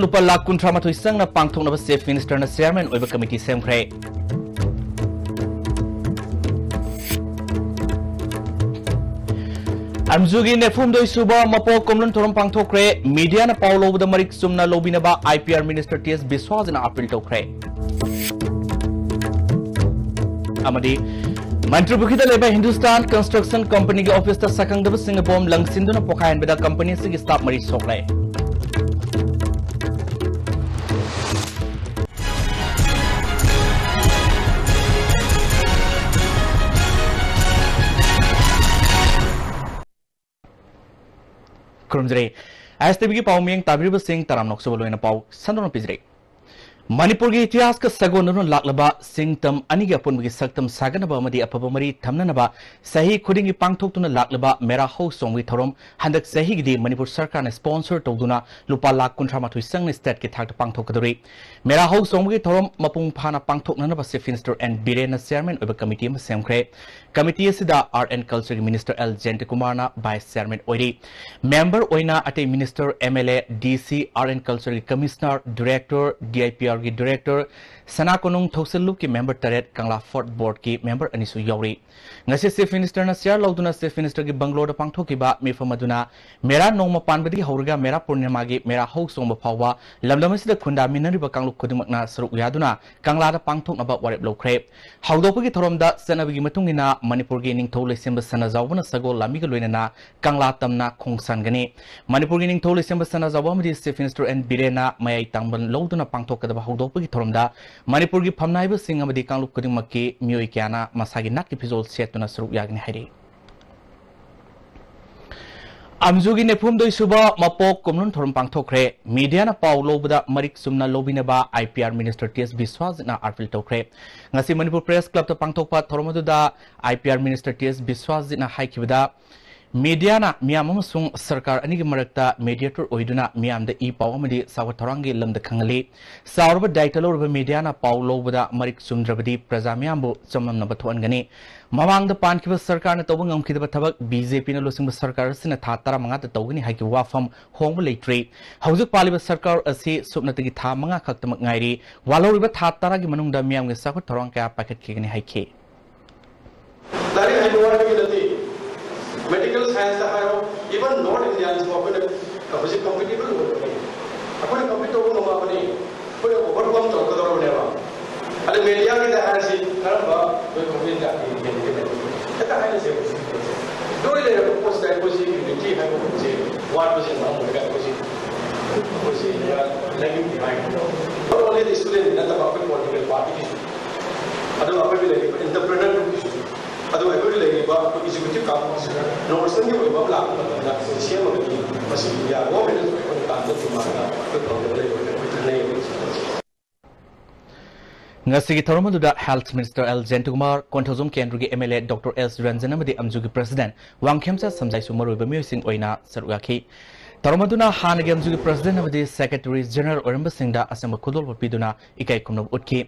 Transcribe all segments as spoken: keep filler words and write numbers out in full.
ꯂꯨꯄꯥ ꯂꯥꯈ ꯀꯨꯟꯊ꯭ꯔꯥ ꯃꯥꯊꯣꯏ ꯆꯪꯅ ꯄꯥꯡꯊꯣꯛꯅꯕ Chief Minister ꯅ chairman ꯑꯣꯏꯕ committee ꯁꯦꯝꯈ꯭ꯔꯦ꯫ ꯑꯦꯝꯖꯨꯒꯤ ꯅꯤꯐꯨꯍꯨꯝꯗꯣꯏ ꯁꯨꯕ ꯃꯄꯣꯛ ꯀꯨꯝꯂꯣꯟ ꯊꯧꯔꯝ ꯄꯥꯡꯊꯣꯛꯈ꯭ꯔꯦ꯫ Media ꯅ ꯄꯥꯎ ꯂꯧꯕꯗ ꯃꯔꯤꯛ ꯆꯨꯝꯅ ꯂꯧꯕꯤꯅꯕ IPR Minister ꯇꯤ ꯑꯦꯁ ꯕꯤꯁ꯭ꯋꯥꯁꯖꯤꯠꯅ appeal ꯇꯧꯈ꯭ꯔꯦ꯫ ꯑꯃꯗꯤ ꯃꯟꯇ꯭ꯔꯤꯄꯨꯈ꯭ꯔꯤꯗ ꯂꯩꯕ Hindustan Construction Company ꯒꯤ office ꯇ ꯁꯛꯈꯪꯗꯕꯁꯤꯡꯅ bomb ꯂꯪꯁꯤꯟꯗꯨꯅ ꯄꯣꯈꯥꯏꯍꯟꯕꯗ company ꯑꯁꯤꯒꯤ staff ꯃꯔꯤ ꯁꯣꯛꯂꯦ꯫ ꯈꯨꯔꯨꯝꯖꯔꯤ꯫ ꯑꯥꯏ ꯑꯦꯁ ꯇꯤ ꯚꯤ ꯒꯤ ꯄꯥꯎ ꯃꯤꯌꯦꯡ ꯇꯥꯕꯤꯔꯤꯕꯁꯤꯡ ꯇꯔꯥꯝꯅ ꯑꯣꯛꯆꯕ ꯂꯣꯏꯅ ꯄꯥꯎ ꯁꯟꯗꯣꯛꯅ ꯄꯤꯖꯔꯤ꯫ ꯃꯅꯤꯄꯨꯔꯒꯤ ꯏꯇꯤꯍꯥꯁꯀ ꯁꯥꯒꯣꯟꯅꯗꯨꯅ ꯂꯥꯛꯂꯕ ꯁꯤꯡꯇꯝ ꯑꯅꯤꯒꯤ ꯑꯄꯨꯟꯕꯒꯤ ꯁꯛꯇꯝ ꯁꯥꯒꯠꯅꯕ ꯑꯃꯗꯤ ꯑꯐꯕ ꯃꯔꯤ ꯊꯝꯅꯅꯕ ꯆꯍꯤ ꯈꯨꯗꯤꯡꯒꯤ ꯄꯥꯡꯊꯣꯛꯇꯨꯅ ꯂꯥꯛꯂꯕ ꯃꯦꯔꯥ ꯍꯧ ꯆꯣꯡꯕꯒꯤ ꯊꯧꯔꯝ ꯍꯟꯗꯛ ꯆꯍꯤꯒꯤꯗꯤ ꯃꯅꯤꯄꯨꯔ ꯁꯔꯀꯥꯔꯅ sponsor ꯇꯧꯗꯨꯅ ꯂꯨꯄꯥ ꯂꯥꯈ ꯀꯨꯟꯊ꯭ꯔꯥ ꯃꯥꯊꯣꯏ ꯆꯪꯅ state ꯀꯤ ꯊꯥꯛꯇ ꯄꯥꯡꯊꯣꯛꯀꯗꯧꯔꯤ꯫ ꯃꯦꯔꯥ ꯍꯧ ꯆꯣꯡꯕꯒꯤ ꯊꯧꯔꯝ ꯃꯄꯨꯡ ꯐꯥꯅ ꯄꯥꯡꯊꯣꯛꯅꯅꯕ Chief Minister ꯑꯦꯟ ꯕꯤꯔꯦꯟꯅ chairman ꯑꯣꯏꯕ committee ꯑꯃ ꯁꯦꯝꯈ꯭ꯔꯦ꯫ Committee ꯑꯁꯤꯗ Art and Culture ꯒꯤ Minister ꯑꯦꯜ ꯖꯌꯟꯇꯀꯨꯃꯥꯔꯅ vice chairman ꯑꯣꯏꯔꯤ꯫ Member ꯑꯣꯏꯅ ꯑꯇꯩ minister, M L A, D C, Art and Culture ꯒꯤ Commissioner, Director, D I P R ꯒꯤ Director, ꯁꯅꯥ ꯀꯣꯅꯨꯡ ꯊꯧꯁꯤꯜ ꯂꯨꯞꯀꯤ member ꯇꯔꯦꯠ, ꯀꯪꯂꯥ Fort Board ꯀꯤ member ꯑꯅꯤꯁꯨ ꯌꯥꯎꯔꯤ꯫ ꯉꯁꯤ Chief Minister ꯅ chair ꯂꯧꯗꯨꯅ Chief Minister ꯒꯤ bungalow ꯗ ꯄꯥꯡꯊꯣꯛꯈꯤꯕ ꯃꯤꯐꯝ ꯑꯗꯨꯅ ꯃꯦꯔꯥ ꯅꯣꯡꯃ ꯄꯥꯟꯕꯗꯒꯤ ꯍꯧꯔꯒ ꯃꯦꯔꯥ ꯄꯨꯔꯅꯤꯃꯥꯒꯤ ꯃꯦꯔꯥ ꯍꯧ ꯆꯣꯡꯕ ꯐꯥꯎꯕ ꯂꯝꯗꯝ ꯑꯁꯤꯗ ꯈꯨꯟꯗꯥꯃꯤꯟꯅꯔꯤꯕ ꯀꯥꯡꯂꯨꯞ ꯈꯨꯗꯤꯡꯃꯛꯅ ꯁꯔꯨꯛ ꯌꯥꯗꯨꯅ ꯀꯪꯂꯥꯗ ꯄꯥꯡꯊꯣꯛꯅꯕ ꯋꯥꯔꯦꯞ ꯂꯧꯈ꯭ꯔꯦ꯫ ꯍꯧꯗꯣꯛꯄꯒꯤ ꯊꯧꯔꯝꯗ ꯆꯠꯅꯕꯤꯒꯤ ꯃꯇꯨꯡ ꯏꯟꯅ ꯃꯅꯤꯄꯨꯔꯒꯤ ꯅꯤꯡꯊꯧ ꯂꯩꯁꯦꯝꯕ ꯁꯅꯥꯖꯥꯎꯕꯅ ꯁꯒꯣꯜ ꯂꯥꯟꯃꯤꯒ ꯂꯣꯏꯅꯅ ꯀꯪꯂꯥ ꯇꯝꯅ ꯈꯣꯡꯁꯥꯟꯒꯅꯤ꯫ ꯃꯅꯤꯄꯨꯔꯒꯤ ꯅꯤꯡꯊꯧ ꯂꯩꯁꯦꯝꯕ ꯁꯅꯥꯖꯥꯎꯕ ꯑꯃꯗꯤ Chief Minister ꯑꯦꯟ ꯕꯤꯔꯦꯟꯅ ꯃꯌꯥꯏ ꯇꯥꯡꯕꯟ ꯂꯧꯗꯨꯅ ꯄꯥꯡꯊꯣꯛꯀꯗꯕ ꯍꯧꯗꯣꯛꯄꯒꯤ ꯊꯧꯔꯝꯗ ꯃꯅꯤꯄꯨꯔꯒꯤ ꯐꯝꯅꯥꯏꯕꯁꯤꯡ ꯑꯃꯗꯤ ꯀꯥꯡꯂꯨꯞ ꯈꯨꯗꯤꯡꯃꯛꯀꯤ ꯃꯤꯑꯣꯏ ꯀꯌꯥꯅ ꯃꯁꯥꯒꯤ ꯅꯥꯠꯀꯤ ꯐꯤꯖꯣꯜ ꯁꯦꯠꯇꯨꯅ ꯁꯔꯨꯛ ꯌꯥꯒꯅꯤ ꯍꯥꯏꯔꯤ꯫ ꯑꯦꯝꯖꯨꯒꯤ ꯅꯤꯐꯨꯍꯨꯝꯗꯣꯏ ꯁꯨꯕ ꯃꯄꯣꯛ ꯀꯨꯝꯂꯣꯟ ꯊꯧꯔꯝ ꯄꯥꯡꯊꯣꯛꯈ꯭ꯔꯦ꯫ Media ꯅ ꯄꯥꯎ ꯂꯧꯕꯗ ꯃꯔꯤꯛ ꯆꯨꯝꯅ ꯂꯧꯕꯤꯅꯕ IPR Minister ꯇꯤ ꯑꯦꯁ ꯕꯤꯁ꯭ꯋꯥꯁꯖꯤꯠꯅ appeal ꯇꯧꯈ꯭ꯔꯦ꯫ ꯉꯁꯤ ꯃꯅꯤꯄꯨꯔ Press Club ꯇ ꯄꯥꯡꯊꯣꯛꯄ ꯊꯧꯔꯝ ꯑꯗꯨꯗ IPR Minister ꯇꯤ ꯑꯦꯁ ꯕꯤꯁ꯭ꯋꯥꯁꯖꯤꯠꯅ ꯍꯥꯏꯈꯤꯕꯗ, ꯃꯤꯗꯤꯌꯥꯅ ꯃꯤꯌꯥꯝ ꯑꯃꯁꯨꯡ ꯁꯔꯀꯥꯔ ꯑꯅꯤꯒꯤ ꯃꯔꯛꯇ ꯃꯤꯗꯤꯌꯦꯇꯔ ꯑꯣꯏꯗꯨꯅ ꯃꯤꯌꯥꯝꯗ ꯏ ꯄꯥꯎ ꯑꯃꯗꯤ ꯆꯥꯎꯈꯠ ꯊꯧꯔꯥꯡꯒꯤ ꯂꯝꯗ ꯈꯪꯍꯜꯂꯤ꯫ ꯆꯥꯎꯔꯕ ꯗꯥꯌꯤꯇ꯭ꯋ ꯂꯧꯔꯤꯕ ꯃꯤꯗꯤꯌꯥꯅ ꯄꯥꯎ ꯂꯧꯕꯗ ꯃꯔꯤꯛ ꯆꯨꯝꯗ꯭ꯔꯕꯗꯤ ꯄ꯭ꯔꯖꯥ ꯃꯤꯌꯥꯝꯕꯨ ꯆꯃꯝꯅꯕ ꯊꯣꯛꯍꯟꯒꯅꯤ꯫ ꯃꯃꯥꯡꯗ ꯄꯥꯟꯈꯤꯕ ꯁꯔꯀꯥꯔꯅ ꯇꯧꯕ ꯉꯝꯈꯤꯗꯕ ꯊꯕꯛ ꯕꯤ ꯖꯦ ꯄꯤꯅ ꯂꯨꯆꯤꯡꯕ ꯁꯔꯀꯥꯔ ꯑꯁꯤꯅ ꯊꯥ ꯇꯔꯥꯃꯉꯥꯗ ꯇꯧꯒꯅꯤ ꯍꯥꯏꯈꯤꯕ ꯋꯥꯐꯝ ꯍꯣꯡꯕ ꯂꯩꯇ꯭ꯔꯤ꯫ ꯍꯧꯖꯤꯛ ꯄꯥꯜꯂꯤꯕ ꯁꯔꯀꯥꯔ ꯑꯁꯤ ꯁꯨꯞꯅꯇꯒꯤ ꯊꯥ ꯃꯉꯥ ꯈꯛꯇꯃꯛ ꯉꯥꯏꯔꯤ꯫ ꯋꯥꯠꯍꯧꯔꯤꯕ ꯊꯥ ꯇꯔꯥꯒꯤ ꯃꯅꯨꯡꯗ ꯃꯤꯌꯥꯝꯒꯤ ꯆꯥꯎꯈꯠ ꯊꯧꯔꯥꯡ ꯀꯌꯥ ꯄꯥꯏꯈꯠꯈꯤꯒꯅꯤ ꯍꯥꯏꯈꯤ꯫ ꯂꯥꯏꯔꯤꯛ ꯍꯩꯕ ꯋꯥꯠꯄꯒꯤ ꯅꯠꯇꯦ꯫ ꯃꯦꯗꯤꯀꯦꯜ ꯁꯥꯏꯟꯁꯇ ꯍꯥꯏꯔꯣ, even ꯅꯣꯔꯠ ꯏꯟꯗꯤꯌꯥꯟꯁꯤꯐꯥꯎ ꯑꯩꯈꯣꯏꯅ ꯍꯧꯖꯤꯛ ꯀꯝꯄꯤꯇꯤꯕꯜ ꯑꯣꯏꯕꯅꯤ꯫ ꯑꯩꯈꯣꯏꯅ ꯀꯝꯄꯤꯠ ꯇꯧꯕ ꯉꯝꯃꯕꯅꯤ꯫ ꯑꯩꯈꯣꯏꯅ ꯑꯣꯚꯔꯀꯝ ꯇꯧꯔꯛꯀꯗꯧꯔꯕꯅꯦꯕ꯫ ꯑꯗ ꯃꯦꯗꯤꯌꯥꯒꯤꯗ ꯍꯥꯏꯔꯁꯤ, ꯀꯔꯝꯕ ꯅꯣꯏ ꯀꯝꯄꯦꯅꯤꯗ ꯍꯦꯟꯒꯦ? ꯍꯦꯛꯇ ꯍꯥꯏꯅꯁꯦ꯫ ꯂꯣꯏ ꯂꯩꯔꯕ ꯄꯣꯠꯁꯤꯗ ꯑꯩꯈꯣꯏꯁꯤ ꯌꯨꯅꯤꯇꯤ ꯍꯥꯏꯕ ꯄꯣꯠꯁꯦ ꯋꯥꯠꯄꯁꯤꯅ ꯃꯔꯝ ꯑꯣꯏꯔꯒ ꯑꯩꯈꯣꯏꯁꯤ, ꯑꯩꯈꯣꯏꯁꯤ lagging ꯕꯤꯍꯥꯏꯟ꯫ Not only the student ꯅꯠꯇꯕ ꯑꯩꯈꯣꯏ ꯄꯣꯂꯤꯇꯤꯀꯦꯜ ꯄꯥꯔꯇꯤꯒꯤꯁꯨ, ꯑꯗꯨꯒ ꯑꯩꯈꯣꯏꯒꯤ ꯂꯩꯔꯤꯕ ꯑꯦꯟꯇꯔꯄ꯭ꯔꯦꯅꯔ ꯒ꯭ꯔꯨꯞꯀꯤꯁꯨ, ꯑꯗꯨꯒ ꯑꯩꯈꯣꯏꯒꯤ ꯂꯩꯔꯤꯕ ꯑꯩꯈꯣꯏ ꯑꯦꯛꯖꯤꯀ꯭ꯌꯨꯇꯤꯚ ꯀꯥꯡꯕꯨꯁꯤꯅ ꯅꯣꯔꯠ ꯏꯁꯇꯔꯟꯒꯤ ꯑꯣꯏꯕ ꯑꯃ ꯂꯥꯛꯄ ꯃꯇꯝꯗ ꯁꯦꯝꯃꯒꯗꯤ ꯃꯁꯤ ꯏꯟꯗꯤꯌꯥ ꯒꯣꯔꯃꯦꯟꯅꯁꯨ ꯑꯩꯈꯣꯏꯅ ꯇꯥꯟꯕ ꯗꯤꯃꯥꯟꯗ ꯑꯩꯈꯣꯏ ꯐꯪꯗꯕ ꯂꯩꯔꯣꯏ ꯑꯩꯈꯣꯏ ꯈꯟꯅꯩ꯫ ꯉꯁꯤꯒꯤ ꯊꯧꯔꯝ ꯑꯗꯨꯗ ꯍꯦꯜꯊ ꯃꯤꯅꯤꯁꯇꯔ ꯑꯦꯜ ꯖꯌꯟꯇꯀꯨꯃꯥꯔ, ꯀꯣꯟꯊꯧꯖꯝ ꯀꯦꯟꯗ꯭ꯔꯒꯤ ꯑꯦꯝ ꯑꯦꯜ ꯑꯦ ꯗꯣꯛꯇꯔ ꯑꯦꯁ ꯔꯟꯖꯟ ꯑꯃꯗꯤ ꯑꯝꯖꯨꯒꯤ ꯄ꯭ꯔꯁꯤꯗꯦꯟꯠ ꯋꯥꯡꯈꯦꯝꯆꯥ ꯁꯝꯖꯥꯏꯁꯨ ꯃꯔꯨꯑꯣꯏꯕ ꯃꯤꯑꯣꯏꯁꯤꯡ ꯑꯣꯏꯅ ꯁꯔꯨꯛ ꯌꯥꯈꯤ꯫ ꯊꯧꯔꯝ ꯑꯗꯨꯅ ꯍꯥꯟꯅꯒꯤ ꯑꯝꯖꯨꯒꯤ ꯄ꯭ꯔꯁꯤꯗꯦꯟꯠ ꯑꯃꯗꯤ ꯁꯦꯀ꯭ꯔꯦꯇꯔꯤ ꯖꯦꯅꯔꯦꯜ ꯑꯣꯏꯔꯝꯕꯁꯤꯡꯗ ꯑꯁꯦꯡꯕ ꯈꯨꯗꯣꯜꯄꯣꯠ ꯄꯤꯗꯨꯅ ꯏꯀꯥꯏ ꯈꯨꯝꯅꯕ ꯎꯠꯈꯤ꯫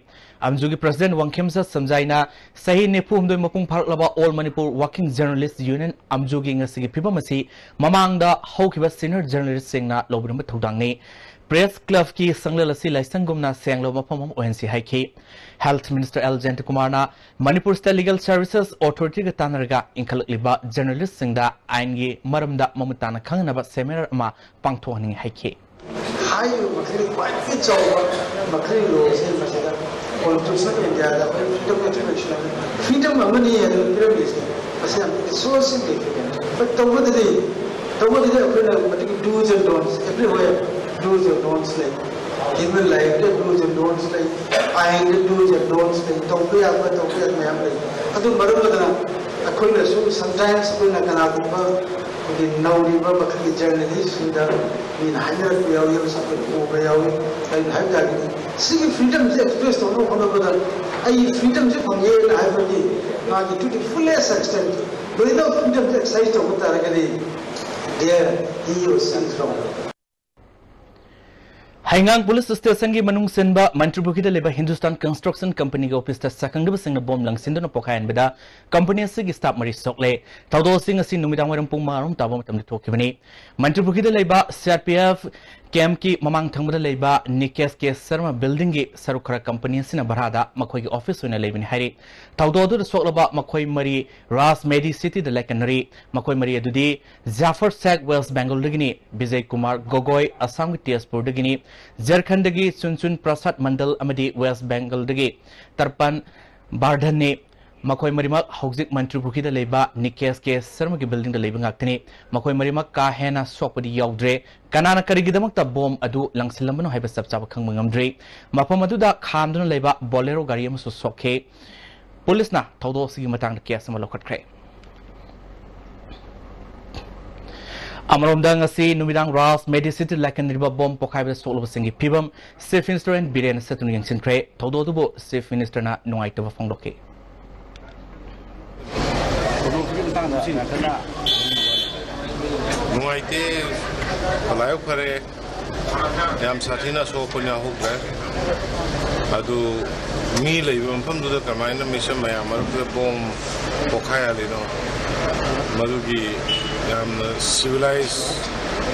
ꯑꯝꯖꯨꯒꯤ ꯄ꯭ꯔꯁꯤꯗꯦꯟꯠ ꯋꯥꯡꯈꯦꯝꯆꯥ ꯁꯝꯖꯥꯏꯅ ꯆꯍꯤ ꯅꯤꯐꯨ ꯍꯨꯝꯗꯣꯏ ꯃꯄꯨꯡ ꯐꯥꯔꯛꯂꯕ all Manipur working journalist union ꯑꯝꯖꯨꯒꯤ ꯉꯁꯤꯒꯤ ꯐꯤꯕꯝ ꯑꯁꯤ ꯃꯃꯥꯡꯗ ꯍꯧꯈꯤꯕ ꯁꯤꯅꯤꯌꯔ ꯖꯔꯅꯦꯂꯤꯁꯁꯤꯡꯅ ꯂꯧꯕꯤꯔꯝꯕ ꯊꯧꯗꯥꯡꯅꯤ꯫ ꯄ꯭ꯔꯦꯁ ꯀ꯭ꯂꯕꯀꯤ ꯁꯪꯂꯦꯜ ꯑꯁꯤ ꯂꯥꯏꯁꯪꯒꯨꯝꯅ ꯁꯦꯡꯂꯕ ꯃꯐꯝ ꯑꯃ ꯑꯣꯏꯍꯟꯁꯤ ꯍꯥꯏꯈꯤ꯫ ꯍꯦꯜꯊ ꯃꯤꯅꯤꯁꯇꯔ ꯑꯦꯜ ꯖꯌꯟꯇꯀꯨꯃꯥꯔꯅ ꯃꯅꯤꯄꯨꯔ ꯁ꯭ꯇꯦꯠ ꯂꯤꯒꯦꯜ ꯁꯔꯚꯤꯁꯦꯁ ꯑꯣꯊꯣꯔꯤꯇꯤꯒ ꯇꯥꯟꯅꯔꯒ ꯏꯟꯈꯠꯂꯛꯂꯤꯕ ꯖꯔꯅꯦꯂꯤꯁꯁꯤꯡꯗ ꯑꯥꯏꯟꯒꯤ ꯃꯔꯝꯗ ꯃꯃꯨꯠ ꯇꯥꯅ ꯈꯪꯍꯟꯅꯕ ꯁꯦꯃꯤꯅꯥꯔ ꯑꯃ ꯄꯥꯡꯊꯣꯛꯍꯟꯅꯤꯡꯏ ꯍꯥꯏꯈꯤ꯫ ꯍꯥꯏꯔꯤꯕ ꯃꯈꯜꯒꯤ ꯈ꯭ꯋꯥꯏꯗꯒꯤ ꯆꯥꯎꯕ ꯃꯈꯜꯒꯤ ꯂꯣꯁꯦ ꯃꯁꯤꯗ ꯀꯣꯟꯁꯇꯤꯇ꯭ꯌꯨꯁꯟ ꯑꯣꯐ ꯏꯟꯗꯤꯌꯥꯗ ꯑꯩꯈꯣꯏ ꯐ꯭ꯔꯤꯗꯝ ꯑꯦꯛꯁꯄ꯭ꯔꯦꯁꯟ ꯍꯥꯏꯅ ꯐ꯭ꯔꯤꯗꯝ ꯑꯃꯅꯤ ꯍꯥꯏꯅ ꯄꯤꯔꯝꯃꯤꯁꯦ, ꯃꯁꯤ ꯌꯥꯝ ꯔꯤꯁꯣꯔꯁ ꯁꯤꯒꯅꯤꯐꯤꯀꯦꯟ꯫ ꯕꯠ ꯇꯧꯕꯗꯗꯤ, ꯇꯧꯕꯗꯗꯤ ꯑꯩꯈꯣꯏꯅ ꯃꯗꯨꯒꯤ do's and don'ts, everywhere do's and don'ts ꯂꯩ꯫ ꯍ꯭ꯌꯨꯃꯦꯟ ꯂꯥꯏꯐꯇ do's and don'ts ꯂꯩ, ꯑꯥꯏꯟꯗ do's and don'ts ꯂꯩ, ꯇꯧꯕ ꯌꯥꯕ, ꯇꯧꯕ ꯌꯥꯕ ꯃꯌꯥꯝ ꯂꯩ꯫ ꯑꯗꯨ ꯃꯔꯝ ꯑꯗꯨꯅ ꯑꯩꯈꯣꯏꯅꯁꯨ sometimes ꯑꯩꯈꯣꯏꯅ ꯀꯅꯥꯒꯨꯝꯕ ꯑꯩꯈꯣꯏꯒꯤ ꯅꯧꯔꯤꯕ ꯃꯈꯜꯒꯤ ꯖꯔꯅꯦꯂꯤꯁꯁꯤꯡꯗ ꯃꯤꯅ ꯍꯥꯏꯅꯔꯛꯄ ꯌꯥꯎꯏ, ꯃꯁꯛ ꯑꯩꯈꯣꯏꯅ ꯎꯕ ꯌꯥꯎꯏ꯫ ꯀꯔꯤꯒꯤꯅꯣ ꯍꯥꯏꯕ ꯇꯥꯔꯒꯗꯤ ꯁꯤꯒꯤ ꯐ꯭ꯔꯤꯗꯝꯁꯦ ꯑꯦꯛꯁꯄ꯭ꯔꯦꯁ ꯇꯧꯅꯕ ꯍꯣꯠꯅꯕꯗ ꯑꯩ ꯐ꯭ꯔꯤꯗꯝꯁꯦ ꯐꯪꯉꯦꯅ ꯍꯥꯏꯕꯗꯤ ꯃꯥꯒꯤ to the fullest extent ꯂꯣꯏꯅ ꯄꯨꯝꯅꯃꯛꯇ ꯑꯦꯛꯁꯔꯁꯥꯏꯁ ꯇꯧꯕ ꯇꯥꯔꯒꯗꯤ ꯗꯤꯌꯔ ꯏ ꯑꯣ ꯁꯤ ꯏꯁ ꯔꯣꯡ꯫ ꯍꯩꯉꯥꯡ ꯄꯨꯂꯤꯁ ꯁ꯭ꯇꯦꯁꯟꯒꯤ ꯃꯅꯨꯡ ꯆꯟꯕ ꯃꯟꯇ꯭ꯔꯤꯄꯨꯈ꯭ꯔꯤꯗ ꯂꯩꯕ ꯍꯤꯟꯗꯨꯁꯇꯥꯟ ꯀꯟꯁꯇ꯭ꯔꯛꯁꯟ ꯀꯝꯄꯅꯤꯒꯤ ꯑꯣꯐꯤꯁꯇ ꯁꯛꯈꯪꯗꯕꯁꯤꯡꯅ ꯕꯣꯝ ꯂꯪꯁꯤꯟꯗꯨꯅ ꯄꯣꯈꯥꯏꯍꯟꯕꯗ ꯀꯝꯄꯅꯤ ꯑꯁꯤꯒꯤ ꯁ꯭ꯇꯥꯐ ꯃꯔꯤ ꯁꯣꯛꯂꯦ꯫ ꯊꯧꯗꯣꯛ ꯑꯁꯤ ꯉꯁꯤ ꯅꯨꯃꯤꯗꯥꯡꯋꯥꯏꯔꯝ ꯄꯨꯡ ꯃꯉꯥꯔꯣꯝ ꯇꯥꯕ ꯃꯇꯝꯗ ꯊꯣꯛꯈꯤꯕꯅꯤ꯫ ꯃꯟꯇ꯭ꯔꯤꯄꯨꯈ꯭ꯔꯤꯗ ꯂꯩꯕ ꯁꯤ ꯑꯥꯔ ꯄꯤ ꯑꯦꯐ ꯀꯦꯝꯞꯀꯤ ꯃꯃꯥꯡ ꯊꯪꯕꯗ ꯂꯩꯕ ꯅꯤꯀꯦꯁ ꯀꯦ ꯁꯔꯃ ꯕꯤꯜꯗꯤꯡꯒꯤ ꯁꯔꯨꯛ ꯈꯔ ꯀꯝꯄꯅꯤ ꯑꯁꯤꯅ ꯚꯔꯥꯗ ꯃꯈꯣꯏꯒꯤ ꯑꯣꯐꯤꯁ ꯑꯣꯏꯅ ꯂꯩꯕꯅꯤ ꯍꯥꯏꯔꯤ꯫ ꯊꯧꯗꯣꯛ ꯑꯗꯨꯗ ꯁꯣꯛꯂꯕ ꯃꯈꯣꯏ ꯃꯔꯤ ꯔꯥꯖ ꯃꯦꯗꯤ ꯁꯤꯇꯤꯗ ꯂꯥꯏꯀꯠꯅꯔꯤ꯫ ꯃꯈꯣꯏ ꯃꯔꯤ ꯑꯗꯨꯗꯤ ꯖꯥꯐꯔ ꯁꯦꯈ ꯋꯦꯁ ꯕꯦꯡꯒꯜꯗꯒꯤꯅꯤ, ꯕꯤꯖꯩ ꯀꯨꯃꯥꯔ ꯒꯣꯒꯣꯏ ꯑꯁꯥꯝꯒꯤ ꯇꯦꯖꯄꯨꯔꯗꯒꯤꯅꯤ, ꯖꯔꯈꯟꯗꯒꯤ ꯆꯨꯟꯆꯨꯟ ꯄ꯭ꯔꯁꯥꯗ ꯃꯟꯗꯜ ꯑꯃꯗꯤ ꯋꯦꯁ ꯕꯦꯡꯒꯜꯗꯒꯤ ꯇꯔꯄꯟ ꯕꯥꯔꯙꯟꯅꯤ꯫ ꯃꯈꯣꯏ ꯃꯔꯤꯃꯛ ꯍꯧꯖꯤꯛ ꯃꯟꯇ꯭ꯔꯤꯄꯨꯈ꯭ꯔꯤꯗ ꯂꯩꯕ ꯅꯤꯀꯦꯁ ꯀꯦ ꯁꯔꯃꯒꯤ ꯕꯤꯜꯗꯤꯡꯗ ꯂꯩꯕ ꯉꯥꯛꯇꯅꯤ꯫ ꯃꯈꯣꯏ ꯃꯔꯤꯃꯛ ꯀꯥ ꯍꯦꯟꯅ ꯁꯣꯛꯄꯗꯤ ꯌꯥꯎꯗ꯭ꯔꯦ꯫ ꯀꯅꯥꯅ ꯀꯔꯤꯒꯤꯗꯃꯛꯇ ꯕꯣꯝ ꯑꯗꯨ ꯂꯪꯁꯤꯜꯂꯝꯕꯅꯣ ꯍꯥꯏꯕ ꯆꯞ ꯆꯥꯕ ꯈꯪꯕ ꯉꯝꯗ꯭ꯔꯤ꯫ ꯃꯐꯝ ꯑꯗꯨꯗ ꯈꯥꯝꯗꯨꯅ ꯂꯩꯕ ꯕꯣꯂꯦꯔꯣ ꯒꯥꯔꯤ ꯑꯃꯁꯨ ꯁꯣꯛꯈꯤ꯫ ꯄꯨꯂꯤꯁꯅ ꯊꯧꯗꯣꯛ ꯑꯁꯤꯒꯤ ꯃꯇꯥꯡꯗ ꯀꯦꯁ ꯑꯃ ꯂꯧꯈꯠꯈ꯭ꯔꯦ꯫ ꯑꯃꯔꯣꯝꯗ, ꯉꯁꯤ ꯅꯨꯃꯤꯗꯥꯡ ꯔꯥꯖ ꯃꯦꯗꯤ ꯁꯤꯇꯤ ꯂꯥꯏꯀꯠꯅꯔꯤꯕ ꯕꯣꯝ ꯄꯣꯈꯥꯏꯕꯗ ꯁꯣꯛꯂꯕꯁꯤꯡꯒꯤ ꯐꯤꯕꯝ ꯆꯤꯐ ꯃꯤꯅꯤꯁꯇꯔ ꯑꯦꯟ ꯕꯤꯔꯦꯟꯅ ꯆꯠꯇꯨꯅ ꯌꯦꯡꯁꯤꯟꯈ꯭ꯔꯦ꯫ ꯊꯧꯗꯣꯛ ꯑꯗꯨꯕꯨ ꯆꯤꯐ ꯃꯤꯅꯤꯁꯇꯔꯅ ꯅꯨꯡꯉꯥꯏꯇꯕ ꯐꯣꯡꯗꯣꯛꯈꯤ꯫ ꯊꯧꯗꯣꯛꯁꯤꯒꯤ ꯃꯇꯥꯡꯗ ꯌꯥꯝ ꯀꯟꯅ ꯅꯨꯡꯉꯥꯏꯇꯦ, ꯂꯥꯏꯕꯛ ꯐꯔꯦ꯫ ꯌꯥꯝ ꯁꯥꯊꯤꯅ ꯑꯁꯣꯛ ꯑꯄꯟ ꯌꯥꯎꯍꯧꯗ꯭ꯔꯦ꯫ ꯑꯗꯨ ꯃꯤ ꯂꯩꯕ ꯃꯐꯝꯗꯨꯗ ꯀꯃꯥꯏꯅ ꯃꯤꯁꯛ ꯃꯌꯥꯝ ꯃꯔꯛꯇꯨꯗ ꯕꯣꯝ ꯄꯣꯈꯥꯏꯍꯜꯂꯤꯅꯣ? ꯃꯗꯨꯒꯤ ꯌꯥꯝꯅ ꯁꯤꯚꯤꯂꯥꯏꯖ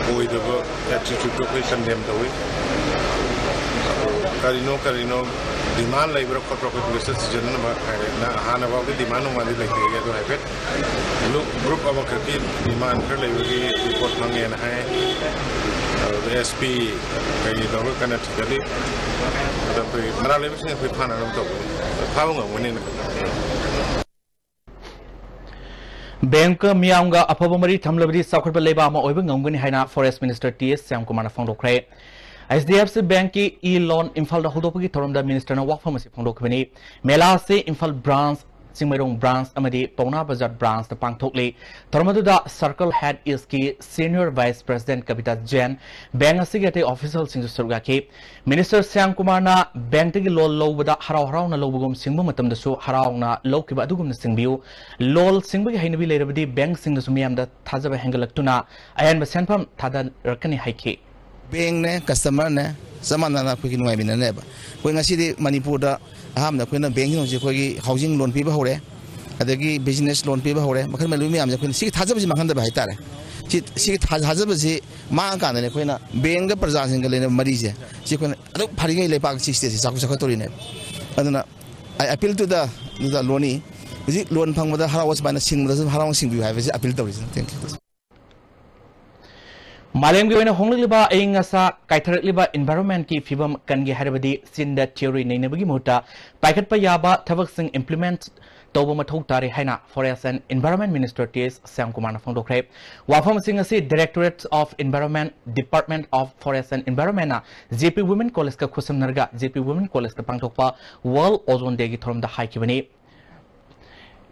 ꯑꯣꯏꯗꯕ ꯑꯦꯇꯤꯇ꯭ꯌꯨꯠꯇꯣ ꯑꯩꯈꯣꯏ ꯀꯟꯗꯦꯝ ꯇꯧꯏ꯫ ꯑꯗꯨ ꯀꯔꯤꯅꯣ ꯀꯔꯤꯅꯣ ꯗꯤꯃꯥꯟ ꯂꯩꯕ꯭ꯔꯥ ꯈꯣꯠꯄ꯭ꯔꯥ ꯑꯩꯈꯣꯏ ꯄꯨꯂꯤꯁꯇ ꯊꯤꯖꯤꯟꯅꯅꯕ ꯍꯥꯏꯔꯦ꯫ ꯅ-, ꯍꯥꯟꯅ ꯐꯥꯎꯗꯤ ꯗꯤꯃꯥꯟ ꯅꯨꯡꯃꯥꯟꯗꯤ ꯂꯩꯇꯦ꯫ ꯑꯗꯨ ꯍꯥꯏꯐꯦꯠ ꯒ꯭ꯔꯨꯞ, ꯒ꯭ꯔꯨꯞ ꯑꯃꯈꯛꯀꯤ ꯗꯤꯃꯥꯟ ꯈꯔ ꯂꯩꯕꯒꯤ ꯔꯤꯄꯣꯔꯠ ꯐꯪꯉꯦꯅ ꯍꯥꯏ꯫ ꯑꯗꯨꯗ ꯑꯦꯁ ꯄꯤ ꯀꯩ ꯇꯧꯔꯒ ꯀꯟꯅ ꯊꯤꯒꯠꯂꯤ꯫ ꯑꯗ ꯑꯩꯈꯣꯏ ꯃꯔꯥꯜ ꯂꯩꯕꯁꯤꯡ ꯑꯩꯈꯣꯏ ꯐꯥꯅꯅꯕ ꯇꯧꯒꯅꯤ꯫ ꯐꯥꯕ ꯉꯝꯒꯅꯤꯅ ꯈꯜꯂꯤ꯫ ꯕꯦꯡꯛꯀ ꯃꯤꯌꯥꯝꯒ ꯑꯐꯕ ꯃꯔꯤ ꯊꯝꯂꯕꯗꯤ ꯆꯥꯎꯈꯠꯄ ꯂꯩꯕꯥꯛ ꯑꯃ ꯑꯣꯏꯕ ꯉꯝꯒꯅꯤ ꯍꯥꯏꯅ ꯐꯣꯔꯦꯁ ꯃꯤꯅꯤꯁꯇꯔ ꯇꯤ ꯑꯦꯁ ꯁ꯭ꯌꯥꯝꯀꯨꯃꯥꯔꯅ ꯐꯣꯡꯗꯣꯛꯈ꯭ꯔꯦ꯫ ꯑꯩꯆ ꯗꯤ ꯑꯦꯐ ꯁꯤ ꯕꯦꯡꯛꯀꯤ ꯏ ꯂꯣꯟ ꯏꯝꯐꯥꯜꯗ ꯍꯧꯗꯣꯛꯄꯒꯤ ꯊꯧꯔꯝꯗ ꯃꯤꯅꯤꯁꯇꯔꯅ ꯋꯥꯐꯝ ꯑꯁꯤ ꯐꯣꯡꯗꯣꯛꯈꯤꯕꯅꯤ꯫ ꯃꯦꯂꯥ ꯑꯁꯤ ꯏꯝꯐꯥꯜ ꯕ꯭ꯔꯥꯟꯆ ꯆꯤꯡꯃꯩꯔꯣꯡ ꯕ꯭ꯔꯥꯟꯁ ꯑꯃꯗꯤ ꯄꯥꯎꯅꯥ ꯕꯖꯥꯔ ꯕ꯭ꯔꯥꯟꯁꯇ ꯄꯥꯡꯊꯣꯛꯂꯤ꯫ ꯊꯧꯔꯝ ꯑꯗꯨꯗ ꯁꯔꯀꯜ ꯍꯦꯗ ꯏꯁꯀꯤ ꯁꯤꯅꯤꯌꯔ ꯚꯥꯏꯁ ꯄ꯭ꯔꯁꯤꯗꯦꯟꯠ ꯀꯕꯤꯇꯥ ꯖꯦꯟ, ꯕꯦꯡꯛ ꯑꯁꯤꯒꯤ ꯑꯇꯩ ꯑꯣꯐꯤꯁꯤꯌꯦꯜꯁꯤꯡꯁꯨ ꯁꯔꯨꯛ ꯌꯥꯈꯤ꯫ ꯃꯤꯅꯤꯁꯇꯔ ꯁ꯭ꯌꯥꯝ ꯀꯨꯃꯥꯔꯅ ꯕꯦꯡꯛꯇꯒꯤ ꯂꯣꯟ ꯂꯧꯕꯗ ꯍꯔꯥꯎ ꯍꯔꯥꯎꯅ ꯂꯧꯕꯒꯨꯝ, ꯁꯤꯡꯕ ꯃꯇꯝꯗꯁꯨ ꯍꯔꯥꯎꯅ ꯂꯧꯈꯤꯕ ꯑꯗꯨꯒꯨꯝꯅ ꯁꯤꯡꯕꯤꯌꯨ꯫ ꯂꯣꯟ ꯁꯤꯡꯕꯒꯤ ꯍꯩꯅꯕꯤ ꯂꯩꯔꯕꯗꯤ ꯕꯦꯡꯛꯁꯤꯡꯗꯁꯨ ꯃꯤꯌꯥꯝꯗ ꯊꯥꯖꯕ ꯍꯦꯟꯒꯠꯂꯛꯇꯨꯅ ꯑꯍꯦꯟꯕ ꯁꯦꯟꯐꯝ ꯊꯥꯗꯔꯛꯀꯅꯤ ꯍꯥꯏꯈꯤ꯫ ꯕꯦꯡꯅꯦ, ꯀꯁꯇꯃꯔꯅꯦ, ꯆꯞ ꯃꯥꯟꯅꯅ ꯑꯩꯈꯣꯏꯒꯤ ꯅꯨꯡꯉꯥꯏꯃꯤꯟꯅꯅꯦꯕ꯫ ꯑꯩꯈꯣꯏ ꯉꯁꯤꯗꯤ ꯃꯅꯤꯄꯨꯔꯗ ꯑꯍꯥꯟꯕꯗ ꯑꯩꯈꯣꯏꯅ ꯕꯦꯡꯁꯤꯡ ꯍꯧꯖꯤꯛ ꯑꯩꯈꯣꯏꯒꯤ ꯍꯥꯎꯁꯤꯡ ꯂꯣꯟ ꯄꯤꯕ ꯍꯧꯔꯦ, ꯑꯗꯒꯤ ꯕꯤꯖꯤꯅꯦꯁ ꯂꯣꯟ ꯄꯤꯕ ꯍꯧꯔꯦ, ꯃꯈꯜ ꯃꯈꯜ ꯃꯌꯥꯝꯁꯦ ꯑꯩꯈꯣꯏꯅ ꯁꯤꯒꯤ ꯊꯥꯖꯕꯁꯤ ꯃꯥꯡꯍꯟꯗꯕ ꯍꯥꯏꯇꯥꯔꯦ꯫ ꯁꯤ, ꯁꯤꯒꯤ ꯊꯥ-, ꯊꯥꯖꯕꯁꯤ ꯃꯥꯡꯉꯀꯥꯟꯗꯅꯦ ꯑꯩꯈꯣꯏꯅ ꯕꯦꯡꯒ ꯄ꯭ꯔꯖꯥꯁꯤꯡꯒ ꯂꯩꯅꯕ ꯃꯔꯤꯁꯦ ꯁꯤ ꯑꯩꯈꯣꯏꯅ ꯑꯗꯨꯝ ꯐꯔꯤꯉꯩ ꯂꯩꯕꯥꯛꯁꯤ, ꯁ꯭ꯇꯦꯠꯁꯤ ꯆꯥꯎꯈꯠ ꯆꯥꯎꯈꯠꯇꯧꯔꯤꯅꯦꯕ꯫ ꯑꯗꯨꯅ I appeal to the, to the ꯂꯣꯟꯅꯤ꯫ ꯍꯧꯖꯤꯛ ꯂꯣꯟ ꯐꯪꯕꯗ ꯍꯔꯥꯎꯕ ꯁꯨꯃꯥꯏꯅ ꯁꯤꯡꯕꯗꯁꯨ ꯍꯔꯥꯎꯅ ꯁꯤꯡꯕꯤꯌꯨ ꯍꯥꯏꯕꯁꯤ ꯑꯄꯤꯜ ꯇꯧꯔꯤꯁꯤꯅꯤ꯫ Thank you꯫ ꯃꯥꯂꯦꯝꯒꯤ ꯑꯣꯏꯅ ꯍꯣꯡꯂꯛꯂꯤꯕ ꯑꯏꯪ ꯑꯁꯥ, ꯀꯥꯏꯊꯔꯛꯂꯤꯕ ꯏꯟꯚꯥꯏꯔꯣꯟꯃꯦꯟꯠꯀꯤ ꯐꯤꯕꯝ ꯀꯟꯒꯦ ꯍꯥꯏꯔꯕꯗꯤ ꯆꯤꯟꯗ ꯊꯤꯑꯣꯔꯤ ꯅꯩꯅꯕꯒꯤ ꯃꯍꯨꯠꯇ ꯄꯥꯏꯈꯠꯄ ꯌꯥꯕ ꯊꯕꯛꯁꯤꯡ ꯏꯝꯄ꯭ꯂꯤꯃꯦꯟꯠ ꯇꯧꯕ ꯃꯊꯧ ꯇꯥꯔꯦ ꯍꯥꯏꯅ forest and environment minister T S ꯁ꯭ꯌꯥꯝꯀꯨꯃꯥꯔꯅ ꯐꯣꯡꯗꯣꯛꯈ꯭ꯔꯦ꯫ ꯋꯥꯐꯝꯁꯤꯡ ꯑꯁꯤ Directorate of Environment, Department of Forest and Environment ꯅ ꯖꯦ ꯄꯤ ꯋꯨꯃꯦꯟ ꯀꯣꯂꯦꯖꯀ ꯈꯨꯠꯁꯝꯅꯔꯒ ꯖꯦ ꯄꯤ ꯋꯨꯃꯦꯟ ꯀꯣꯂꯦꯖꯇ ꯄꯥꯡꯊꯣꯛꯄ ꯋꯥꯔꯜꯗ ꯑꯣꯖꯣꯟ ꯗꯦꯒꯤ ꯊꯧꯔꯝꯗ ꯍꯥꯏꯈꯤꯕꯅꯤ꯫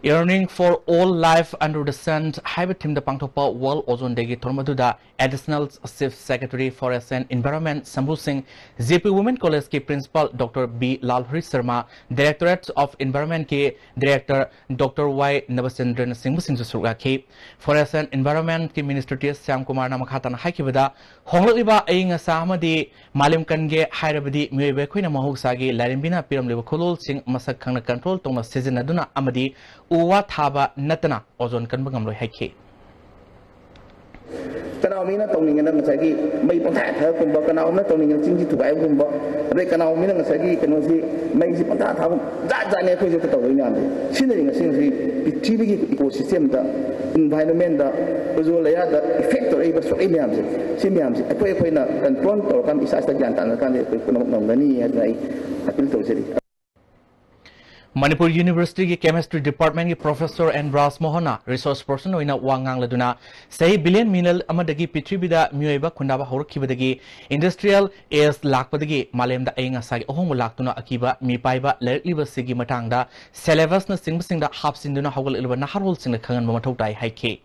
Yearning for All Life Under the Sun ꯍꯥꯏꯕ ꯊꯤꯝꯗ ꯄꯥꯡꯊꯣꯛꯄ ꯋꯥꯔꯜꯗ ꯑꯣꯖꯣꯟ ꯗꯦꯒꯤ ꯊꯧꯔꯝ ꯑꯗꯨꯗ Additional Chief Secretary Forest and Environment ꯁꯝꯕꯨ ꯁꯤꯡ, ꯖꯦ ꯄꯤ ꯋꯨꯃꯦꯟ ꯀꯣꯂꯦꯖꯀꯤ principal doctor B Lalhori Sharma, Directorate of Environment ꯀꯤ ꯗꯤꯔꯦꯛꯇꯔ ꯗꯣꯛꯇꯔ ꯋꯥꯏ ꯅꯕꯆꯟꯗ꯭ꯔꯅꯆꯤꯡꯕꯁꯤꯡꯁꯨ ꯁꯔꯨꯛ ꯌꯥꯈꯤ꯫ ꯐꯣꯔꯦꯁꯠ ꯑꯦꯟ ꯏꯟꯚꯥꯏꯔꯣꯟꯃꯦꯟꯠꯀꯤ ꯃꯤꯅꯤꯁꯇꯔ ꯇꯤ ꯑꯦꯁ ꯁ꯭ꯌꯥꯝꯀꯨꯃꯥꯔꯅ ꯃꯈꯥ ꯇꯥꯅ ꯍꯥꯏꯈꯤꯕꯗ, ꯍꯣꯡꯂꯛꯂꯤꯕ ꯑꯏꯪ ꯑꯁꯥ ꯑꯃꯗꯤ ꯃꯥꯂꯦꯝ ꯀꯟꯒꯦ ꯍꯥꯏꯔꯕꯗꯤ ꯃꯤꯑꯣꯏꯕ ꯑꯩꯈꯣꯏꯅ ꯃꯍꯧꯁꯥꯒꯤ ꯂꯥꯏꯔꯦꯝꯕꯤꯅ ꯄꯤꯔꯝꯂꯤꯕ ꯈꯨꯗꯣꯜꯁꯤꯡ ꯃꯁꯛ ꯈꯪꯅ ꯀꯟꯇ꯭ꯔꯣꯜ ꯇꯧꯅ ꯁꯤꯖꯤꯟꯅꯗꯨꯅ ꯑꯃꯗꯤ ꯎ ꯋꯥ ꯊꯥꯕ ꯅꯠꯇꯅ ꯑꯣꯖꯣꯟ ꯀꯟꯕ ꯉꯝꯂꯣꯏ ꯍꯥꯏꯈꯤ꯫ ꯀꯅꯥꯒꯨꯝꯕꯅ ꯇꯧꯅꯤꯡꯉꯦꯅ ꯉꯁꯥꯏꯒꯤ ꯃꯩ ꯄꯪꯊꯥ ꯊꯥꯒꯠꯀꯨꯝꯕ, ꯀꯅꯥꯒꯨꯝꯕꯅ ꯇꯧꯅꯤꯡꯉꯦꯅ ꯆꯤꯡꯁꯤ ꯊꯨꯒꯥꯏꯕꯒꯨꯝꯕ, ꯑꯗꯩ ꯀꯅꯥꯒꯨꯝꯕꯅ ꯉꯁꯥꯏꯒꯤ ꯀꯩꯅꯣꯁꯤ, ꯃꯩꯁꯤ ꯄꯪꯊꯥ ꯊꯥꯕ, ꯖꯥꯠ ꯖꯥꯠꯅꯦ ꯑꯩꯈꯣꯏꯁꯦ ꯇꯧꯗꯣꯏ ꯃꯌꯥꯝꯁꯦ꯫ ꯁꯤꯅꯗꯤ ꯉꯁꯤ ꯉꯁꯤ ꯄ꯭ꯔꯤꯊꯤꯕꯤꯒꯤ ꯏꯀꯣ ꯁꯤꯁꯇꯦꯝꯗ, ꯏꯟꯚꯥꯏꯔꯣꯟꯃꯦꯟꯗ, ꯑꯣꯖꯣꯟ ꯂꯦꯌꯔꯗ ꯏꯐꯦꯛ ꯇꯧꯔꯛꯏꯕ, ꯁꯣꯛꯂꯛꯏ ꯃꯌꯥꯝꯁꯦ, ꯁꯤ ꯃꯌꯥꯝꯁꯦ ꯑꯩꯈꯣꯏ ꯑꯩꯈꯣꯏꯅ ꯀꯟꯇ꯭ꯔꯣꯜ ꯇꯧꯔꯀꯥꯟꯗ, ꯏꯁꯥ ꯏꯁꯥ ꯒ꯭ꯌꯥꯟ ꯇꯥꯅꯔꯀꯥꯟꯗ ꯑꯩꯈꯣꯏ ꯄꯨꯝꯅꯃꯛ ꯉꯝꯒꯅꯤ ꯍꯥꯏꯗꯅ ꯑꯩ ꯑꯄꯤꯜ ꯇꯧꯖꯔꯤ꯫ ꯃꯅꯤꯄꯨꯔ ꯌꯨꯅꯤꯚꯔꯁꯤꯇꯤꯒꯤ ꯀꯦꯃꯤꯁꯇ꯭ꯔꯤ ꯗꯤꯄꯥꯔꯠꯃꯦꯟꯒꯤ ꯄ꯭ꯔꯣꯐꯦꯁꯔ ꯑꯦꯟ ꯔꯥꯖꯃꯣꯍꯟꯅ ꯔꯤꯁꯣꯔꯁ ꯄꯔꯁꯟ ꯑꯣꯏꯅ ꯋꯥ ꯉꯥꯡꯂꯗꯨꯅ, ꯆꯍꯤ ꯕꯤꯂꯤꯌꯟ ꯃꯤꯂꯤꯌꯟ ꯑꯃꯗꯒꯤ ꯄ꯭ꯔꯤꯊꯤꯕꯤꯗ ꯃꯤꯑꯣꯏꯕ ꯈꯨꯟꯗꯥꯕ ꯍꯧꯔꯛꯈꯤꯕꯗꯒꯤ ꯏꯟꯗꯁꯇ꯭ꯔꯤꯌꯦꯜ ꯑꯦꯖ ꯂꯥꯛꯄꯗꯒꯤ ꯃꯥꯂꯦꯝꯗ ꯑꯏꯪ ꯑꯁꯥꯒꯤ ꯑꯍꯣꯡꯕ ꯂꯥꯛꯇꯨꯅ ꯑꯀꯤꯕ ꯃꯤꯄꯥꯏꯕ ꯂꯩꯔꯛꯂꯤꯕꯁꯤꯒꯤ ꯃꯇꯥꯡꯗ ꯁꯦꯂꯦꯕꯁꯅꯆꯤꯡꯕꯁꯤꯡꯗ ꯍꯥꯞꯆꯤꯟꯗꯨꯅ ꯍꯧꯒꯠꯂꯛꯂꯤꯕ ꯅꯍꯥꯔꯣꯜꯁꯤꯡꯅ ꯈꯪꯍꯟꯕ ꯃꯊꯧ ꯇꯥꯏ ꯍꯥꯏꯈꯤ꯫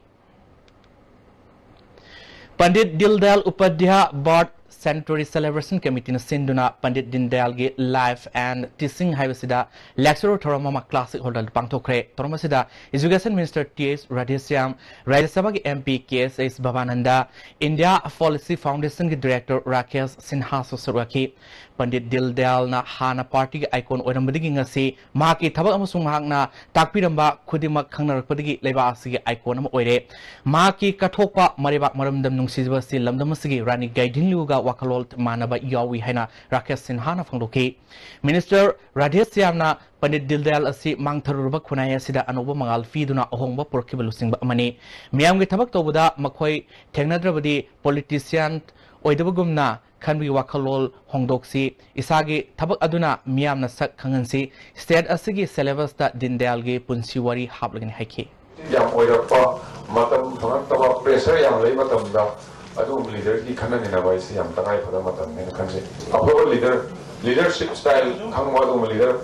ꯄꯟꯗꯤꯠ ꯗꯤꯟ ꯗꯌꯥꯜ ꯎꯄꯥꯙ꯭ꯌꯥ ꯕꯥꯔꯠ ꯁꯦꯅꯤꯇꯔꯤ ꯁꯦꯂꯦꯕ꯭ꯔꯦꯁꯟ ꯀꯃꯤꯇꯤꯅ ꯁꯤꯟꯗꯨꯅ ꯄꯟꯗꯤꯠ ꯗꯤꯟ ꯗꯌꯥꯜꯒꯤ life and teaching ꯍꯥꯏꯕꯁꯤꯗ lecture ꯊꯧꯔꯝ ꯑꯃ ꯀ꯭ꯂꯥꯁꯤꯛ ꯍꯣꯜꯗ ꯄꯥꯡꯊꯣꯛꯈ꯭ꯔꯦ꯫ ꯊꯧꯔꯝ ꯑꯁꯤꯗ education minister T H Radheshyam, ꯔꯥꯖ꯭ꯌ ꯁꯚꯥꯒꯤ ꯑꯦꯝ ꯄꯤ ꯀꯦ ꯑꯦꯁ ꯑꯦꯁ ꯚꯕꯥꯅꯟꯗ, ꯏꯟꯗꯤꯌꯥ ꯄꯣꯂꯤꯁꯤ ꯐꯥꯎꯟꯗꯦꯁꯟꯒꯤ ꯗꯤꯔꯦꯛꯇꯔ ꯔꯥꯀꯦꯁ ꯁꯤꯟꯍꯥꯁꯨ ꯁꯔꯨꯛ ꯌꯥꯈꯤ꯫ ꯄꯟꯗꯤꯠ ꯗꯤꯟ ꯗꯌꯥꯜꯅ ꯍꯥꯟꯅ ꯄꯥꯔꯇꯤꯒꯤ ꯑꯥꯏꯀꯣꯟ ꯑꯣꯏꯔꯝꯕꯗꯒꯤ ꯉꯁꯤ ꯃꯍꯥꯛꯀꯤ ꯊꯕꯛ ꯑꯃꯁꯨꯡ ꯃꯍꯥꯛꯅ ꯇꯥꯛꯄꯤꯔꯝꯕ ꯈꯨꯗꯤꯡꯃꯛ ꯈꯪꯅꯔꯛꯄꯗꯒꯤ ꯂꯩꯕꯥꯛ ꯑꯁꯤꯒꯤ ꯑꯥꯏꯀꯣꯟ ꯑꯃ ꯑꯣꯏꯔꯦ꯫ ꯃꯍꯥꯛꯀꯤ ꯀꯠꯊꯣꯛꯄ ꯃꯔꯩꯕꯥꯛ ꯃꯔꯝꯗꯝ ꯅꯨꯡꯁꯤꯖꯕ ꯑꯁꯤ ꯂꯝꯗꯝ ꯑꯁꯤꯒꯤ ꯔꯥꯅꯤ ꯒꯥꯏꯗꯤꯟꯂꯤꯌꯨꯒ ꯋꯥꯈꯜꯂꯣꯟ ꯃꯥꯟꯅꯕ ꯌꯥꯎꯏ ꯍꯥꯏꯅ ꯔꯥꯀꯦꯁ ꯁꯤꯟꯍꯥꯅ ꯐꯣꯡꯗꯣꯛꯈꯤ꯫ ꯃꯤꯅꯤꯁꯇꯔ ꯔꯥꯙꯦꯁ꯭ꯌꯥꯝꯅ ꯄꯟꯗꯤꯠ ꯗꯤꯟ ꯗꯌꯥꯜ ꯑꯁꯤ ꯃꯥꯡꯊꯔꯨꯔꯕ ꯈꯨꯟꯅꯥꯏ ꯑꯁꯤꯗ ꯑꯅꯧꯕ ꯃꯉꯥꯜ ꯄꯤꯗꯨꯅ ꯑꯍꯣꯡꯕ ꯄꯨꯔꯛꯈꯤꯕ ꯂꯨꯆꯤꯡꯕ ꯑꯃꯅꯤ꯫ ꯃꯤꯌꯥꯝꯒꯤ ꯊꯕꯛ ꯇꯧꯕꯗ ꯃꯈꯣꯏ ꯊꯦꯡꯅꯗ꯭ꯔꯕꯗꯤ ꯄꯣꯂꯤꯇꯤꯁꯤꯌꯥꯟ ꯑꯣꯏꯗꯕꯒꯨꯝꯅ ꯈꯟꯕꯒꯤ ꯋꯥꯈꯜꯂꯣꯟ ꯍꯣꯡꯗꯣꯛꯁꯤ, ꯏꯁꯥꯒꯤ ꯊꯕꯛ ꯑꯗꯨꯅ ꯃꯤꯌꯥꯝꯅ ꯁꯛ ꯈꯪꯍꯟꯁꯤ, ꯁ꯭ꯇꯦꯠ ꯑꯁꯤꯒꯤ ꯁꯦꯂꯦꯕꯁꯇ ꯗꯤꯟ ꯗꯌꯥꯜꯒꯤ ꯄꯨꯟꯁꯤ ꯋꯥꯔꯤ ꯍꯥꯞꯂꯒꯅꯤ ꯍꯥꯏꯈꯤ꯫ ꯌꯥꯝ ꯑꯣꯏꯔꯛꯄ ꯃꯇꯝ ꯐꯪꯉꯛꯇꯕ, ꯄ꯭ꯔꯦꯁꯔ ꯌꯥꯝ ꯂꯩ ꯃꯇꯝꯗ ꯑꯗꯨꯒꯨꯝꯕ ꯂꯤꯗꯔꯒꯤ ꯈꯟꯅ ꯅꯩꯅꯕ ꯍꯥꯏꯁꯤ ꯌꯥꯝ ꯇꯉꯥꯏ ꯐꯗꯕ ꯃꯇꯝꯅꯦꯅ ꯈꯟꯖꯩ꯫ ꯑꯐꯕ ꯂꯤꯗꯔ, ꯂꯤꯗꯔꯁꯤꯞ ꯁ꯭ꯇꯥꯏꯜ ꯈꯪꯕ ꯑꯗꯨꯒꯨꯝꯕ ꯂꯤꯗꯔ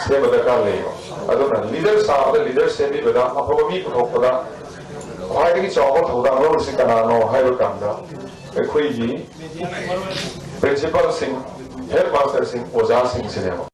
ꯁꯦꯝꯕ ꯗꯔꯀꯥꯔ ꯂꯩꯌꯦꯕ꯫ ꯑꯗꯨꯅ ꯂꯤꯗꯔ ꯁꯥꯕꯗ, ꯂꯤꯗꯔ ꯁꯦꯝꯕꯤꯕꯗ, ꯑꯐꯕ ꯃꯤ ꯄꯨꯊꯣꯛꯄꯗ ꯈ꯭ꯋꯥꯏꯗꯒꯤ ꯆꯥꯎꯕ ꯊꯧꯗꯥꯡ ꯂꯧꯔꯤꯁꯤ ꯀꯅꯥꯅꯣ ꯍꯥꯏꯕ ꯀꯥꯟꯗ ꯑꯩꯈꯣꯏꯒꯤ ꯄ꯭ꯔꯤꯟꯁꯤꯄꯥꯜꯁꯤꯡ, ꯍꯦꯗ ꯃꯥꯁꯇꯔꯁꯤꯡ, ꯑꯣꯖꯥꯁꯤꯡꯁꯤꯅꯦꯕ꯫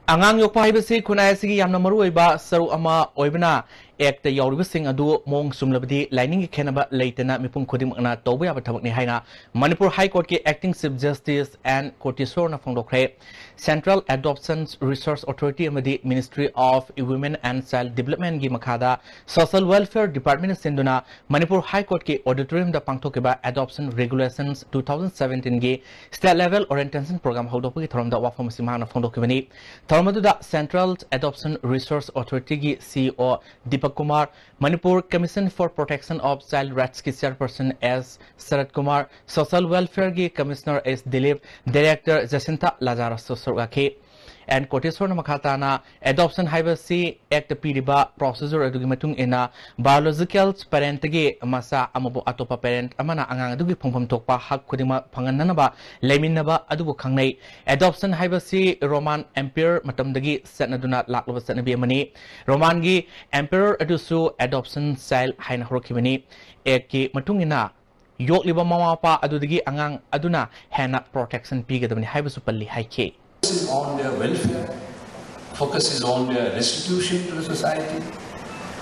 ꯑꯉꯥꯡ ꯌꯣꯛꯄ ꯍꯥꯏꯕꯁꯤ ꯈꯨꯟꯅꯥꯏ ꯑꯁꯤꯒꯤ ꯌꯥꯝꯅ ꯃꯔꯨꯑꯣꯏꯕ ꯁꯔꯨꯛ ꯑꯃ ꯑꯣꯏꯕꯅ, ꯑꯦꯛꯇ ꯌꯥꯎꯔꯤꯕꯁꯤꯡ ꯑꯗꯨ ꯃꯑꯣꯡ ꯆꯨꯝꯂꯕꯗꯤ ꯂꯥꯏꯅꯤꯡꯒꯤ ꯈꯦꯠꯅꯕ ꯂꯩꯇꯅ ꯃꯤꯄꯨꯝ ꯈꯨꯗꯤꯡꯃꯛꯅ ꯇꯧꯕ ꯌꯥꯕ ꯊꯕꯛꯅꯤ ꯍꯥꯏꯅ ꯃꯅꯤꯄꯨꯔ ꯍꯥꯏ ꯀꯣꯔꯠꯀꯤ acting chief justice N ꯀꯣꯇꯦꯁꯣꯔꯅ ꯐꯣꯡꯗꯣꯛꯈ꯭ꯔꯦ꯫ Central Adoption Resource Authority ꯑꯃꯗꯤ Ministry of Women and Child Developmentꯀꯤ ꯃꯈꯥꯗ Social Welfare Departmentꯅ ꯁꯤꯟꯗꯨꯅ ꯃꯅꯤꯄꯨꯔ ꯍꯥꯏ ꯀꯣꯔꯠꯀꯤ ꯑꯣꯗꯤꯇꯣꯔꯤꯌꯝꯗ ꯄꯥꯡꯊꯣꯛꯈꯤꯕ Adoption Regulations two thousand seventeenꯒꯤ State Level Orientation Program ꯍꯧꯗꯣꯛꯄꯒꯤ ꯊꯧꯔꯝꯗ ꯋꯥꯐꯝ ꯑꯁꯤ ꯃꯍꯥꯛꯅ ꯐꯣꯡꯗꯣꯛꯈꯤꯕꯅꯤ꯫ ꯊꯧꯔꯝ ꯑꯗꯨꯗ Central Adoption Resource Authorityꯒꯤ CEO Deepak Kumar, Manipur Commission for Protection of Child Rightsꯀꯤ chairperson S shirt Kumar, Social Welfareꯒꯤ Commissioner S Dilip, Director ꯖꯁꯤꯟꯊꯥ ꯂꯥꯖꯥꯔꯁꯁꯨ ꯁꯔꯨꯛ ꯌꯥꯈꯤ꯫ ꯑꯦꯟ ꯀꯣꯇꯦꯁꯣꯔꯅ ꯃꯈꯥ ꯇꯥꯅ, adoption ꯍꯥꯏꯕꯁꯤ Act ꯄꯤꯔꯤꯕ procedure ꯑꯗꯨꯒꯤ ꯃꯇꯨꯡ ꯏꯟꯅ biological parent ꯇꯒꯤ ꯃꯆꯥ ꯑꯃꯕꯨ ꯑꯇꯣꯞꯄ parent ꯑꯃꯅ ꯑꯉꯥꯡ ꯑꯗꯨꯒꯤ ꯐꯪꯐꯝ ꯊꯣꯛꯄ ꯍꯛ ꯈꯨꯗꯤꯡꯃꯛ ꯐꯪꯍꯟꯅꯅꯕ ꯂꯩꯃꯤꯟꯅꯕ ꯑꯗꯨꯕꯨ ꯈꯪꯅꯩ꯫ Adoption ꯍꯥꯏꯕꯁꯤ Roman Empire ꯃꯇꯝꯗꯒꯤ ꯆꯠꯅꯗꯨꯅ ꯂꯥꯛꯂꯕ ꯆꯠꯅꯕꯤ ꯑꯃꯅꯤ꯫ Roman ꯒꯤ Emperor ꯑꯗꯨꯁꯨ adoption child ꯍꯥꯏꯅ ꯍꯧꯔꯛꯈꯤꯕꯅꯤ꯫ Act ꯀꯤ ꯃꯇꯨꯡ ꯏꯟꯅ ꯌꯣꯛꯂꯤꯕ ꯃꯃꯥ ꯃꯄꯥ ꯑꯗꯨꯗꯒꯤ ꯑꯉꯥꯡ ꯑꯗꯨꯅ ꯍꯦꯟꯅ protection ꯄꯤꯒꯗꯕꯅꯤ ꯍꯥꯏꯕꯁꯨ ꯄꯜꯂꯤ ꯍꯥꯏꯈꯤ꯫ On their welfare, focus is on their restitution to the society,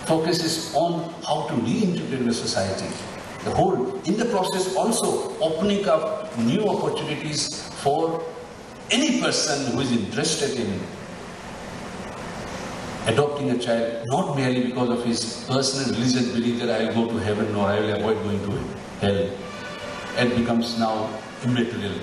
focus is on how to reintegrate the society. The whole, in the process, also opening up new opportunities for any person who is interested in adopting a child, not merely because of his personal religious belief that I will go to heaven or I will avoid going to hell. It becomes now immaterial.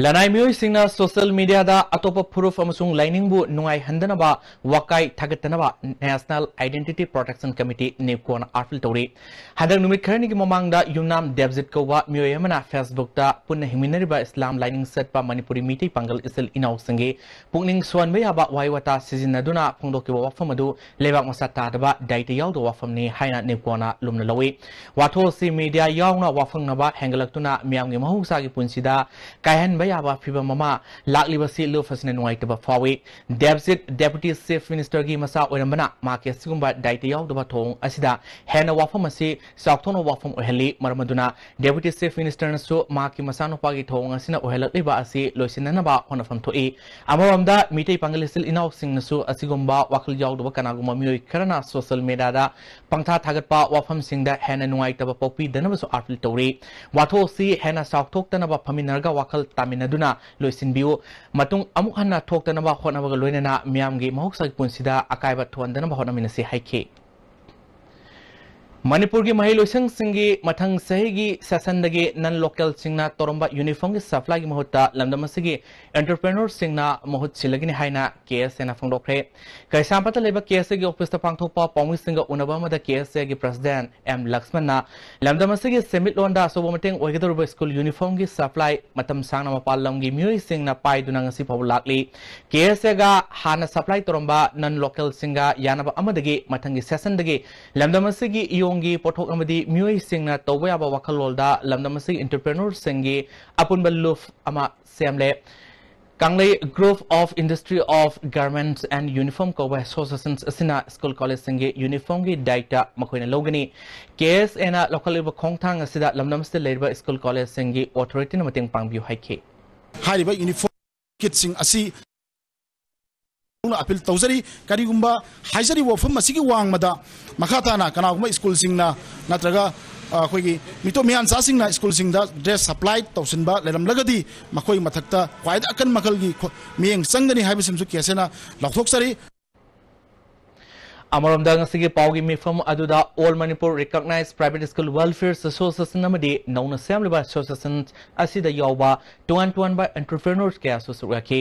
ꯂꯅꯥꯏ ꯃꯤꯑꯣꯏꯁꯤꯡꯅ social media ꯗ ꯑꯇꯣꯞꯄ ꯐꯨꯔꯨꯞ ꯑꯃꯁꯨꯡ ꯂꯥꯏꯅꯤꯡꯕꯨ ꯅꯨꯡꯉꯥꯏꯍꯟꯗꯅꯕ ꯋꯥꯀꯥꯏ ꯊꯥꯒꯠꯇꯅꯕ National Identity Protection Committee, NEPCO ꯅ ꯑꯥꯔꯄꯤꯜ ꯇꯧꯔꯤ꯫ ꯍꯟꯗꯛ ꯅꯨꯃꯤꯠ ꯈꯔꯅꯤꯒꯤ ꯃꯃꯥꯡꯗ ꯌꯨꯝꯅꯥꯝ ꯗꯦꯕꯖꯤꯠ ꯀꯧꯕ ꯃꯤꯑꯣꯏ ꯑꯃꯅ Facebook ꯇ ꯄꯨꯟꯅ ꯍꯤꯡꯃꯤꯟꯅꯔꯤꯕ ꯏꯁꯂꯥꯝ ꯂꯥꯏꯅꯤꯡ ꯆꯠꯄ ꯃꯅꯤꯄꯨꯔꯤ ꯃꯤꯇꯩ ꯄꯥꯡꯒꯜ ꯏꯆꯤꯜ ꯏꯅꯥꯎꯁꯤꯡꯒꯤ ꯄꯨꯛꯅꯤꯡ ꯁꯨꯍꯟꯕ ꯌꯥꯕ ꯋꯥꯍꯩ ꯋꯥꯇꯥ ꯁꯤꯖꯤꯟꯅꯗꯨꯅ ꯐꯣꯡꯗꯣꯛꯈꯤꯕ ꯋꯥꯐꯝ ꯑꯗꯨ ꯂꯩꯕꯥꯛ ꯃꯆꯥ ꯇꯥꯗꯕ, ꯗꯥꯏꯇ ꯌꯥꯎꯗꯕ ꯋꯥꯐꯝꯅꯤ ꯍꯥꯏꯅ NEPCO ꯅ ꯂꯨꯝꯅ ꯂꯧꯏ꯫ ꯋꯥꯊꯣꯛ ꯑꯁꯤ media ꯌꯥꯎꯅ ꯋꯥꯐꯪꯅꯕ ꯍꯦꯟꯒꯠꯂꯛꯇꯨꯅ ꯃꯤꯌꯥꯝꯒꯤ ꯃꯍꯧꯁꯥꯒꯤ ꯄꯨꯟꯁꯤꯗ ꯀꯥꯏꯍꯟꯕ ꯌꯥꯕ ꯐꯤꯚꯝ ꯑꯃ ꯂꯥꯛꯂꯤꯕꯁꯤ ꯂꯨꯞ ꯑꯁꯤꯅ ꯅꯨꯡꯉꯥꯏꯇꯕ ꯐꯥꯎꯏ꯫ ꯗꯦꯕꯖꯤꯠ Deputy Chief Minister ꯒꯤ ꯃꯆꯥ ꯑꯣꯏꯔꯝꯕꯅ ꯃꯍꯥꯛꯀꯤ ꯑꯁꯤꯒꯨꯝꯕ ꯗꯥꯏꯇ ꯌꯥꯎꯗꯕ ꯊꯧꯑꯣꯡ ꯑꯁꯤꯗ ꯍꯦꯟꯅ ꯋꯥꯐꯝ ꯑꯁꯤ ꯆꯥꯎꯊꯣꯛꯅꯕ ꯋꯥꯐꯝ ꯑꯣꯏꯍꯜꯂꯤ꯫ ꯃꯔꯝ ꯑꯗꯨꯅ Deputy Chief Minister ꯅꯁꯨ ꯃꯍꯥꯛꯀꯤ ꯃꯆꯥꯅꯨꯄꯥꯒꯤ ꯊꯧꯑꯣꯡ ꯑꯁꯤꯅ ꯑꯣꯏꯍꯜꯂꯛꯂꯤꯕ ꯑꯁꯤ ꯂꯣꯏꯁꯤꯟꯅꯅꯕ ꯍꯣꯠꯅꯐꯝ ꯊꯣꯛꯏ꯫ ꯑꯃꯔꯣꯝꯗ ꯃꯤꯇꯩ ꯄꯥꯡꯒꯜ ꯏꯆꯤꯜ ꯏꯅꯥꯎꯁꯤꯡꯅꯁꯨ ꯑꯁꯤꯒꯨꯝꯕ ꯋꯥꯈꯜ ꯌꯥꯎꯗꯕ ꯀꯅꯥꯒꯨꯝꯕ ꯃꯤꯑꯣꯏ ꯈꯔꯅ social media ꯗ ꯄꯪꯊꯥ ꯊꯥꯒꯠꯄ ꯋꯥꯐꯝꯁꯤꯡꯗ ꯍꯦꯟꯅ ꯅꯨꯡꯉꯥꯏꯇꯕ ꯄꯣꯛꯄꯤꯗꯅꯕꯁꯨ ꯑꯥꯔꯄꯤꯜ ꯇꯧꯔꯤ꯫ ꯋꯥꯊꯣꯛ ꯑꯁꯤ ꯍꯦꯟꯅ ꯆꯥꯎꯊꯣꯛꯇꯅꯕ ꯐꯝꯃꯤꯟꯅꯔꯒ ꯋꯥꯈꯜ ꯇꯥꯃꯤꯟꯅꯗꯨꯅ ꯂꯣꯏꯁꯤꯟꯕꯤꯌꯨ꯫ ꯃꯇꯨꯡ ꯑꯃꯨꯛ ꯍꯟꯅ ꯊꯣꯛꯇꯅꯕ ꯍꯣꯠꯅꯕꯒ ꯂꯣꯏꯅꯅ ꯃꯤꯌꯥꯝꯒꯤ ꯃꯍꯧꯁꯥꯒꯤ ꯄꯨꯟꯁꯤꯗ ꯑꯀꯥꯏꯕ ꯊꯣꯛꯍꯟꯗꯅꯕ ꯍꯣꯠꯅꯃꯤꯟꯅꯁꯤ ꯍꯥꯏꯈꯤ꯫ ꯃꯅꯤꯄꯨꯔꯒꯤ ꯃꯍꯩꯂꯣꯏꯁꯪꯁꯤꯡꯒꯤ ꯃꯊꯪ ꯆꯍꯤꯒꯤ ꯁꯦꯁꯟꯗꯒꯤ ꯅꯟ ꯂꯣꯀꯦꯜꯁꯤꯡꯅ ꯇꯧꯔꯝꯕ ꯌꯨꯅꯤꯐꯣꯔꯝꯒꯤ ꯁꯄ꯭ꯂꯥꯏꯒꯤ ꯃꯍꯨꯠꯇ ꯂꯝꯗꯝ ꯑꯁꯤꯒꯤ ꯑꯦꯟꯇꯔꯄ꯭ꯔꯦꯅꯔꯁꯤꯡꯅ ꯃꯍꯨꯠ ꯁꯤꯜꯂꯒꯅꯤ ꯍꯥꯏꯅ ꯀꯦ ꯑꯦꯁ ꯑꯦꯅ ꯐꯣꯡꯗꯣꯛꯈ꯭ꯔꯦ꯫ ꯀꯩꯁꯥꯝꯄꯥꯠꯇ ꯂꯩꯕ ꯀꯦ ꯑꯦꯁ ꯑꯦꯒꯤ ꯑꯣꯐꯤꯁꯇ ꯄꯥꯡꯊꯣꯛꯄ ꯄꯥꯎꯃꯤꯁꯤꯡꯒ ꯎꯅꯕ ꯑꯃꯗ ꯀꯦ ꯑꯦꯁ ꯑꯦꯒꯤ ꯄ꯭ꯔꯁꯤꯗꯦꯟꯠ ꯑꯦꯝ ꯂꯛꯁꯃꯟꯅ ꯂꯝꯗꯝ ꯑꯁꯤꯒꯤ ꯁꯦꯟꯃꯤꯠꯂꯣꯟꯗ ꯑꯆꯧꯕ ꯃꯇꯦꯡ ꯑꯣꯏꯒꯗꯧꯔꯤꯕ ꯁ꯭ꯀꯨꯜ ꯌꯨꯅꯤꯐꯣꯔꯝꯒꯤ ꯁꯄ꯭ꯂꯥꯏ ꯃꯇꯝ ꯁꯥꯡꯅ ꯃꯄꯥꯟ ꯂꯝꯒꯤ ꯃꯤꯑꯣꯏꯁꯤꯡꯅ ꯄꯥꯏꯗꯨꯅ ꯉꯁꯤ ꯐꯥꯎꯕ ꯂꯥꯛꯂꯤ꯫ ꯀꯦ ꯑꯦꯁ ꯑꯦꯒ ꯍꯥꯟꯅ ꯁꯄ꯭ꯂꯥꯏ ꯇꯧꯔꯝꯕ ꯅꯟ ꯂꯣꯀꯦꯜꯁꯤꯡꯒ ꯌꯥꯅꯕ ꯑꯃꯗꯒꯤ ꯃꯊꯪꯒꯤ ꯁꯦꯁꯟꯗꯒꯤ ꯂꯝꯗꯝ ꯑꯁꯤꯒꯤ ꯏꯌꯣꯡꯒꯤ ꯄꯣꯠꯊꯣꯛ ꯑꯃꯗꯤ ꯃꯤꯑꯣꯏꯁꯤꯡꯅ ꯇꯧꯕ ꯌꯥꯕ ꯋꯥꯈꯜꯂꯣꯟꯗ ꯂꯝꯗꯝ ꯑꯁꯤꯒꯤ ꯑꯦꯟꯇꯔꯄ꯭ꯔꯦꯅꯔꯁꯤꯡꯒꯤ ꯑꯄꯨꯟꯕ ꯂꯨꯞ ꯑꯃ ꯁꯦꯝꯂꯦ꯫ ꯀꯪꯂꯩ Group of Industry of Garments and Uniform ꯀꯧꯕ ꯑꯦꯁꯣꯁꯤꯌꯦꯁꯟ ꯑꯁꯤꯅ ꯁ꯭ꯀꯨꯜ ꯀꯣꯂꯦꯖꯁꯤꯡꯒꯤ ꯌꯨꯅꯤꯐꯣꯔꯝꯒꯤ ꯗꯥꯏꯇ ꯃꯈꯣꯏꯅ ꯂꯧꯒꯅꯤ꯫ ꯀꯦ ꯑꯦꯁ ꯑꯦꯅ ꯂꯧꯈꯠꯂꯤꯕ ꯈꯣꯡꯊꯥꯡ ꯑꯁꯤꯗ ꯂꯝꯗꯝ ꯑꯁꯤꯗ ꯂꯩꯔꯤꯕ ꯁ꯭ꯀꯨꯜ ꯀꯣꯂꯦꯖꯁꯤꯡꯒꯤ ꯑꯣꯊꯣꯔꯤꯇꯤꯅ ꯃꯇꯦꯡ ꯄꯥꯡꯕꯤꯌꯨ ꯍꯥꯏꯈꯤ꯫ ꯍꯥꯏꯔꯤꯕ ꯌꯨꯅꯤꯐꯣꯔꯝ ꯀꯤꯠꯁꯤꯡ ꯑꯁꯤ ꯑꯄꯤꯜ ꯇꯧꯖꯔꯤ꯫ ꯀꯔꯤꯒꯨꯝꯕ ꯍꯥꯏꯖꯔꯤꯕ ꯋꯥꯐꯝ ꯑꯁꯤꯒꯤ ꯋꯥꯡꯃꯗ ꯃꯈꯥ ꯇꯥꯅ ꯀꯅꯥꯒꯨꯝꯕ ꯁ꯭ꯀꯨꯜꯁꯤꯡꯅ ꯅꯠꯇ꯭ꯔꯒ, ꯑ, ꯑꯩꯈꯣꯏꯒꯤ ꯃꯤꯇꯣꯞ ꯃꯤꯌꯥꯟꯆꯥꯁꯤꯡꯅ ꯁ꯭ꯀꯨꯜꯁꯤꯡꯗ ꯗ꯭ꯔꯦꯁ ꯁꯄ꯭ꯂꯥꯏ ꯇꯧꯁꯤꯟꯕ ꯂꯩꯔꯝꯂꯒꯗꯤ ꯃꯈꯣꯏ ꯃꯊꯛꯇ ꯈ꯭ꯋꯥꯏꯗꯒꯤ ꯑꯀꯟ ꯃꯈꯜꯒꯤ ꯈꯨ-, ꯃꯤꯠꯌꯦꯡ ꯆꯪꯒꯅꯤ ꯍꯥꯏꯕꯁꯤꯃꯁꯨ ꯀꯦ ꯑꯦꯁ ꯑꯦꯅ ꯂꯥꯎꯊꯣꯛꯆꯔꯤ꯫ ꯑꯃꯔꯣꯝꯗ ꯉꯁꯤꯒꯤ ꯄꯥꯎꯒꯤ ꯃꯤꯐꯝ ꯑꯗꯨꯗ All Manipur Recognized Private School Welfare Association ꯑꯃꯗꯤ ꯅꯧꯅ ꯁꯦꯝꯂꯤꯕ ꯑꯦꯁꯣꯁꯤꯌꯦꯁꯟ ꯑꯁꯤꯗ ꯌꯥꯎꯕ ꯇꯣꯉꯥꯟ ꯇꯣꯉꯥꯟꯕ ꯑꯦꯟꯇꯔꯄ꯭ꯔꯦꯅꯔꯁ ꯀꯌꯥꯁꯨ ꯁꯔꯨꯛ ꯌꯥꯈꯤ꯫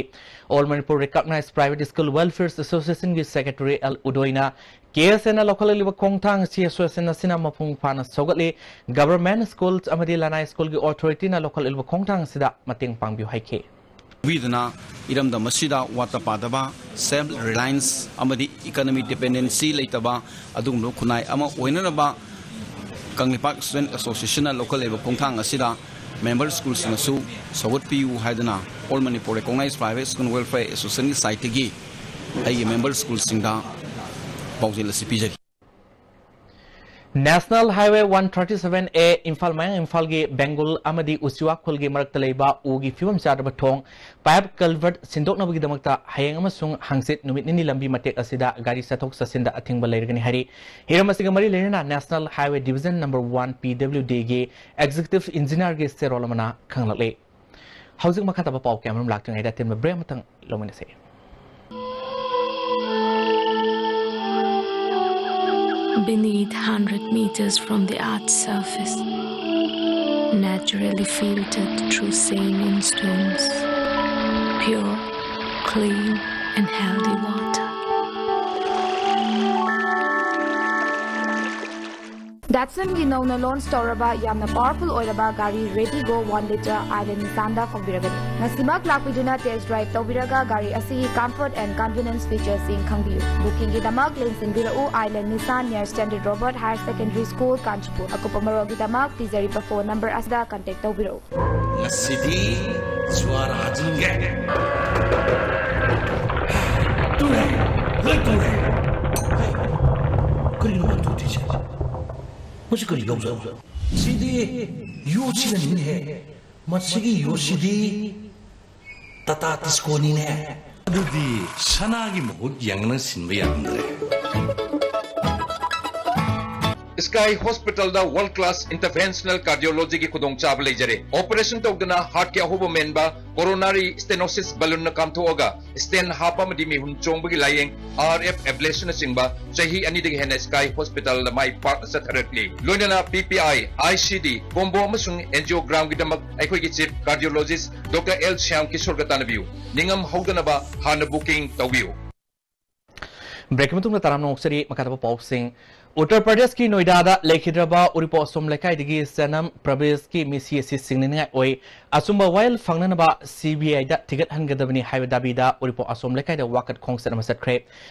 All Manipur Recognized Private School Welfare Association ꯒꯤ ꯁꯦꯀ꯭ꯔꯦꯇꯔꯤ ꯑꯦꯜ ꯎꯗꯣꯏꯅ ꯀꯦ ꯑꯦꯁ ꯑꯦꯅ ꯂꯧꯈꯠꯂꯛꯂꯤꯕ ꯈꯣꯡꯊꯥꯡ ꯑꯁꯤ ꯑꯦꯁꯣꯁꯤꯌꯦꯁꯟ ꯑꯁꯤꯅ ꯃꯄꯨꯡ ꯐꯥꯅ ꯁꯧꯒꯠꯂꯤ꯫ ꯒꯚꯔꯟꯃꯦꯟꯠ ꯁ꯭ꯀꯨꯜꯁ ꯑꯃꯗꯤ ꯂꯅꯥꯏ ꯁ꯭ꯀꯨꯜꯒꯤ ꯑꯣꯊꯣꯔꯤꯇꯤꯅ ꯂꯧꯈꯠꯂꯛꯂꯤꯕ ꯈꯣꯡꯊꯥꯡ ꯑꯁꯤꯗ ꯃꯇꯦꯡ ꯄꯥꯡꯕꯤꯌꯨ ꯍꯥꯏꯈꯤ꯫ ꯇꯧꯕꯤꯗꯨꯅ ꯏꯔꯝꯗꯝ ꯑꯁꯤꯗ ꯋꯥꯠꯇ ꯄꯥꯗꯕ, self reliance ꯑꯃꯗꯤ economic dependency ꯂꯩꯇꯕ ꯑꯗꯨꯒꯨꯝꯂꯕ ꯈꯨꯟꯅꯥꯏ ꯑꯃ ꯑꯣꯏꯅꯅꯕ ꯀꯪꯂꯩꯄꯥꯛ Student Association ꯅ ꯂꯧꯈꯠꯂꯤꯕ ꯈꯣꯡꯊꯥꯡ ꯑꯁꯤꯗ ꯃꯦꯝꯕꯔ ꯁ꯭ꯀꯨꯜꯁꯤꯡꯅꯁꯨ ꯁꯧꯒꯠꯄꯤꯌꯨ ꯍꯥꯏꯗꯨꯅ All Manipur Recognized Private School Welfare Association ꯒꯤ ꯁꯥꯏꯠꯇꯒꯤ ꯑꯩꯒꯤ ꯃꯦꯝꯕꯔ ꯁ꯭ꯀꯨꯜꯁꯤꯡꯗ ꯄꯥꯎꯖꯦꯜ ꯑꯁꯤ ꯄꯤꯖꯔꯤ꯫ National Highway one thirty seven A Imphal ꯃꯌꯥꯡ ꯏꯝꯐꯥꯜꯒꯤ ꯕꯦꯡꯒꯨꯜ ꯑꯃꯗꯤ ꯎꯆꯤꯋꯥ ꯈꯨꯜꯒꯤ ꯃꯔꯛꯇ ꯂꯩꯕ ꯎꯒꯤ ꯐꯤꯕꯝ ꯆꯥꯗꯕ ꯊꯣꯡ, pipe culvert ꯁꯤꯟꯗꯣꯛꯅꯕꯒꯤꯗꯃꯛꯇ ꯍꯌꯦꯡ ꯑꯃꯁꯨꯡ ꯍꯪꯆꯤꯠ ꯅꯨꯃꯤꯠ ꯅꯤꯅꯤ ꯂꯝꯕꯤ ꯃꯇꯦꯛ ꯑꯁꯤꯗ ꯒꯥꯔꯤ ꯆꯠꯊꯣꯛ ꯆꯠꯁꯤꯟꯗ ꯑꯊꯤꯡꯕ ꯂꯩꯔꯒꯅꯤ ꯍꯥꯏꯔꯤ꯫ ꯍꯤꯔꯝ ꯑꯁꯤꯒ ꯃꯔꯤ ꯂꯩꯅꯅ National Highway Division number one P W D ꯒꯤ executive engineer ꯒꯤ ꯆꯦꯔꯣꯜ ꯑꯃꯅ ꯈꯪꯂꯛꯂꯤ꯫ ꯍꯧꯖꯤꯛ ꯃꯈꯥ ꯇꯥꯕ ꯄꯥꯎ ꯀꯌꯥ ꯑꯃꯔꯣꯝ ꯂꯥꯛꯇ꯭ꯔꯤꯉꯩꯗ ꯑꯇꯦꯟꯕ break ꯑꯃꯇꯪ ꯂꯧꯃꯤꯟꯅꯁꯤ꯫ Beneath, hundred meters from the earth's surface, naturally filtered through saline stones, pure, clean, and healthy water. ꯗꯦꯠꯁꯟꯒꯤ ꯅꯧꯅ ꯂꯣꯟꯆ ꯇꯧꯔꯕ ꯌꯥꯝꯅ ꯄꯥꯋꯔꯐꯨꯜ ꯑꯣꯏꯔꯕ ꯒꯥꯔꯤ ꯔꯦꯗꯤꯒꯣ ꯋꯥꯟ ꯂꯤꯇꯔ ꯑꯥꯏꯂꯦꯟ ꯅꯤꯁꯥꯟꯗ ꯐꯪꯕꯤꯔꯒꯅꯤ꯫ ꯉꯁꯤꯃꯛ ꯂꯥꯛꯄꯤꯗꯨꯅ ꯇꯦꯁ ꯗ꯭ꯔꯥꯏꯚ ꯇꯧꯕꯤꯔꯒ ꯒꯥꯔꯤ ꯑꯁꯤꯒꯤ ꯀꯝꯐꯔꯠ ꯑꯦꯟ ꯀꯟꯚꯤꯅꯤꯌꯟꯁ ꯐꯤꯆꯔꯁꯤꯡ ꯈꯪꯕꯤꯌꯨ꯫ ꯕꯨꯀꯤꯡꯒꯤꯗꯃꯛ ꯂꯦꯡꯁꯤꯟꯕꯤꯔꯛꯎ ꯑꯥꯏꯂꯦꯟ ꯅꯤꯁꯥꯟ near Standard Robert Higher Secondary School, Kanchipur꯫ ꯑꯀꯨꯞꯄ ꯃꯔꯣꯜꯒꯤꯗꯃꯛ ꯄꯤꯖꯔꯤꯕ ꯐꯣꯟ ꯅꯝꯕꯔ ꯑꯁꯤꯗ ꯀꯟꯇꯦꯛ ꯇꯧꯕꯤꯔꯛꯎ꯫ ꯉꯁꯤꯗꯤ ꯖ꯭ꯋꯥꯔ ꯍꯥꯖꯤꯟꯒꯦ꯫ ꯇꯨꯔꯦ, ꯂꯣꯏ ꯇꯨꯔꯦ꯫ ꯀꯔꯤꯅꯣ ꯃꯥ ꯇꯨꯗ꯭ꯔꯤꯁꯦ? ꯃꯁꯤ ꯀꯔꯤ ꯌꯧꯖ? ꯁꯤꯗꯤ ꯌꯣꯠꯁꯤꯅꯅꯤꯅꯦꯍꯦ꯫ ꯃꯁꯤꯒꯤ ꯌꯣꯠꯁꯤꯗꯤ ꯇꯥꯇꯥ ꯇꯤꯁꯀꯣꯅꯤꯅꯦ꯫ ꯑꯗꯨꯗꯤ ꯁꯅꯥꯒꯤ ꯃꯍꯨꯠ ꯌꯥꯡꯅ ꯁꯤꯟꯕ ꯌꯥꯔꯝꯗ꯭ꯔꯦ꯫ Sky Hospitalꯗ world class interventional cardiologyꯒꯤ ꯈꯨꯗꯣꯡꯆꯥꯕ ꯂꯩꯖꯔꯦ꯫ Operation ꯇꯧꯗꯅ heartꯀꯤ ꯑꯍꯣꯕ ꯃꯦꯟꯕ coronary stenosis balloonꯅ ꯀꯥꯝꯊꯣꯛꯑꯒ stent ꯍꯥꯞꯄ ꯑꯃꯗꯤ ꯃꯤꯍꯨꯟ ꯆꯣꯡꯕꯒꯤ ꯂꯥꯌꯦꯡ, RF ablationꯅꯆꯤꯡꯕ ꯆꯍꯤ ꯑꯅꯤꯗꯒꯤ ꯍꯦꯟꯅ Sky Hospitalꯗ ꯃꯥꯏ ꯄꯥꯛꯅ ꯆꯠꯊꯔꯛꯂꯤ꯫ ꯂꯣꯏꯅꯅ PPI, ICD, combo ꯑꯃꯁꯨꯡ angiogramꯒꯤꯗꯃꯛ ꯑꯩꯈꯣꯏꯒꯤ chief cardiologist Doctor L Shyam ꯀꯤꯁꯣꯔꯒ ꯇꯥꯟꯅꯕꯤꯌꯨ꯫ ꯅꯤꯡꯉꯝ ꯍꯧꯗꯅꯕ ꯍꯥꯟꯅ booking ꯇꯧꯕꯤꯌꯨ꯫ ꯕ꯭ꯔꯦꯛꯀꯤ ꯃꯇꯨꯡꯗ ꯇꯔꯥꯝꯅ ꯑꯣꯛꯆꯔꯤ꯫ ꯃꯈꯥ ꯇꯥꯕ ꯄꯥꯎꯁꯤꯡ꯫ ꯎꯠꯇꯔ ꯄ꯭ꯔꯗꯦꯁꯀꯤ ꯅꯣꯏꯗꯥꯗ ꯂꯩꯈꯤꯗ꯭ꯔꯕ ꯎꯔꯤꯄꯣꯛ ꯑꯁꯣꯝ ꯂꯩꯀꯥꯏꯗꯒꯤ ꯆꯅꯝ ꯄ꯭ꯔꯕꯤꯁꯀꯤ ꯃꯤꯁꯤ ꯑꯁꯤ ꯁꯤꯡꯅꯅꯤꯡꯉꯥꯏ ꯑꯣꯏ꯫ ꯑꯆꯨꯝꯕ ꯋꯥꯌꯦꯜ ꯐꯪꯅꯅꯕ CBIꯗ ꯊꯤꯒꯠꯍꯟꯒꯗꯕꯅꯤ ꯍꯥꯏꯕ ꯗꯥꯕꯤꯗ ꯎꯔꯤꯄꯣꯛ ꯑꯁꯣꯝ ꯂꯩꯀꯥꯏꯗ ꯋꯥꯀꯠ ꯈꯣꯡꯆꯠ ꯑꯃ ꯆꯠꯈ꯭ꯔꯦ꯫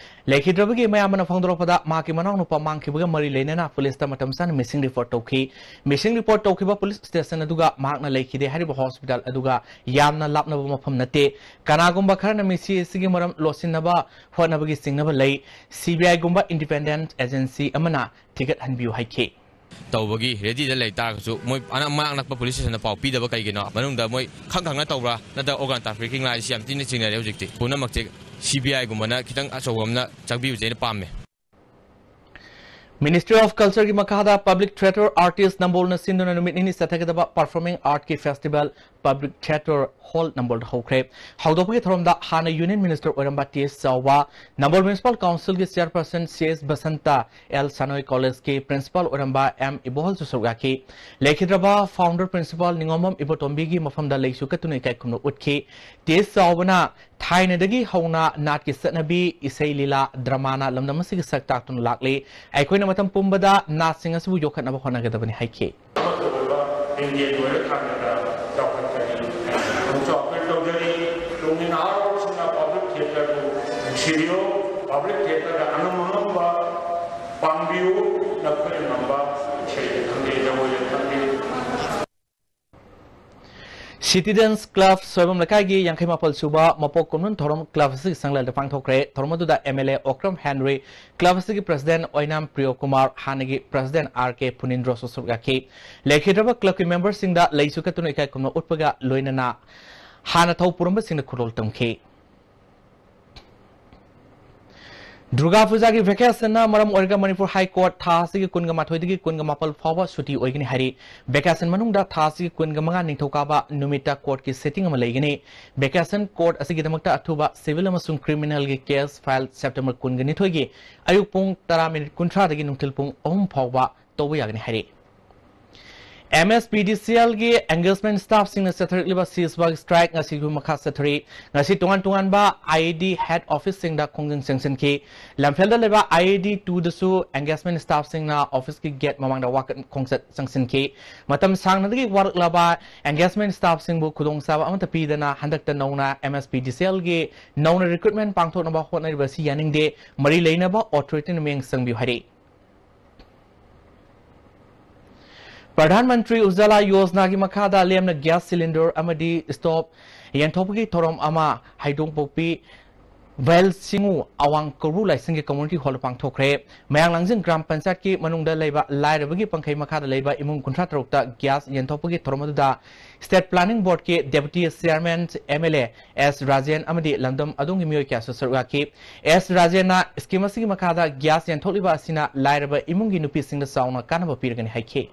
ꯂꯩꯈꯤꯗ꯭ꯔꯕꯒꯤ ꯃꯌꯥꯝꯕꯅ ꯐꯣꯡꯗꯣꯔꯛꯄꯗ ꯃꯍꯥꯛꯀꯤ ꯃꯅꯥꯎꯅꯨꯄꯥ ꯃꯥꯡꯈꯤꯕꯒ ꯃꯔꯤ ꯂꯩꯅꯅ ꯄꯨꯂꯤꯁꯇ ꯃꯇꯝ ꯆꯥꯅ ꯃꯤꯁꯤꯡ ꯔꯤꯄꯣꯔꯠ ꯇꯧꯈꯤ꯫ ꯃꯤꯁꯤꯡ ꯔꯤꯄꯣꯔꯠ ꯇꯧꯈꯤꯕ ꯄꯨꯂꯤꯁ ꯁ꯭ꯇꯦꯁꯟ ꯑꯗꯨꯒ ꯃꯍꯥꯛꯅ ꯂꯩꯈꯤꯗꯦ ꯍꯥꯏꯔꯤꯕ ꯍꯣꯁꯄꯤꯇꯥꯜ ꯑꯗꯨꯒ ꯌꯥꯝꯅ ꯂꯥꯞꯅꯕ ꯃꯐꯝ ꯅꯠꯇꯦ꯫ ꯀꯅꯥꯒꯨꯝꯕ ꯈꯔꯅ ꯃꯤꯁꯤ ꯑꯁꯤꯒꯤ ꯃꯔꯝ ꯂꯣꯠꯁꯤꯟꯅꯕ ꯍꯣꯠꯅꯕꯒꯤ ꯆꯤꯡꯅꯕ ꯂꯩ꯫ CBIꯒꯨꯝꯕ independent agency ꯑꯃꯅ ꯊꯤꯒꯠꯍꯟꯕꯤꯌꯨ ꯍꯥꯏꯈꯤ꯫ ꯇꯧꯕꯒꯤ ꯔꯦꯗꯤꯗ ꯂꯩ ꯇꯥꯔꯒꯁꯨ ꯃꯣꯏ ꯑꯅ-, ꯃꯅꯥꯛ ꯅꯛꯄ ꯄꯨꯂꯤꯁ ꯁ꯭ꯇꯦꯁꯟꯗ ꯄꯥꯎ ꯄꯤꯗꯕ ꯀꯩꯒꯤꯅꯣ? ꯃꯅꯨꯡꯗ ꯃꯣꯏ ꯈꯪ ꯈꯪꯅ ꯇꯧꯕ꯭ꯔꯥ ꯅꯠꯇ꯭ꯔꯒ organ trafficking ꯂꯥꯛꯏꯁꯤ ꯌꯥꯝ ꯊꯤꯅ ꯆꯤꯡꯅꯔꯦ꯫ ꯍꯧꯖꯤꯛꯇꯤ ꯄꯨꯝꯅꯃꯛꯁꯦ CBIꯒꯨꯝꯕꯅ ꯈꯤꯇꯪ ꯑꯆꯧꯕ ꯑꯃꯅ ꯆꯪꯕꯤꯕꯁꯦ ꯑꯩꯅ ꯄꯥꯝꯃꯦ꯫ Ministry of Cultureꯒꯤ ꯃꯈꯥꯗ Public Theatre Artist ꯅꯝꯕꯣꯜꯅ ꯁꯤꯟꯗꯨꯅ ꯅꯨꯃꯤꯠ ꯅꯤꯅꯤ ꯆꯠꯊꯒꯗꯕ Performing Artꯀꯤ Festival Public Theatre Hall ꯅꯝꯕꯣꯜꯗ ꯍꯧꯈ꯭ꯔꯦ꯫ ꯍꯧꯗꯣꯛꯄꯒꯤ ꯊꯧꯔꯝꯗ ꯍꯥꯟꯅ Union Minister ꯑꯣꯏꯔꯝꯕ T S Chaoba, Nambol Municipal Councilꯒꯤ Chairperson C S Basanta, L Sanoi Collegeꯀꯤ Principal ꯑꯣꯏꯔꯝꯕ ꯑꯦꯝ ꯏꯕꯣꯍꯜꯁꯨ ꯁꯔꯨꯛ ꯌꯥꯈꯤ꯫ ꯂꯩꯈꯤꯗ꯭ꯔꯕ Founder Principal ꯅꯤꯉꯣꯝꯕꯝ ꯏꯕꯣꯇꯣꯝꯕꯤꯒꯤ ꯃꯐꯝꯗ ꯂꯩꯁꯨ ꯀꯠꯇꯨꯅ ꯏꯀꯥꯏ ꯈꯨꯝꯅ ꯎꯠꯈꯤ꯫ ꯇꯤ ꯑꯦꯁ ꯆꯥꯎꯕꯅ ꯊꯥꯏꯅꯗꯒꯤ ꯍꯧꯅ ꯅꯥꯠꯀꯤ ꯆꯠꯅꯕꯤ, ꯏꯁꯩ ꯂꯤꯂꯥ, dramaꯅ ꯂꯝꯗꯝ ꯑꯁꯤꯒꯤ ꯁꯛ ꯇꯥꯛꯇꯨꯅ ꯂꯥꯛꯂꯤ꯫ ꯑꯩꯈꯣꯏꯅ ꯃꯇꯝ ꯄꯨꯝꯕꯗ ꯅꯥꯠꯁꯤꯡ ꯑꯁꯤꯕꯨ ꯌꯣꯛꯈꯠꯅꯕ ꯍꯣꯠꯅꯒꯗꯕꯅꯤ ꯍꯥꯏꯈꯤ꯫ ꯑꯃꯠꯇ ꯑꯣꯏꯕ ꯂꯤꯡꯖꯦꯜ ꯑꯣꯏꯔꯀꯥꯟꯗ ꯆꯥꯎꯈꯠꯀꯅꯤ ꯍꯥꯏꯅ ꯑꯃꯨꯛꯁꯨ ꯑꯄꯤꯜ ꯇꯧꯖꯔꯤ꯫ ꯇꯨꯡꯒꯤ ꯅꯍꯥꯔꯣꯜꯁꯤꯡꯅ public theatreꯕꯨ ꯅꯨꯡꯁꯤꯕꯤꯌꯨ, public theatreꯗ ꯑꯉꯝ ꯑꯉꯝꯕ ꯄꯥꯡꯕꯤꯌꯨ, ꯅꯈꯣꯏꯅ ꯉꯝꯕ ꯏꯁꯩꯗ ꯈꯪꯗꯦ, ꯖꯒꯣꯏꯗ ꯈꯪꯗꯦ꯫ City Dance Club ꯁꯣꯏꯕꯝ ꯂꯩꯀꯥꯏꯒꯤ ꯌꯥꯡꯈꯩ ꯃꯥꯄꯜ ꯁꯨꯕ ꯃꯄꯣꯛ ꯀꯨꯝꯑꯣꯟ ꯊꯧꯔꯝ club ꯑꯁꯤꯒꯤ ꯁꯪꯂꯦꯜꯗ ꯄꯥꯡꯊꯣꯛꯈ꯭ꯔꯦ꯫ ꯊꯧꯔꯝ ꯑꯗꯨꯗ ꯑꯦꯝ ꯑꯦꯜ ꯑꯦ ꯑꯣꯀ꯭ꯔꯝ ꯍꯦꯟꯔꯤ, club ꯑꯁꯤꯒꯤ president ꯑꯣꯏꯅꯥꯝ ꯄ꯭ꯔꯤꯌꯣ ꯀꯨꯃꯥꯔ, ꯍꯥꯟꯅꯒꯤ president ꯑꯥꯔ ꯀꯦ ꯐꯨꯅꯤꯟꯗ꯭ꯔꯣꯁꯨ ꯁꯔꯨꯛ ꯌꯥꯈꯤ꯫ ꯂꯩꯈꯤꯗ꯭ꯔꯕ clubꯀꯤ memberꯁꯤꯡꯗ ꯂꯩꯁꯨ ꯀꯠꯇꯨꯅ ꯏꯀꯥꯏ ꯈꯨꯝꯅ ꯎꯠꯄꯒ ꯂꯣꯏꯅꯅ ꯍꯥꯟꯅ ꯊꯧ ꯄꯨꯔꯝꯕꯁꯤꯡꯅ ꯈꯨꯗꯣꯜ ꯇꯝꯈꯤ꯫ ꯗꯨꯔꯒꯥ ꯄꯨꯖꯥꯒꯤ vacationꯅ ꯃꯔꯝ ꯑꯣꯏꯔꯒ ꯃꯅꯤꯄꯨꯔ High Court ꯊꯥ ꯑꯁꯤꯒꯤ ꯀꯨꯟꯒ ꯃꯥꯊꯣꯏꯗꯒꯤ ꯀꯨꯟꯒ ꯃꯥꯄꯜ ꯐꯥꯎꯕ ꯁꯨꯇꯤ ꯑꯣꯏꯒꯅꯤ ꯍꯥꯏꯔꯤ꯫ Vacation ꯃꯅꯨꯡꯗ ꯊꯥ ꯑꯁꯤꯒꯤ ꯀꯨꯟꯒ ꯃꯉꯥ ꯅꯤꯡꯊꯧꯀꯥꯕ ꯅꯨꯃꯤꯠꯇ courtꯀꯤ sitting ꯑꯃ ꯂꯩꯒꯅꯤ꯫ Vacation court ꯑꯁꯤꯒꯤꯗꯃꯛꯇ ꯑꯊꯨꯕ civil ꯑꯃꯁꯨꯡ criminalꯒꯤ case file September ꯀꯨꯟꯒ ꯅꯤꯊꯣꯏꯒꯤ ꯑꯌꯨꯛ ꯄꯨꯡ ꯇꯔꯥ minute ꯀꯨꯟꯊ꯭ꯔꯥꯗꯒꯤ ꯅꯨꯡꯊꯤꯜ ꯄꯨꯡ ꯑꯍꯨꯝ ꯐꯥꯎꯕ ꯇꯧꯕ ꯌꯥꯒꯅꯤ ꯍꯥꯏꯔꯤ꯫ ꯑꯦꯝ ꯑꯦꯁ ꯄꯤ ꯗꯤ ꯁꯤ ꯑꯦꯜꯒꯤ engagement staffꯁꯤꯡꯅ ꯆꯠꯊꯔꯛꯂꯤꯕ ceasefire strike ꯉꯁꯤꯁꯨ ꯃꯈꯥ ꯆꯠꯊꯔꯤ꯫ ꯉꯁꯤ ꯇꯣꯉꯥꯟ ꯇꯣꯉꯥꯟꯕ ꯑꯥꯏ ꯑꯥꯏ ꯗꯤ head officeꯁꯤꯡꯗ ꯈꯣꯡꯖꯪ ꯆꯪꯁꯤꯟꯈꯤ꯫ ꯂꯝꯐꯦꯜꯗ ꯂꯩꯕ ꯑꯥꯏ ꯑꯥꯏ ꯗꯤ ꯇꯨꯗꯁꯨ engagement staffꯁꯤꯡꯅ officeꯀꯤ gate ꯃꯃꯥꯡꯗ ꯋꯥꯀꯠ ꯈꯣꯡꯆꯠ ꯆꯪꯁꯤꯟꯈꯤ꯫ ꯃꯇꯝ ꯁꯥꯡꯅꯗꯒꯤ ꯋꯥꯔꯛꯂꯕ engagement staffꯁꯤꯡꯕꯨ ꯈꯨꯗꯣꯡꯆꯥꯕ ꯑꯃꯠꯇ ꯄꯤꯗꯅ ꯍꯟꯗꯛꯇ ꯅꯧꯅ ꯑꯦꯝ ꯑꯦꯁ ꯄꯤ ꯗꯤ ꯁꯤ ꯑꯦꯜꯒꯤ ꯅꯧꯅ recruitment ꯄꯥꯡꯊꯣꯛꯅꯕ ꯍꯣꯠꯅꯔꯤꯕ ꯑꯁꯤ ꯌꯥꯅꯤꯡꯗꯦ꯫ ꯃꯔꯤ ꯂꯩꯅꯕ authorityꯅ ꯃꯤꯠꯌꯦꯡ ꯆꯪꯕꯤꯌꯨ ꯍꯥꯏꯔꯤ꯫ ꯄ꯭ꯔꯙꯥꯟ ꯃꯟꯇ꯭ꯔꯤ ꯎꯖꯥꯂꯥ ꯌꯣꯖꯅꯥꯒꯤ ꯃꯈꯥꯗ ꯂꯦꯝꯅ gas cylinder ꯑꯃꯗꯤ stove ꯌꯦꯟꯊꯣꯛꯄꯒꯤ ꯊꯧꯔꯝ ꯑꯃ ꯍꯩꯗꯣꯡꯄꯣꯛꯄꯤ ꯚꯦꯜ ꯁꯤꯡꯉꯨ ꯑꯋꯥꯡ ꯀꯧꯕ꯭ꯔꯨ ꯂꯥꯏꯁꯪꯒꯤ community hall ꯄꯥꯡꯊꯣꯛꯈ꯭ꯔꯦ꯫ ꯃꯌꯥꯡ ꯂꯥꯡꯖꯤꯡ ꯒ꯭ꯔꯥꯝ ꯄꯟꯆꯥꯌꯠꯀꯤ ꯃꯅꯨꯡꯗ ꯂꯩꯕ ꯂꯥꯏꯔꯕꯒꯤ ꯄꯪꯈꯩ ꯃꯈꯥꯗ ꯂꯩꯕ ꯏꯃꯨꯡ ꯀꯨꯟꯊ꯭ꯔꯥ ꯇꯔꯨꯛꯇ gas ꯌꯦꯟꯊꯣꯛꯄꯒꯤ ꯊꯧꯔꯝ ꯑꯗꯨꯗ state planning boardꯀꯤ deputy chairman M L A S Rajen ꯑꯃꯗꯤ ꯂꯝꯗꯝ ꯑꯗꯣꯝꯒꯤ ꯃꯤꯑꯣꯏ ꯀꯌꯥꯁꯨ ꯁꯔꯨꯛ ꯌꯥꯈꯤ꯫ ꯑꯦꯁ ꯔꯥꯖꯦꯟꯅ scheme ꯑꯁꯤꯒꯤ ꯃꯈꯥꯗ gas ꯌꯦꯟꯊꯣꯛꯂꯤꯕ ꯑꯁꯤꯅ ꯂꯥꯏꯔꯕ ꯏꯃꯨꯡꯒꯤ ꯅꯨꯄꯤꯁꯤꯡꯗ ꯆꯥꯎꯅ ꯀꯥꯟꯅꯕ ꯄꯤꯔꯒꯅꯤ ꯍꯥꯏꯈꯤ꯫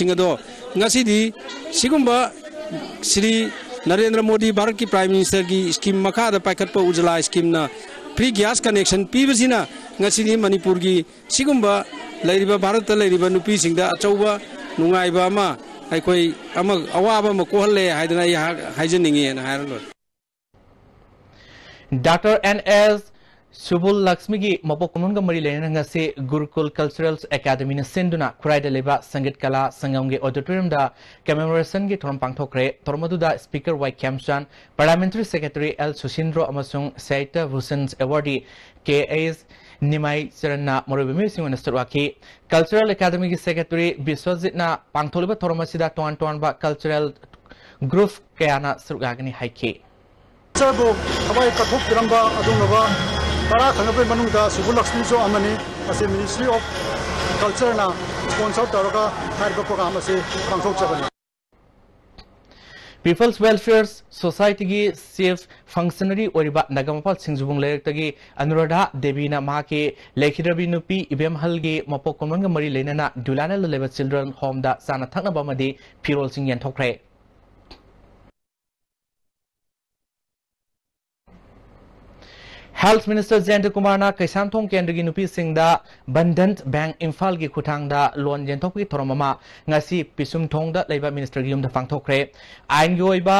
ꯁꯤꯡ ꯑꯗꯣ ꯉꯁꯤꯗꯤ ꯁꯤꯒꯨꯝꯕ ꯁ꯭ꯔꯤ ꯅꯔꯦꯟꯗ꯭ꯔ ꯃꯣꯗꯤ ꯚꯥꯔꯠꯀꯤ Prime Ministerꯒꯤ scheme ꯃꯈꯥꯗ ꯄꯥꯏꯈꯠꯄ ꯎꯖꯂꯥ schemeꯅ free gas connection ꯄꯤꯕꯁꯤꯅ ꯉꯁꯤꯗꯤ ꯃꯅꯤꯄꯨꯔꯒꯤ ꯁꯤꯒꯨꯝꯕ ꯂꯩꯔꯤꯕ, ꯚꯥꯔꯠꯇ ꯂꯩꯔꯤꯕ ꯅꯨꯄꯤꯁꯤꯡꯗ ꯑꯆꯧꯕ ꯅꯨꯡꯉꯥꯏꯕ ꯑꯃ, ꯑꯩꯈꯣꯏ ꯑꯃ, ꯑꯋꯥꯕ ꯑꯃ ꯀꯣꯛꯍꯜꯂꯦ ꯍꯥꯏꯗꯅ ꯑꯩ ꯍꯥꯏ-, ꯍꯥꯏꯖꯅꯤꯡꯉꯦꯅ ꯍꯥꯏꯔ ꯂꯣꯏꯔꯦ꯫ ꯗꯥꯛꯇꯔ ꯑꯦꯟ ꯑꯦꯁ ꯁꯨꯕꯨꯜ ꯂꯛꯁꯃꯤꯒꯤ ꯃꯄꯣꯛ ꯀꯨꯝꯑꯣꯟꯒ ꯃꯔꯤ ꯂꯩꯅꯅ ꯉꯁꯤ ꯒꯨꯔꯨꯀꯨꯜ Cultural Academyꯅ ꯁꯤꯟꯗꯨꯅ ꯈꯨꯔꯥꯏꯗ ꯂꯩꯕ ꯁꯪꯒꯤꯠ ꯀꯂꯥ ꯁꯪꯒꯝꯒꯤ auditoriumꯗ commemorationꯒꯤ ꯊꯧꯔꯝ ꯄꯥꯡꯊꯣꯛꯈ꯭ꯔꯦ꯫ ꯊꯧꯔꯝ ꯑꯗꯨꯗ Speaker ꯋꯥꯏ ꯈ꯭ꯌꯥꯝꯆꯥꯟ, Parliamentary Secretary ꯑꯦꯜ ꯁꯨꯁꯤꯟꯗ꯭ꯔꯣ ꯑꯃꯁꯨꯡ ꯁꯥꯍꯤꯇ꯭ꯌ ꯚꯨꯁꯟ awardee ꯀꯦ ꯑꯩꯆ ꯅꯤꯃꯥꯏ ꯆꯔꯟꯅ ꯃꯔꯨꯑꯣꯏꯕ ꯃꯤꯑꯣꯏꯁꯤꯡ ꯑꯣꯏꯅ ꯁꯔꯨꯛ ꯌꯥꯈꯤ꯫ Cultural Academyꯒꯤ Secretary ꯕꯤꯁ꯭ꯋꯖꯤꯠꯅ ꯄꯥꯡꯊꯣꯛꯂꯤꯕ ꯊꯧꯔꯝ ꯑꯁꯤꯗ ꯇꯣꯉꯥꯟ ꯇꯣꯉꯥꯟꯕ cultural group ꯀꯌꯥꯅ ꯁꯔꯨꯛ ꯌꯥꯒꯅꯤ ꯍꯥꯏꯈꯤ꯫ Cultureꯕꯨ ꯊꯋꯥꯏ ꯀꯠꯊꯣꯛꯄꯤꯔꯝꯕ ꯑꯗꯨꯒꯨꯝꯂꯕ ꯇꯔꯥ ꯊꯪꯅꯕꯒꯤ ꯃꯅꯨꯡꯗ ꯁꯨꯕꯨ ꯂꯛꯁꯃꯤꯁꯨ ꯑꯃꯅꯤ꯫ ꯃꯁꯤ Ministry of Cultureꯅ sponsor ꯇꯧꯔꯒ ꯍꯥꯏꯔꯤꯕ program ꯑꯁꯤ ꯄꯥꯡꯊꯣꯛꯆꯕꯅꯤ꯫ People's Welfare Societyꯒꯤ Chief Functionary ꯑꯣꯏꯔꯤꯕ ꯅꯒꯥꯃꯄꯥꯜ ꯁꯤꯡꯖꯨꯕꯨꯡ ꯂꯩꯔꯛꯇꯒꯤ ꯑꯅꯨꯔꯥꯙꯥ ꯗꯦꯕꯤꯅ ꯃꯍꯥꯛꯀꯤ ꯂꯩꯈꯤꯗ꯭ꯔꯕꯤ ꯅꯨꯄꯤ ꯏꯕꯦꯝꯍꯜꯒꯤ ꯃꯄꯣꯛ ꯀꯨꯝꯑꯣꯟꯒ ꯃꯔꯤ ꯂꯩꯅꯅ ꯗꯨꯂꯥꯂꯦꯟꯗ ꯂꯩꯕ Children Homeꯗ ꯆꯥꯅ ꯊꯛꯅꯕ ꯑꯃꯗꯤ ꯐꯤꯔꯣꯜꯁꯤꯡ ꯌꯦꯟꯊꯣꯛꯈ꯭ꯔꯦ꯫ Health Minister ꯖꯌꯟꯇ ꯀꯨꯃꯥꯔꯅ ꯀꯩꯁꯥꯝꯊꯣꯡ ꯀꯦꯟꯗ꯭ꯔꯒꯤ ꯅꯨꯄꯤꯁꯤꯡꯗ ꯕꯟꯙꯟ ꯕꯦꯡꯛ ꯏꯝꯐꯥꯜꯒꯤ ꯈꯨꯠꯊꯥꯡꯗ loan ꯌꯦꯟꯊꯣꯛꯄꯒꯤ ꯊꯧꯔꯝ ꯑꯃ ꯉꯁꯤ ꯄꯤꯁꯨꯝꯊꯣꯡꯗ ꯂꯩꯕ ministerꯒꯤ ꯌꯨꯝꯗ ꯄꯥꯡꯊꯣꯛꯈ꯭ꯔꯦ꯫ ꯑꯥꯏꯟꯒꯤ ꯑꯣꯏꯕ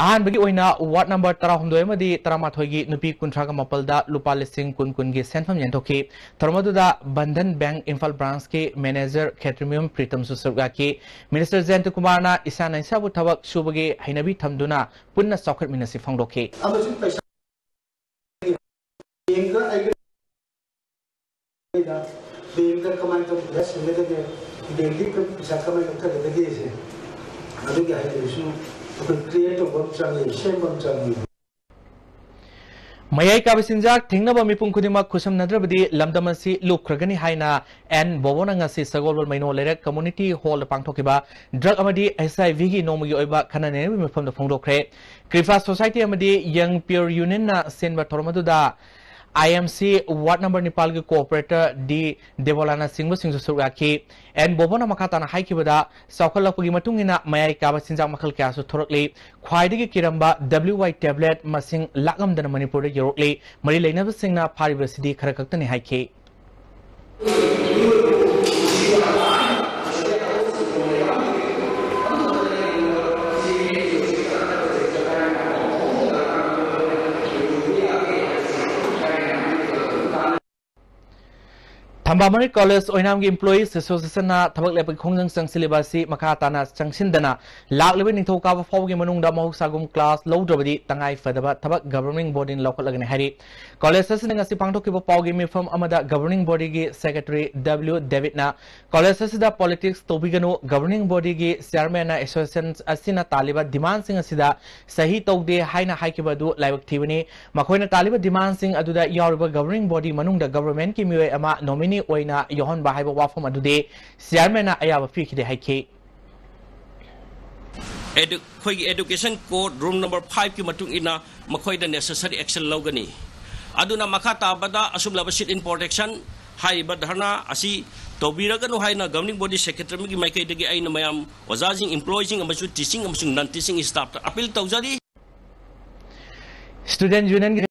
ꯑꯍꯥꯟꯕꯒꯤ ꯑꯣꯏꯅ ward number ꯇꯔꯥꯍꯨꯝꯗꯣꯏ ꯑꯃꯗꯤ ꯇꯔꯥꯃꯥꯊꯣꯏꯒꯤ ꯅꯨꯄꯤ ꯀꯨꯟꯊ꯭ꯔꯥꯒ ꯃꯥꯄꯜꯗ ꯂꯨꯄꯥ ꯂꯤꯁꯤꯡ ꯀꯨꯟ ꯀꯨꯟꯒꯤ ꯁꯦꯟꯐꯝ ꯌꯦꯟꯊꯣꯛꯈꯤ꯫ ꯊꯧꯔꯝ ꯑꯗꯨꯗ ꯕꯟꯙꯟ ꯕꯦꯡꯛ ꯏꯝꯐꯥꯜ branchꯀꯤ manager ꯈꯦꯇ꯭ꯔꯤꯃꯌꯨꯝ ꯄ꯭ꯔꯤꯇꯝꯁꯨ ꯁꯔꯨꯛ ꯌꯥꯈꯤ꯫ Minister ꯖꯌꯟꯇ ꯀꯨꯃꯥꯔꯅ ꯏꯁꯥꯅ ꯏꯁꯥꯕꯨ ꯊꯕꯛ ꯁꯨꯕꯒꯤ ꯍꯩꯅꯕꯤ ꯊꯝꯗꯨꯅ ꯄꯨꯟꯅ ꯆꯥꯎꯈꯠꯃꯤꯟꯅꯁꯤ ꯐꯣꯡꯗꯣꯛꯈꯤ꯫ ꯑꯃꯁꯨꯡ ꯄꯩꯁꯥ ꯕꯦꯡꯛꯇ ꯑꯩꯒ ꯕꯦꯡꯛꯇ ꯀꯃꯥꯏꯅ ꯇꯧꯗꯅ ꯁꯤꯡꯒꯗꯒꯦ, ꯕꯦꯡꯛꯀꯤ ꯄꯩꯁꯥ ꯀꯃꯥꯏꯅ ꯂꯧꯊꯒꯗꯒꯦꯁꯦ, ꯑꯗꯨꯒꯤ ꯍꯩꯅꯕꯤꯁꯨ ꯑꯩꯈꯣꯏ create ꯇꯧꯕ ꯑꯃ ꯆꯪꯉꯤ, ꯁꯦꯝꯕ ꯑꯃ ꯆꯪꯉꯤ꯫ ꯃꯌꯥꯏ ꯀꯥꯕ ꯆꯤꯟꯖꯥꯛ ꯊꯤꯡꯅꯕ ꯃꯤꯄꯨꯝ ꯈꯨꯗꯤꯡꯃꯛ ꯈꯨꯠꯁꯝꯅꯗ꯭ꯔꯕꯗꯤ ꯂꯝꯗꯝ ꯑꯁꯤ ꯂꯨꯞꯈ꯭ꯔꯒꯅꯤ ꯍꯥꯏꯅ ꯑꯦꯟ ꯕꯣꯕꯣꯅ ꯉꯁꯤ ꯁꯒꯣꯜꯕꯜ ꯃꯩꯅꯣ ꯂꯩꯔꯛ community hallꯗ ꯄꯥꯡꯊꯣꯛꯈꯤꯕ drug ꯑꯃꯗꯤ HIVꯒꯤ ꯅꯣꯡꯃꯒꯤ ꯑꯣꯏꯕ ꯈꯟꯅ ꯅꯩꯅꯕꯒꯤ ꯃꯐꯝꯗ ꯐꯣꯡꯗꯣꯛꯈ꯭ꯔꯦ꯫ ꯀ꯭ꯔꯤꯐꯥ Society ꯑꯃꯗꯤ Young Pure Unionꯅ ꯁꯤꯟꯕ ꯊꯧꯔꯝ ꯑꯗꯨꯗ ꯑꯥꯏ ꯑꯦꯝ ꯁꯤ ꯋꯥꯔꯗ ꯅꯝꯕꯔ ꯅꯤꯄꯥꯜꯒꯤ ꯀꯣꯑꯣꯄꯔꯦꯇꯔ ꯗꯤ ꯗꯦꯕꯣꯂꯥꯅꯆꯤꯡꯕꯁꯤꯡꯁꯨ ꯁꯔꯨꯛ ꯌꯥꯈꯤ꯫ ꯑꯦꯟ ꯕꯣꯕꯣꯅ ꯃꯈꯥ ꯇꯥꯅ ꯍꯥꯏꯈꯤꯕꯗ, ꯆꯥꯎꯈꯠꯂꯛꯄꯒꯤ ꯃꯇꯨꯡ ꯏꯟꯅ ꯃꯌꯥꯏ ꯀꯥꯕ ꯆꯤꯟꯖꯥꯛ ꯃꯈꯜ ꯀꯌꯥꯁꯨ ꯊꯣꯔꯛꯂꯤ꯫ ꯈ꯭ꯋꯥꯏꯗꯒꯤ ꯀꯤꯔꯝꯕ W Y tablet ꯃꯁꯤꯡ ꯂꯥꯛꯂꯝꯗꯅ ꯃꯅꯤꯄꯨꯔꯗ ꯌꯧꯔꯛꯂꯤ꯫ ꯃꯔꯤ ꯂꯩꯅꯕꯁꯤꯡꯅ ꯐꯥꯔꯤꯕꯁꯤꯗꯤ ꯈꯔ ꯈꯛꯇꯅꯤ ꯍꯥꯏꯈꯤ꯫ ꯊꯝꯕꯥꯜ ꯃꯔꯤꯛ ꯀꯣꯂꯦꯖ ꯑꯣꯏꯅꯥꯝꯒꯤ ꯏꯝꯄ꯭ꯂꯣꯌꯤꯁ ꯑꯦꯁꯣꯁꯤꯌꯦꯁꯟꯅ ꯊꯕꯛ ꯂꯦꯞꯄꯒꯤ ꯈꯣꯡꯖꯪ ꯆꯪꯁꯤꯜꯂꯤꯕ ꯑꯁꯤ ꯃꯈꯥ ꯇꯥꯅ ꯆꯪꯁꯤꯟꯗꯅ ꯂꯥꯛꯂꯤꯕ ꯅꯤꯡꯊꯧꯀꯥꯕ ꯐꯥꯎꯕꯒꯤ ꯃꯅꯨꯡꯗ ꯃꯍꯧꯁꯥꯒꯨꯝ ꯀ꯭ꯂꯥꯁ ꯂꯧꯗ꯭ꯔꯕꯗꯤ ꯇꯉꯥꯏ ꯐꯗꯕ ꯊꯕꯛ ꯒꯕꯔꯅꯤꯡ ꯕꯣꯗꯤꯅ ꯂꯧꯈꯠꯂꯒꯅꯤ ꯍꯥꯏꯔꯤ꯫ ꯀꯣꯂꯦꯖ ꯑꯁꯤꯅ ꯉꯁꯤ ꯄꯥꯡꯊꯣꯛꯈꯤꯕ ꯄꯥꯎꯒꯤ ꯃꯤꯐꯝ ꯑꯃꯗ ꯒꯕꯔꯅꯤꯡ ꯕꯣꯗꯤꯒꯤ ꯁꯦꯀ꯭ꯔꯦꯇꯔꯤ W ꯗꯦꯕꯤꯠꯅ ꯀꯣꯂꯦꯖ ꯑꯁꯤꯗ ꯄꯣꯂꯤꯇꯤꯛꯁ ꯇꯧꯕꯤꯒꯅꯨ, ꯒꯕꯔꯅꯤꯡ ꯕꯣꯗꯤꯒꯤ ꯆꯤꯌꯥꯔꯃꯦꯟꯅ ꯑꯦꯁꯣꯁꯤꯌꯦꯁꯟ ꯑꯁꯤꯅ ꯇꯥꯜꯂꯤꯕ ꯗꯤꯃꯥꯟꯁꯤꯡ ꯑꯁꯤꯗ ꯁꯍꯤ ꯇꯧꯗꯦ ꯍꯥꯏꯅ ꯍꯥꯏꯈꯤꯕ ꯑꯗꯨ ꯂꯥꯏꯕꯛ ꯊꯤꯕꯅꯤ꯫ ꯃꯈꯣꯏꯅ ꯇꯥꯜꯂꯤꯕ ꯗꯤꯃꯥꯟꯁꯤꯡ ꯑꯗꯨꯗ ꯌꯥꯎꯔꯤꯕ ꯒꯕꯔꯅꯤꯡ ꯕꯣꯗꯤ ꯃꯅꯨꯡꯗ ꯒꯕꯔꯃꯦꯟꯠꯀꯤ ꯃꯤꯑꯣꯏ ꯑꯃ ꯅꯣꯃꯤꯅꯤ ꯑꯣꯏꯅ ꯌꯥꯎꯍꯟꯕ ꯍꯥꯏꯕ ꯋꯥꯐꯝ ꯑꯗꯨꯗꯤ ꯆꯤꯌꯥꯔꯃꯦꯟꯅ ꯑꯌꯥꯕ ꯄꯤꯈꯤꯗꯦ ꯍꯥꯏꯈꯤ꯫ ꯑꯦꯗꯨ-, ꯑꯩꯈꯣꯏꯒꯤ ꯑꯦꯗꯨꯀꯦꯁꯟ ꯀꯣꯗ ꯔꯨꯜ ꯅꯝꯕꯔ ꯐꯥꯏꯚꯀꯤ ꯃꯇꯨꯡ ꯏꯟꯅ ꯃꯈꯣꯏꯗ ꯅꯦꯁꯦꯁꯔꯤ ꯑꯦꯛꯁꯟ ꯂꯧꯒꯅꯤ꯫ ꯑꯗꯨꯅ ꯃꯈꯥ ꯇꯥꯕꯗ ꯑꯁꯨꯝꯂꯕ sit in protection ꯍꯥꯏꯔꯤꯕ ꯙꯔꯅꯥ ꯑꯁꯤ ꯇꯧꯕꯤꯔꯒꯅꯨ ꯍꯥꯏꯅ ꯒꯕꯔꯅꯤꯡ ꯕꯣꯗꯤ ꯁꯦꯀ꯭ꯔꯦꯇꯔꯤ ꯑꯃꯒꯤ ꯃꯥꯏꯀꯩꯗꯒꯤ ꯑꯩꯅ ꯃꯌꯥꯝ ꯑꯣꯖꯥꯁꯤꯡ, ꯏꯝꯄ꯭ꯂꯣꯌꯤꯁꯤꯡ ꯑꯃꯁꯨꯡ ꯇꯤꯆꯤꯡ ꯑꯃꯁꯨꯡ ꯅꯟ ꯇꯤꯆꯤꯡ ꯁ꯭ꯇꯥꯐꯇ ꯑꯄꯤꯜ ꯇꯧꯖꯔꯤ꯫ ꯁ꯭ꯇꯨꯗꯦꯟꯠ ꯌꯨꯅꯤꯌꯟꯒꯤ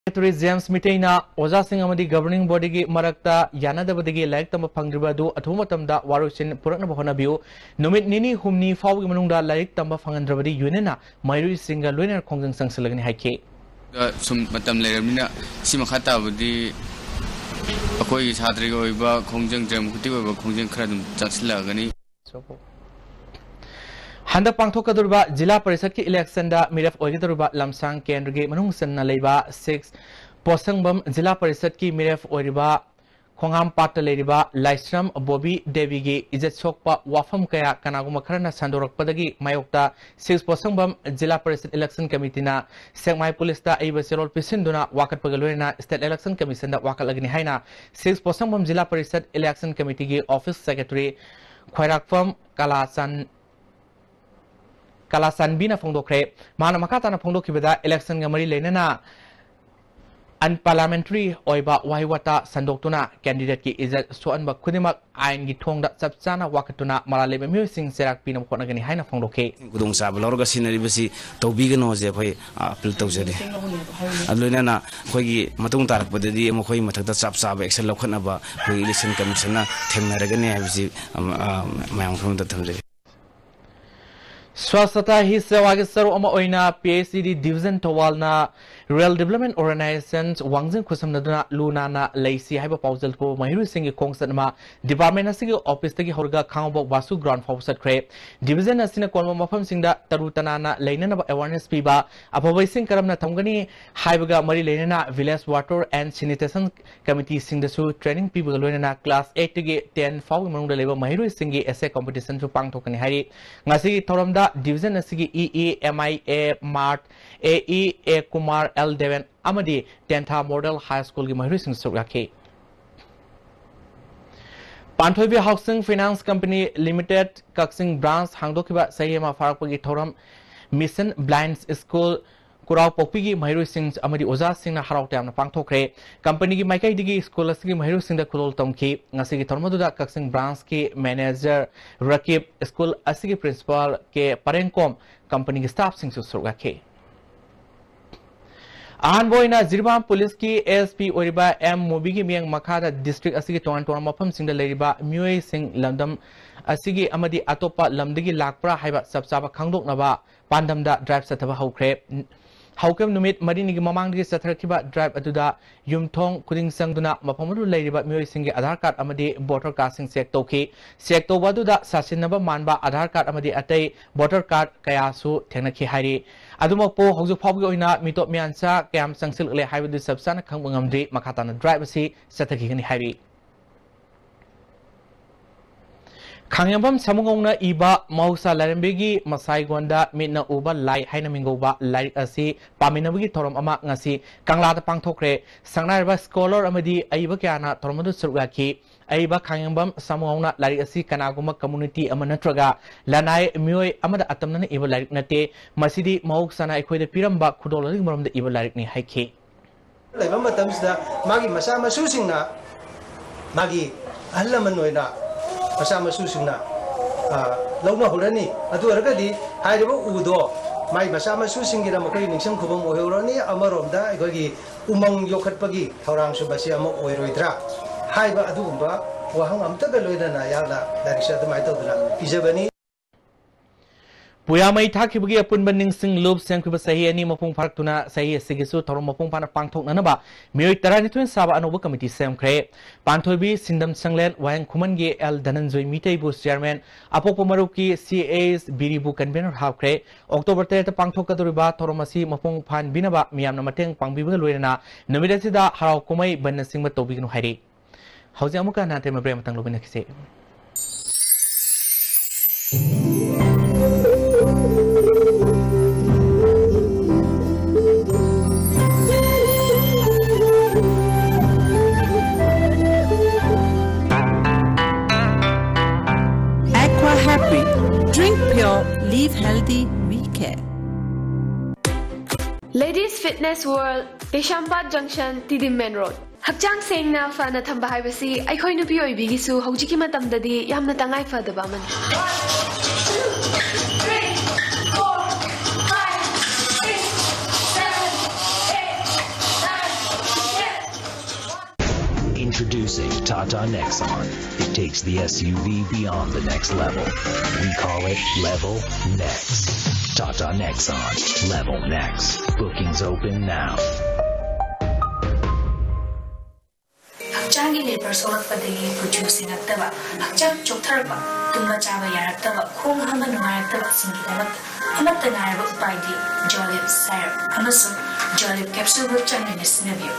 ꯁꯦꯀ꯭ꯔꯦꯇꯔꯤ ꯖꯦꯝꯁ ꯃꯤꯇꯩꯅ ꯑꯣꯖꯥꯁꯤꯡ ꯑꯃꯗꯤ ꯒꯕꯔꯅꯤꯡ ꯕꯣꯗꯤꯒꯤ ꯃꯔꯛꯇ ꯌꯥꯅꯗꯕꯗꯒꯤ ꯂꯥꯏꯔꯤꯛ ꯇꯝꯕ ꯐꯪꯗ꯭ꯔꯤꯕ ꯑꯗꯨ ꯑꯊꯨꯕ ꯃꯇꯝꯗ ꯋꯥꯔꯣꯏꯁꯤꯟ ꯄꯨꯔꯛꯅꯕ ꯍꯣꯠꯅꯕꯤꯌꯨ꯫ ꯅꯨꯃꯤꯠ ꯅꯤꯅꯤ ꯍꯨꯝꯅꯤ ꯐꯥꯎꯕꯒꯤ ꯃꯅꯨꯡꯗ ꯂꯥꯏꯔꯤꯛ ꯇꯝꯕ ꯐꯪꯍꯟꯗ꯭ꯔꯕꯗꯤ ꯌꯨꯅꯤꯌꯟꯅ ꯃꯍꯩꯔꯣꯏꯁꯤꯡꯒ ꯂꯣꯏꯅꯅ ꯈꯣꯡꯖꯪ ꯆꯪꯁꯤꯜꯂꯒꯅꯤ ꯍꯥꯏꯈꯤ꯫ ꯁꯨꯝ ꯃꯇꯝ ꯂꯩꯔꯕꯅꯤꯅ ꯁꯤ ꯃꯈꯥ ꯇꯥꯕꯗꯤ ꯑꯩꯈꯣꯏꯒꯤ ꯁꯥꯇ꯭ꯔꯒꯤ ꯑꯣꯏꯕ ꯈꯣꯡꯖꯪ, democratic ꯑꯣꯏꯕ ꯈꯣꯡꯖꯪ ꯈꯔ ꯑꯗꯨꯝ ꯆꯪꯁꯤꯜꯂꯛꯑꯒꯅꯤ꯫ ꯍꯟꯗꯛ ꯄꯥꯡꯊꯣꯛꯀꯗꯧꯔꯤꯕ ꯖꯤꯂꯥ ꯄꯔꯤꯁꯠꯀꯤ ꯏꯂꯦꯛꯁꯟꯗ ꯃꯤꯔꯦꯞ ꯑꯣꯏꯒꯗꯧꯔꯤꯕ ꯂꯝꯁꯥꯡ ꯀꯦꯟꯗ꯭ꯔꯒꯤ ꯃꯅꯨꯡ ꯆꯟꯅ ꯂꯩꯕ ꯁꯤꯛꯁ ꯄꯣꯠꯁꯪꯕꯝ ꯖꯤꯂꯥ ꯄꯔꯤꯁꯠꯀꯤ ꯃꯤꯔꯦꯞ ꯑꯣꯏꯔꯤꯕ ꯈꯣꯡꯍꯥꯝꯄꯥꯠꯇ ꯂꯩꯔꯤꯕ ꯂꯥꯏꯁ꯭ꯔꯝ ꯕꯣꯕꯤ ꯗꯦꯕꯤꯒꯤ ꯏꯖꯠ ꯁꯣꯛꯄ ꯋꯥꯐꯝ ꯀꯌꯥ ꯀꯅꯥꯒꯨꯝꯕ ꯈꯔꯅ ꯁꯟꯗꯣꯔꯛꯄꯗꯒꯤ ꯃꯥꯌꯣꯛꯇ ꯁꯤꯛꯁ ꯄꯣꯠꯁꯪꯕꯝ ꯖꯤꯂꯥ ꯄꯔꯤꯁꯠ ꯏꯂꯦꯛꯁꯟ ꯀꯃꯤꯇꯤꯅ ꯁꯦꯛꯃꯥꯏ ꯄꯨꯂꯤꯁꯇ ꯑꯏꯕ ꯆꯦꯔꯣꯜ ꯄꯤꯁꯤꯟꯗꯨꯅ ꯋꯥꯀꯠꯄꯒ ꯂꯣꯏꯅꯅ ꯁ꯭ꯇꯦꯠ ꯏꯂꯦꯛꯁꯟ ꯀꯃꯤꯁꯟꯗ ꯋꯥꯀꯠꯂꯒꯅꯤ ꯍꯥꯏꯅ ꯁꯤꯛꯁ ꯄꯣꯠꯁꯪꯕꯝ ꯖꯤꯂꯥ ꯄꯔꯤꯁꯠ ꯏꯂꯦꯛꯁꯟ ꯀꯃꯤꯇꯤꯒꯤ ꯑꯣꯐꯤꯁ ꯁꯦꯀ꯭ꯔꯦꯇꯔꯤ ꯈ꯭ꯋꯥꯏꯔꯥꯛꯄꯝ ꯀꯂꯥꯆꯥꯟ-, ꯀꯂꯥꯆꯥꯟꯕꯤꯅ ꯐꯣꯡꯗꯣꯛꯈ꯭ꯔꯦ꯫ ꯃꯍꯥꯛꯅ ꯃꯈꯥ ꯇꯥꯅ ꯐꯣꯡꯗꯣꯛꯈꯤꯕꯗ, ꯏꯂꯦꯛꯁꯟꯒ ꯃꯔꯤ ꯂꯩꯅꯅ unparliamentary ꯑꯣꯏꯕ ꯋꯥꯍꯩ ꯋꯥꯇꯥ ꯁꯟꯗꯣꯛꯇꯨꯅ candidateꯀꯤ ꯏꯖꯠ ꯁꯣꯛꯍꯟꯕ ꯈꯨꯗꯤꯡꯃꯛ ꯑꯥꯏꯟꯒꯤ ꯊꯣꯡꯗ ꯆꯞ ꯆꯥꯅ ꯋꯥꯀꯠꯇꯨꯅ ꯃꯔꯥꯜ ꯂꯩꯕ ꯃꯤꯑꯣꯏꯁꯤꯡ ꯆꯩꯔꯥꯛ ꯄꯤꯅꯕ ꯍꯣꯠꯅꯒꯅꯤ ꯍꯥꯏꯅ ꯐꯣꯡꯗꯣꯛꯈꯤ꯫ ꯈꯨꯗꯣꯡꯆꯥꯕ ꯂꯧꯔꯒ ꯁꯤꯖꯤꯟꯅꯔꯤꯕꯁꯤ ꯇꯧꯕꯤꯒꯅꯣꯁꯦ ꯑꯩꯈꯣꯏ, ꯑ, appeal ꯇꯧꯖꯔꯤ꯫ ꯑꯗꯨ ꯂꯣꯏꯅꯅ ꯑꯩꯈꯣꯏꯒꯤ ꯃꯇꯨꯡ ꯇꯥꯔꯛꯄꯗꯗꯤ ꯃꯈꯣꯏꯒꯤ ꯃꯊꯛꯇ ꯆꯞ ꯆꯥꯕ action ꯂꯧꯈꯠꯅꯕ ꯑꯩꯈꯣꯏ election commissionꯅ ꯊꯦꯡꯅꯔꯒꯅꯤ ꯍꯥꯏꯕꯁꯤ, ꯑ, ꯑ, ꯃꯌꯥꯝ ꯈꯪꯕꯗ ꯊꯝꯖꯔꯤ꯫ Swachhata Hi Sewaꯒꯤ ꯁꯔꯨꯛ ꯑꯃ ꯑꯣꯏꯅ P H E D division ꯊꯧꯕꯥꯜꯅ Rural Development Organization ꯋꯥꯡꯖꯤꯡ ꯈꯨꯠꯁꯝꯅꯗꯨꯅ ꯂꯨ ꯅꯥꯟꯅ ꯂꯩꯁꯤ ꯍꯥꯏꯕ ꯄꯥꯎꯖꯦꯜ ꯄꯨꯕ ꯃꯍꯩꯔꯣꯏꯁꯤꯡꯒꯤ ꯈꯣꯡꯆꯠ ꯑꯃ department ꯑꯁꯤꯒꯤ officeꯇꯒꯤ ꯍꯧꯔꯒ ꯈꯥꯉꯕꯣꯛ ꯕꯥꯁꯨ ground ꯐꯥꯎꯕ ꯆꯠꯈ꯭ꯔꯦ꯫ Division ꯑꯁꯤꯅ ꯀꯣꯟꯕ ꯃꯐꯝꯁꯤꯡꯗ ꯇꯔꯨ ꯇꯅꯥꯟꯅ ꯂꯩꯅꯅꯕ awareness ꯄꯤꯕ, ꯑꯐꯕ ꯏꯁꯤꯡ ꯀꯔꯝꯅ ꯊꯝꯒꯅꯤ ꯍꯥꯏꯕꯒ ꯃꯔꯤ ꯂꯩꯅꯅ village water and sanitation committeeꯁꯤꯡꯗꯁꯨ training ꯄꯤꯕꯒ ꯂꯣꯏꯅꯅ class eightꯇꯒꯤ ten ꯐꯥꯎꯒꯤ ꯃꯅꯨꯡꯗ ꯂꯩꯕ ꯃꯍꯩꯔꯣꯏꯁꯤꯡꯒꯤ essay competitionꯁꯨ ꯄꯥꯡꯊꯣꯛꯀꯅꯤ ꯍꯥꯏꯔꯤ꯫ ꯉꯁꯤꯒꯤ ꯊꯧꯔꯝꯗ division ꯑꯁꯤꯒꯤ E E, M I A, MART, A E, A Kumar, L Devan ꯑꯃꯗꯤ Tentha Model High Schoolꯒꯤ ꯃꯍꯩꯔꯣꯏꯁꯤꯡ ꯁꯔꯨꯛ ꯌꯥꯈꯤ꯫ ꯄꯥꯟꯊꯣꯏꯕꯤ Housing Finance Company Limited ꯀꯛꯆꯤꯡ branch ꯍꯥꯡꯗꯣꯛꯈꯤꯕ ꯆꯍꯤ ꯑꯃ ꯐꯥꯔꯛꯄꯒꯤ ꯊꯧꯔꯝ Mission Blinds School ꯀꯨꯔꯥꯎꯄꯣꯛꯄꯤꯒꯤ ꯃꯍꯩꯔꯣꯏꯁꯤꯡ ꯑꯃꯗꯤ ꯑꯣꯖꯥꯁꯤꯡꯅ ꯍꯔꯥꯎ ꯇꯌꯥꯝꯅ ꯄꯥꯡꯊꯣꯛꯈ꯭ꯔꯦ꯫ Companyꯒꯤ ꯃꯥꯏꯀꯩꯗꯒꯤ school ꯑꯁꯤꯒꯤ ꯃꯍꯩꯔꯣꯏꯁꯤꯡꯗ ꯈꯨꯗꯣꯜ ꯇꯝꯈꯤ꯫ ꯉꯁꯤꯒꯤ ꯊꯧꯔꯝ ꯑꯗꯨꯗ ꯀꯛꯆꯤꯡ branchꯀꯤ manager ꯔꯀꯤꯕ, school ꯑꯁꯤꯒꯤ principal ꯀꯦ ꯄꯔꯦꯡꯀꯣꯝ, companyꯒꯤ staffꯁꯤꯡꯁꯨ ꯁꯔꯨꯛ ꯌꯥꯈꯤ꯫ ꯑꯍꯥꯟꯕ ꯑꯣꯏꯅ ꯖꯤꯔꯤꯕꯥꯝ policeꯀꯤ S P ꯑꯣꯏꯔꯤꯕ M ꯃꯨꯕꯤꯒꯤ ꯃꯤꯠꯌꯦꯡ ꯃꯈꯥꯗ district ꯑꯁꯤꯒꯤ ꯇꯣꯉꯥꯟ ꯇꯣꯉꯥꯟꯕ ꯃꯐꯝꯁꯤꯡꯗ ꯂꯩꯔꯤꯕ ꯃꯤꯑꯣꯏꯁꯤꯡ ꯂꯝꯗꯝ ꯑꯁꯤꯒꯤ ꯑꯃꯗꯤ ꯑꯇꯣꯞꯄ ꯂꯝꯗꯒꯤ ꯂꯥꯛꯄ꯭ꯔꯥ ꯍꯥꯏꯕ ꯆꯞ ꯆꯥꯕ ꯈꯪꯗꯣꯛꯅꯕ ꯄꯥꯟꯗꯝꯗ drive ꯆꯠꯊꯕ ꯍꯧꯈ꯭ꯔꯦ꯫ ꯍꯧꯈꯤꯕ ꯅꯨꯃꯤꯠ ꯃꯔꯤꯅꯤꯒꯤ ꯃꯃꯥꯡꯗꯒꯤ ꯆꯠꯊꯔꯛꯈꯤꯕ drive ꯑꯗꯨꯗ ꯌꯨꯝꯊꯣꯡ ꯈꯨꯗꯤꯡ ꯆꯪꯗꯨꯅ ꯃꯐꯝ ꯑꯗꯨꯗ ꯂꯩꯔꯤꯕ ꯃꯤꯑꯣꯏꯁꯤꯡꯒꯤ ꯑꯙꯥꯔ card ꯑꯃꯗꯤ voter cardꯁꯤꯡ check ꯇꯧꯈꯤ꯫ Check ꯇꯧꯕ ꯑꯗꯨꯗ ꯁꯥꯁꯤꯟꯅꯕ ꯃꯥꯟꯕ ꯑꯙꯥꯔ card ꯑꯃꯗꯤ ꯑꯇꯩ voter card ꯀꯌꯥꯁꯨ ꯊꯦꯡꯅꯈꯤ ꯍꯥꯏꯔꯤ꯫ ꯑꯗꯨꯃꯛꯄꯨ ꯍꯧꯖꯤꯛ ꯐꯥꯎꯕꯒꯤ ꯑꯣꯏꯅ ꯃꯤꯇꯣꯞ ꯃꯤꯌꯥꯟꯆꯥ ꯀꯌꯥꯝ ꯆꯪꯁꯤꯜꯂꯛꯂꯦ ꯍꯥꯏꯕꯗꯨ ꯆꯞ ꯆꯥꯅ ꯈꯪꯕ ꯉꯝꯗ꯭ꯔꯤ꯫ ꯃꯈꯥ ꯇꯥꯅ drive ꯑꯁꯤ ꯆꯠꯊꯈꯤꯒꯅꯤ ꯍꯥꯏꯔꯤ꯫ ꯈꯥꯉꯦꯝꯕꯝ ꯁꯥꯃꯨꯉꯧꯅ ꯏꯕ ꯃꯍꯧꯁꯥ ꯂꯥꯏꯔꯦꯝꯕꯤꯒꯤ ꯃꯁꯥꯏꯒꯣꯟꯗ ꯃꯤꯠꯅ ꯎꯕ ꯂꯥꯏ ꯍꯥꯏꯅ ꯃꯤꯡꯒꯧꯕ ꯂꯥꯏꯔꯤꯛ ꯑꯁꯤ ꯄꯥꯃꯤꯟꯅꯕꯒꯤ ꯊꯧꯔꯝ ꯑꯃ ꯉꯁꯤ ꯀꯪꯂꯥꯗ ꯄꯥꯡꯊꯣꯛꯈ꯭ꯔꯦ꯫ ꯁꯛꯅꯥꯏꯔꯕ scholar ꯑꯃꯗꯤ ꯑꯏꯕ ꯀꯌꯥꯅ ꯊꯧꯔꯝ ꯑꯗꯨ ꯁꯔꯨꯛ ꯌꯥꯈꯤ꯫ ꯑꯏꯕ ꯈꯥꯉꯦꯝꯕꯝ ꯁꯥꯃꯨꯉꯧꯅ ꯂꯥꯏꯔꯤꯛ ꯑꯁꯤ ꯀꯅꯥꯒꯨꯝꯕ community ꯑꯃ ꯅꯠꯇ꯭ꯔꯒ ꯂꯅꯥꯏ ꯃꯤꯑꯣꯏ ꯑꯃꯗ ꯑꯇꯝꯅꯅ ꯏꯕ ꯂꯥꯏꯔꯤꯛ ꯅꯠꯇꯦ, ꯃꯁꯤꯗꯤ ꯃꯍꯧꯁꯥꯅ ꯑꯩꯈꯣꯏꯗ ꯄꯤꯔꯝꯕ ꯈꯨꯗꯣꯜ ꯑꯗꯨꯒꯤ ꯃꯔꯝꯗ ꯏꯕ ꯂꯥꯏꯔꯤꯛꯅꯤ ꯍꯥꯏꯈꯤ꯫ ꯂꯩꯕ ꯃꯇꯝꯁꯤꯗ ꯃꯥꯒꯤ ꯃꯆꯥ ꯃꯁꯨꯁꯤꯡꯅ ꯃꯥꯒꯤ ꯑꯍꯜ ꯂꯃꯟ ꯑꯣꯏꯅ ꯃꯆꯥ ꯃꯁꯨꯁꯤꯡꯅ, ꯑ, ꯂꯧꯅꯍꯧꯔꯅꯤ꯫ ꯑꯗꯨ ꯑꯣꯏꯔꯒꯗꯤ ꯍꯥꯏꯔꯤꯕ ꯎꯗꯣ ꯃꯥꯒꯤ ꯃꯆꯥ ꯃꯁꯨꯁꯤꯡꯒꯤꯗꯃꯛ ꯑꯩꯈꯣꯏꯒꯤ ꯅꯤꯡꯁꯤꯡ ꯈꯨꯕꯝ ꯑꯣꯏꯍꯧꯔꯅꯤ꯫ ꯑꯃꯔꯣꯝꯗ ꯑꯩꯈꯣꯏꯒꯤ ꯎꯃꯪ ꯌꯣꯛꯈꯠꯄꯒꯤ ꯊꯧꯔꯥꯡꯁꯨ ꯃꯁꯤ ꯑꯃ ꯑꯣꯏꯔꯣꯏꯗ꯭ꯔꯥ ꯍꯥꯏꯕ ꯑꯗꯨꯒꯨꯝꯕ ꯋꯥꯍꯪ ꯑꯃꯠꯇꯒ ꯂꯣꯏꯅꯅ ꯑꯩꯍꯥꯛꯅ ꯂꯥꯏꯔꯤꯛꯁꯦ ꯑꯗꯨꯃꯥꯏꯅ ꯇꯧꯗꯅ ꯄꯤꯖꯕꯅꯤ꯫ ꯄꯨꯌꯥ ꯃꯩ ꯊꯥꯈꯤꯕꯒꯤ ꯑꯄꯨꯟꯕ ꯅꯤꯡꯁꯤꯡ ꯂꯨꯞ ꯁꯦꯝꯈꯤꯕ ꯆꯍꯤ ꯑꯅꯤ ꯃꯄꯨꯡ ꯐꯥꯔꯛꯇꯨꯅ ꯆꯍꯤ ꯑꯁꯤꯒꯤꯁꯨ ꯊꯧꯔꯝ ꯃꯄꯨꯡ ꯐꯥꯅ ꯄꯥꯡꯊꯣꯛꯅꯅꯕ ꯃꯤꯑꯣꯏ ꯇꯔꯥꯅꯤꯊꯣꯏꯅ ꯁꯥꯕ ꯑꯅꯧꯕ ꯀꯃꯤꯇꯤ ꯁꯦꯝꯈ꯭ꯔꯦ꯫ ꯄꯥꯟꯊꯣꯏꯕꯤ ꯁꯤꯡꯗꯝ ꯁꯪꯂꯦꯟ ꯋꯥꯍꯦꯡ ꯈꯨꯃꯟꯒꯤ ꯑꯦꯜ ꯙꯅꯟꯖꯣꯏ ꯃꯤꯇꯩꯕꯨ ꯆꯤꯌꯥꯔꯃꯦꯟ, ꯑꯄꯣꯛꯄ ꯃꯔꯨꯞꯀꯤ ꯁꯤ ꯑꯦ ꯑꯦꯁ ꯕꯤꯔꯤꯕꯨ ꯀꯟꯚꯦꯅꯔ ꯍꯥꯞꯈ꯭ꯔꯦ꯫ ꯑꯣꯛꯇꯣꯕꯔ ꯇꯔꯦꯠꯇ ꯄꯥꯡꯊꯣꯛꯀꯗꯧꯔꯤꯕ ꯊꯧꯔꯝ ꯑꯁꯤ ꯃꯄꯨꯡ ꯐꯥꯍꯟꯕꯤꯅꯕ ꯃꯤꯌꯥꯝꯅ ꯃꯇꯦꯡ ꯄꯥꯡꯕꯤꯕꯒ ꯂꯣꯏꯅꯅ ꯅꯨꯃꯤꯠ ꯑꯁꯤꯗ ꯍꯔꯥꯎ ꯀꯨꯝꯍꯩ ꯕꯟꯅꯆꯤꯡꯕ ꯇꯧꯕꯤꯒꯅꯨ ꯍꯥꯏꯔꯤ꯫ ꯍꯧꯖꯤꯛ ꯑꯃꯨꯛꯀ ꯅꯥꯇꯩꯃ ꯕ꯭ꯔꯦꯛ ꯑꯃꯇꯪ ꯂꯧꯃꯤꯟꯅꯈꯤꯁꯤ꯫ Aqua Happy. Drink pure, live healthy, we care. Ladies Fitness World, Keshwpad Junction, T D Main Road. ꯍꯛꯆꯥꯡ ꯁꯦꯡꯅ ꯐꯅ ꯊꯝꯕ ꯍꯥꯏꯕꯁꯤ ꯑꯩꯈꯣꯏ ꯅꯨꯄꯤ ꯑꯣꯏꯕꯤꯒꯤꯁꯨ ꯍꯧꯖꯤꯛꯀꯤ ꯃꯇꯝꯗꯗꯤ ꯌꯥꯝꯅ ꯇꯉꯥꯏ ꯐꯗꯕ ꯑꯃꯅꯤ꯫ Introducing Tata Nexon. It takes the S U V beyond the next level. We call it Level Next. Tata Nexon. Level Next. Bookings open now. ꯍꯛꯆꯥꯡꯒꯤ ꯂꯦꯕꯔ ꯁꯣꯛꯂꯛꯄꯗꯒꯤ ꯀꯨꯆꯨ ꯁꯦꯡꯉꯛꯇꯕ, ꯍꯛꯆꯥꯡ ꯆꯣꯛꯊꯔꯛꯄ, ꯇꯨꯝꯕ ꯆꯥꯕ ꯌꯥꯔꯛꯇꯕ, ꯈꯣꯡ ꯍꯥꯝꯕ ꯅꯨꯡꯉꯥꯏꯔꯛꯇꯕꯁꯤꯡꯒꯤꯗꯃꯛꯇ ꯑꯃꯠꯇ ꯉꯥꯏꯔꯕ ꯎꯄꯥꯏꯗꯤ ꯖꯣꯂꯤꯞ ꯁꯥꯏꯔꯞ ꯑꯃꯁꯨꯡ ꯖꯣꯂꯤꯞ ꯀꯦꯞꯁꯨꯜꯕꯨ ꯆꯥꯡ ꯅꯥꯏꯅ ꯁꯤꯖꯤꯟꯅꯕꯤꯌꯨ꯫